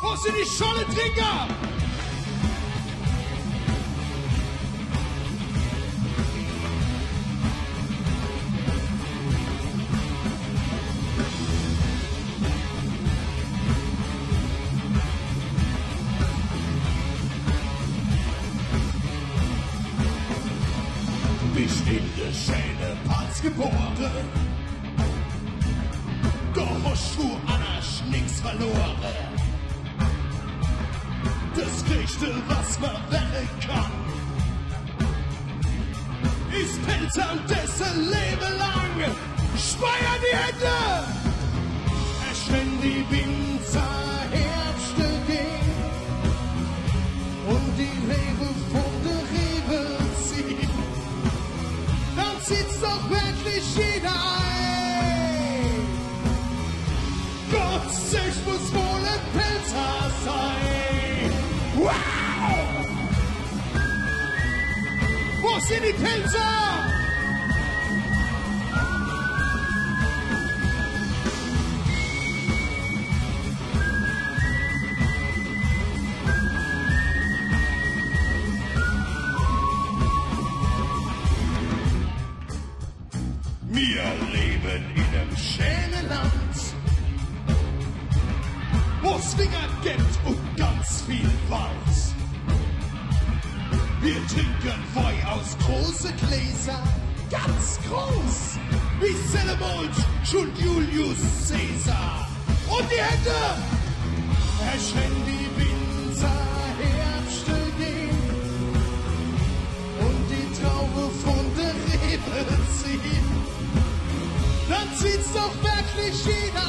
Wo sind die Schollentrinker? Bist in der schöne Pfalz geboren, doch hast du anders nix verloren. Das Größte, was man werden kann, ist Pelzern dessen Leben lang. Speier die Hände! Erst wenn die Winzer Herbste gehen und die Leben vor Gott, ich muss wohl ein Pelzer sein. Wow! Wo sind die Pelzer? Wir leben in einem schönen Land, wo's Finger gibt und ganz viel Wald. Wir trinken Wein aus großen Gläser, ganz groß, wie Celemont und Julius Caesar. Und die Hände, wenn die Winterherbste gehen und die Traube von der Rebe ziehen, dann zieht's doch wirklich jeder ein.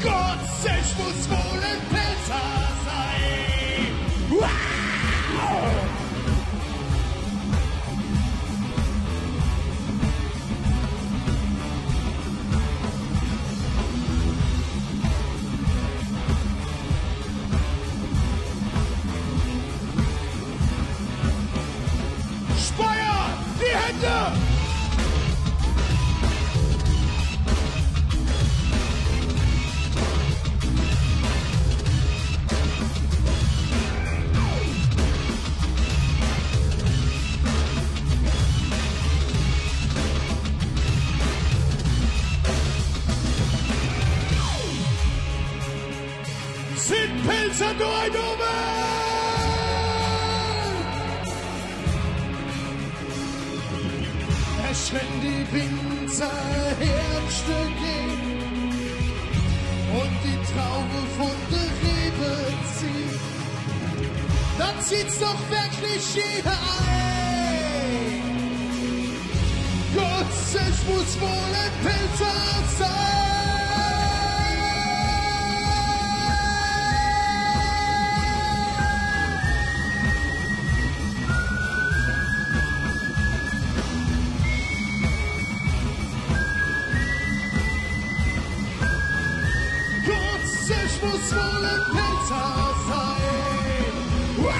Gott, ich muss wohl ein Pelzer sein. Wow! Speyer, die Hände! Sind Pelzer nur ein Omen? Wenn die Winterherbste gehen und die Traube von der Rebe zieht, dann zieht's doch wirklich jeder ein. Gott, ich muss wohl ein Pelzer sein. Ich muss wohl ein Pelzer sein. Wow!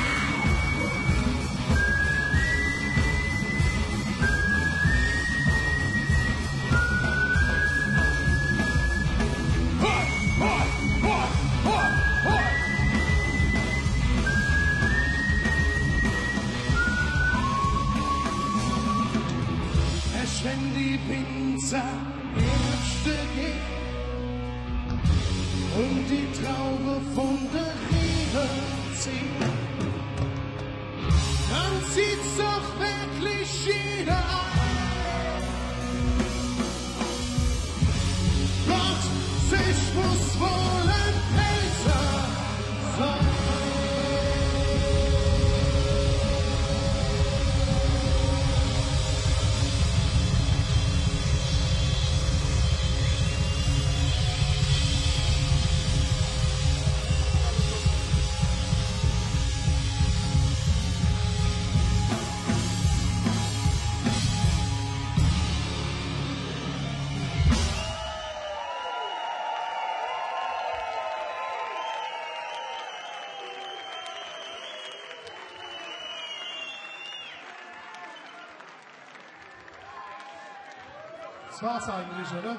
Hoi, hoi, hoi, hoi, hoi. Wenn die Winterherbste gehen und die Traube von der Rebe zieht, dann zieht's doch wirklich jeder ein. Gott, ich muss wohl ein Pelzer sein. Das war's eigentlich, oder?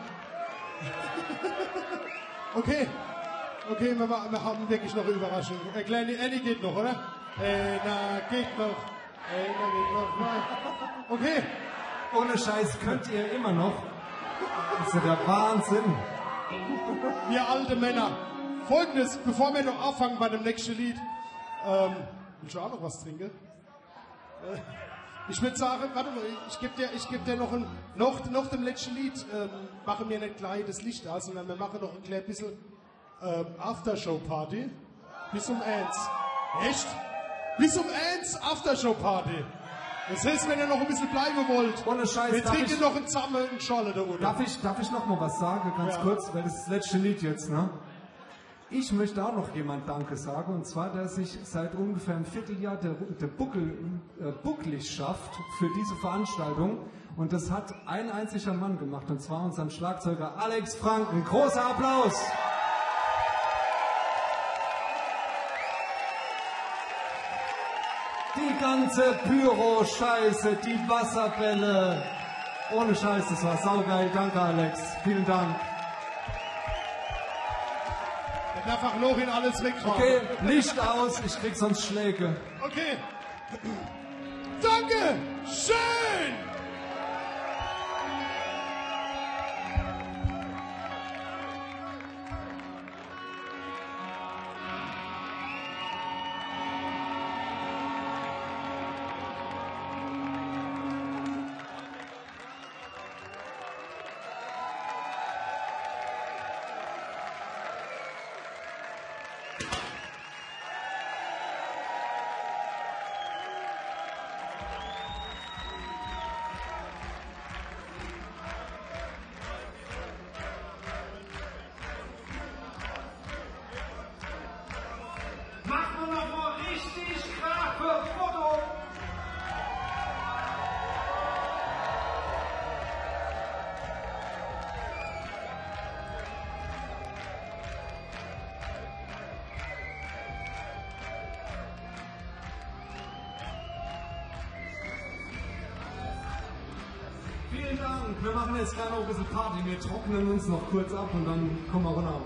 Okay. Okay, wir haben wirklich noch eine Überraschung. Kleine Annie geht noch, oder? Na, geht noch. Na, geht noch. Nein. Okay. Ohne Scheiß könnt ihr immer noch. Das ist ja der Wahnsinn. Wir alte Männer. Folgendes, bevor wir noch anfangen bei dem nächsten Lied. Willst du auch noch was trinken? Ich würde sagen, warte mal, ich geb dir noch nach dem letzten Lied, machen wir nicht gleich das Licht aus, sondern wir machen noch ein klein bisschen Aftershow-Party. Bis um 1. Echt? Bis um 1 Aftershow-Party. Das heißt, wenn ihr noch ein bisschen bleiben wollt, ohne Scheiß, wir trinken noch einen Zammel, einen Scholle da unten. Darf ich noch mal was sagen, ganz kurz, weil das ist das letzte Lied jetzt, ne? Ich möchte auch noch jemand Danke sagen, und zwar, der sich seit ungefähr einem Vierteljahr bucklig schafft für diese Veranstaltung. Und das hat ein einziger Mann gemacht, und zwar unseren Schlagzeuger Alex Franken. Großer Applaus! Die ganze Pyro-Scheiße, die Wasserbälle. Ohne Scheiß, das war saugeil. Danke, Alex. Vielen Dank. Einfach noch in alles wegfahren. Okay, Licht aus, ich krieg sonst Schläge. Okay. Danke. Schön. Vielen Dank. Wir machen jetzt gerade noch ein bisschen Party. Wir trocknen uns noch kurz ab und dann kommen wir runter.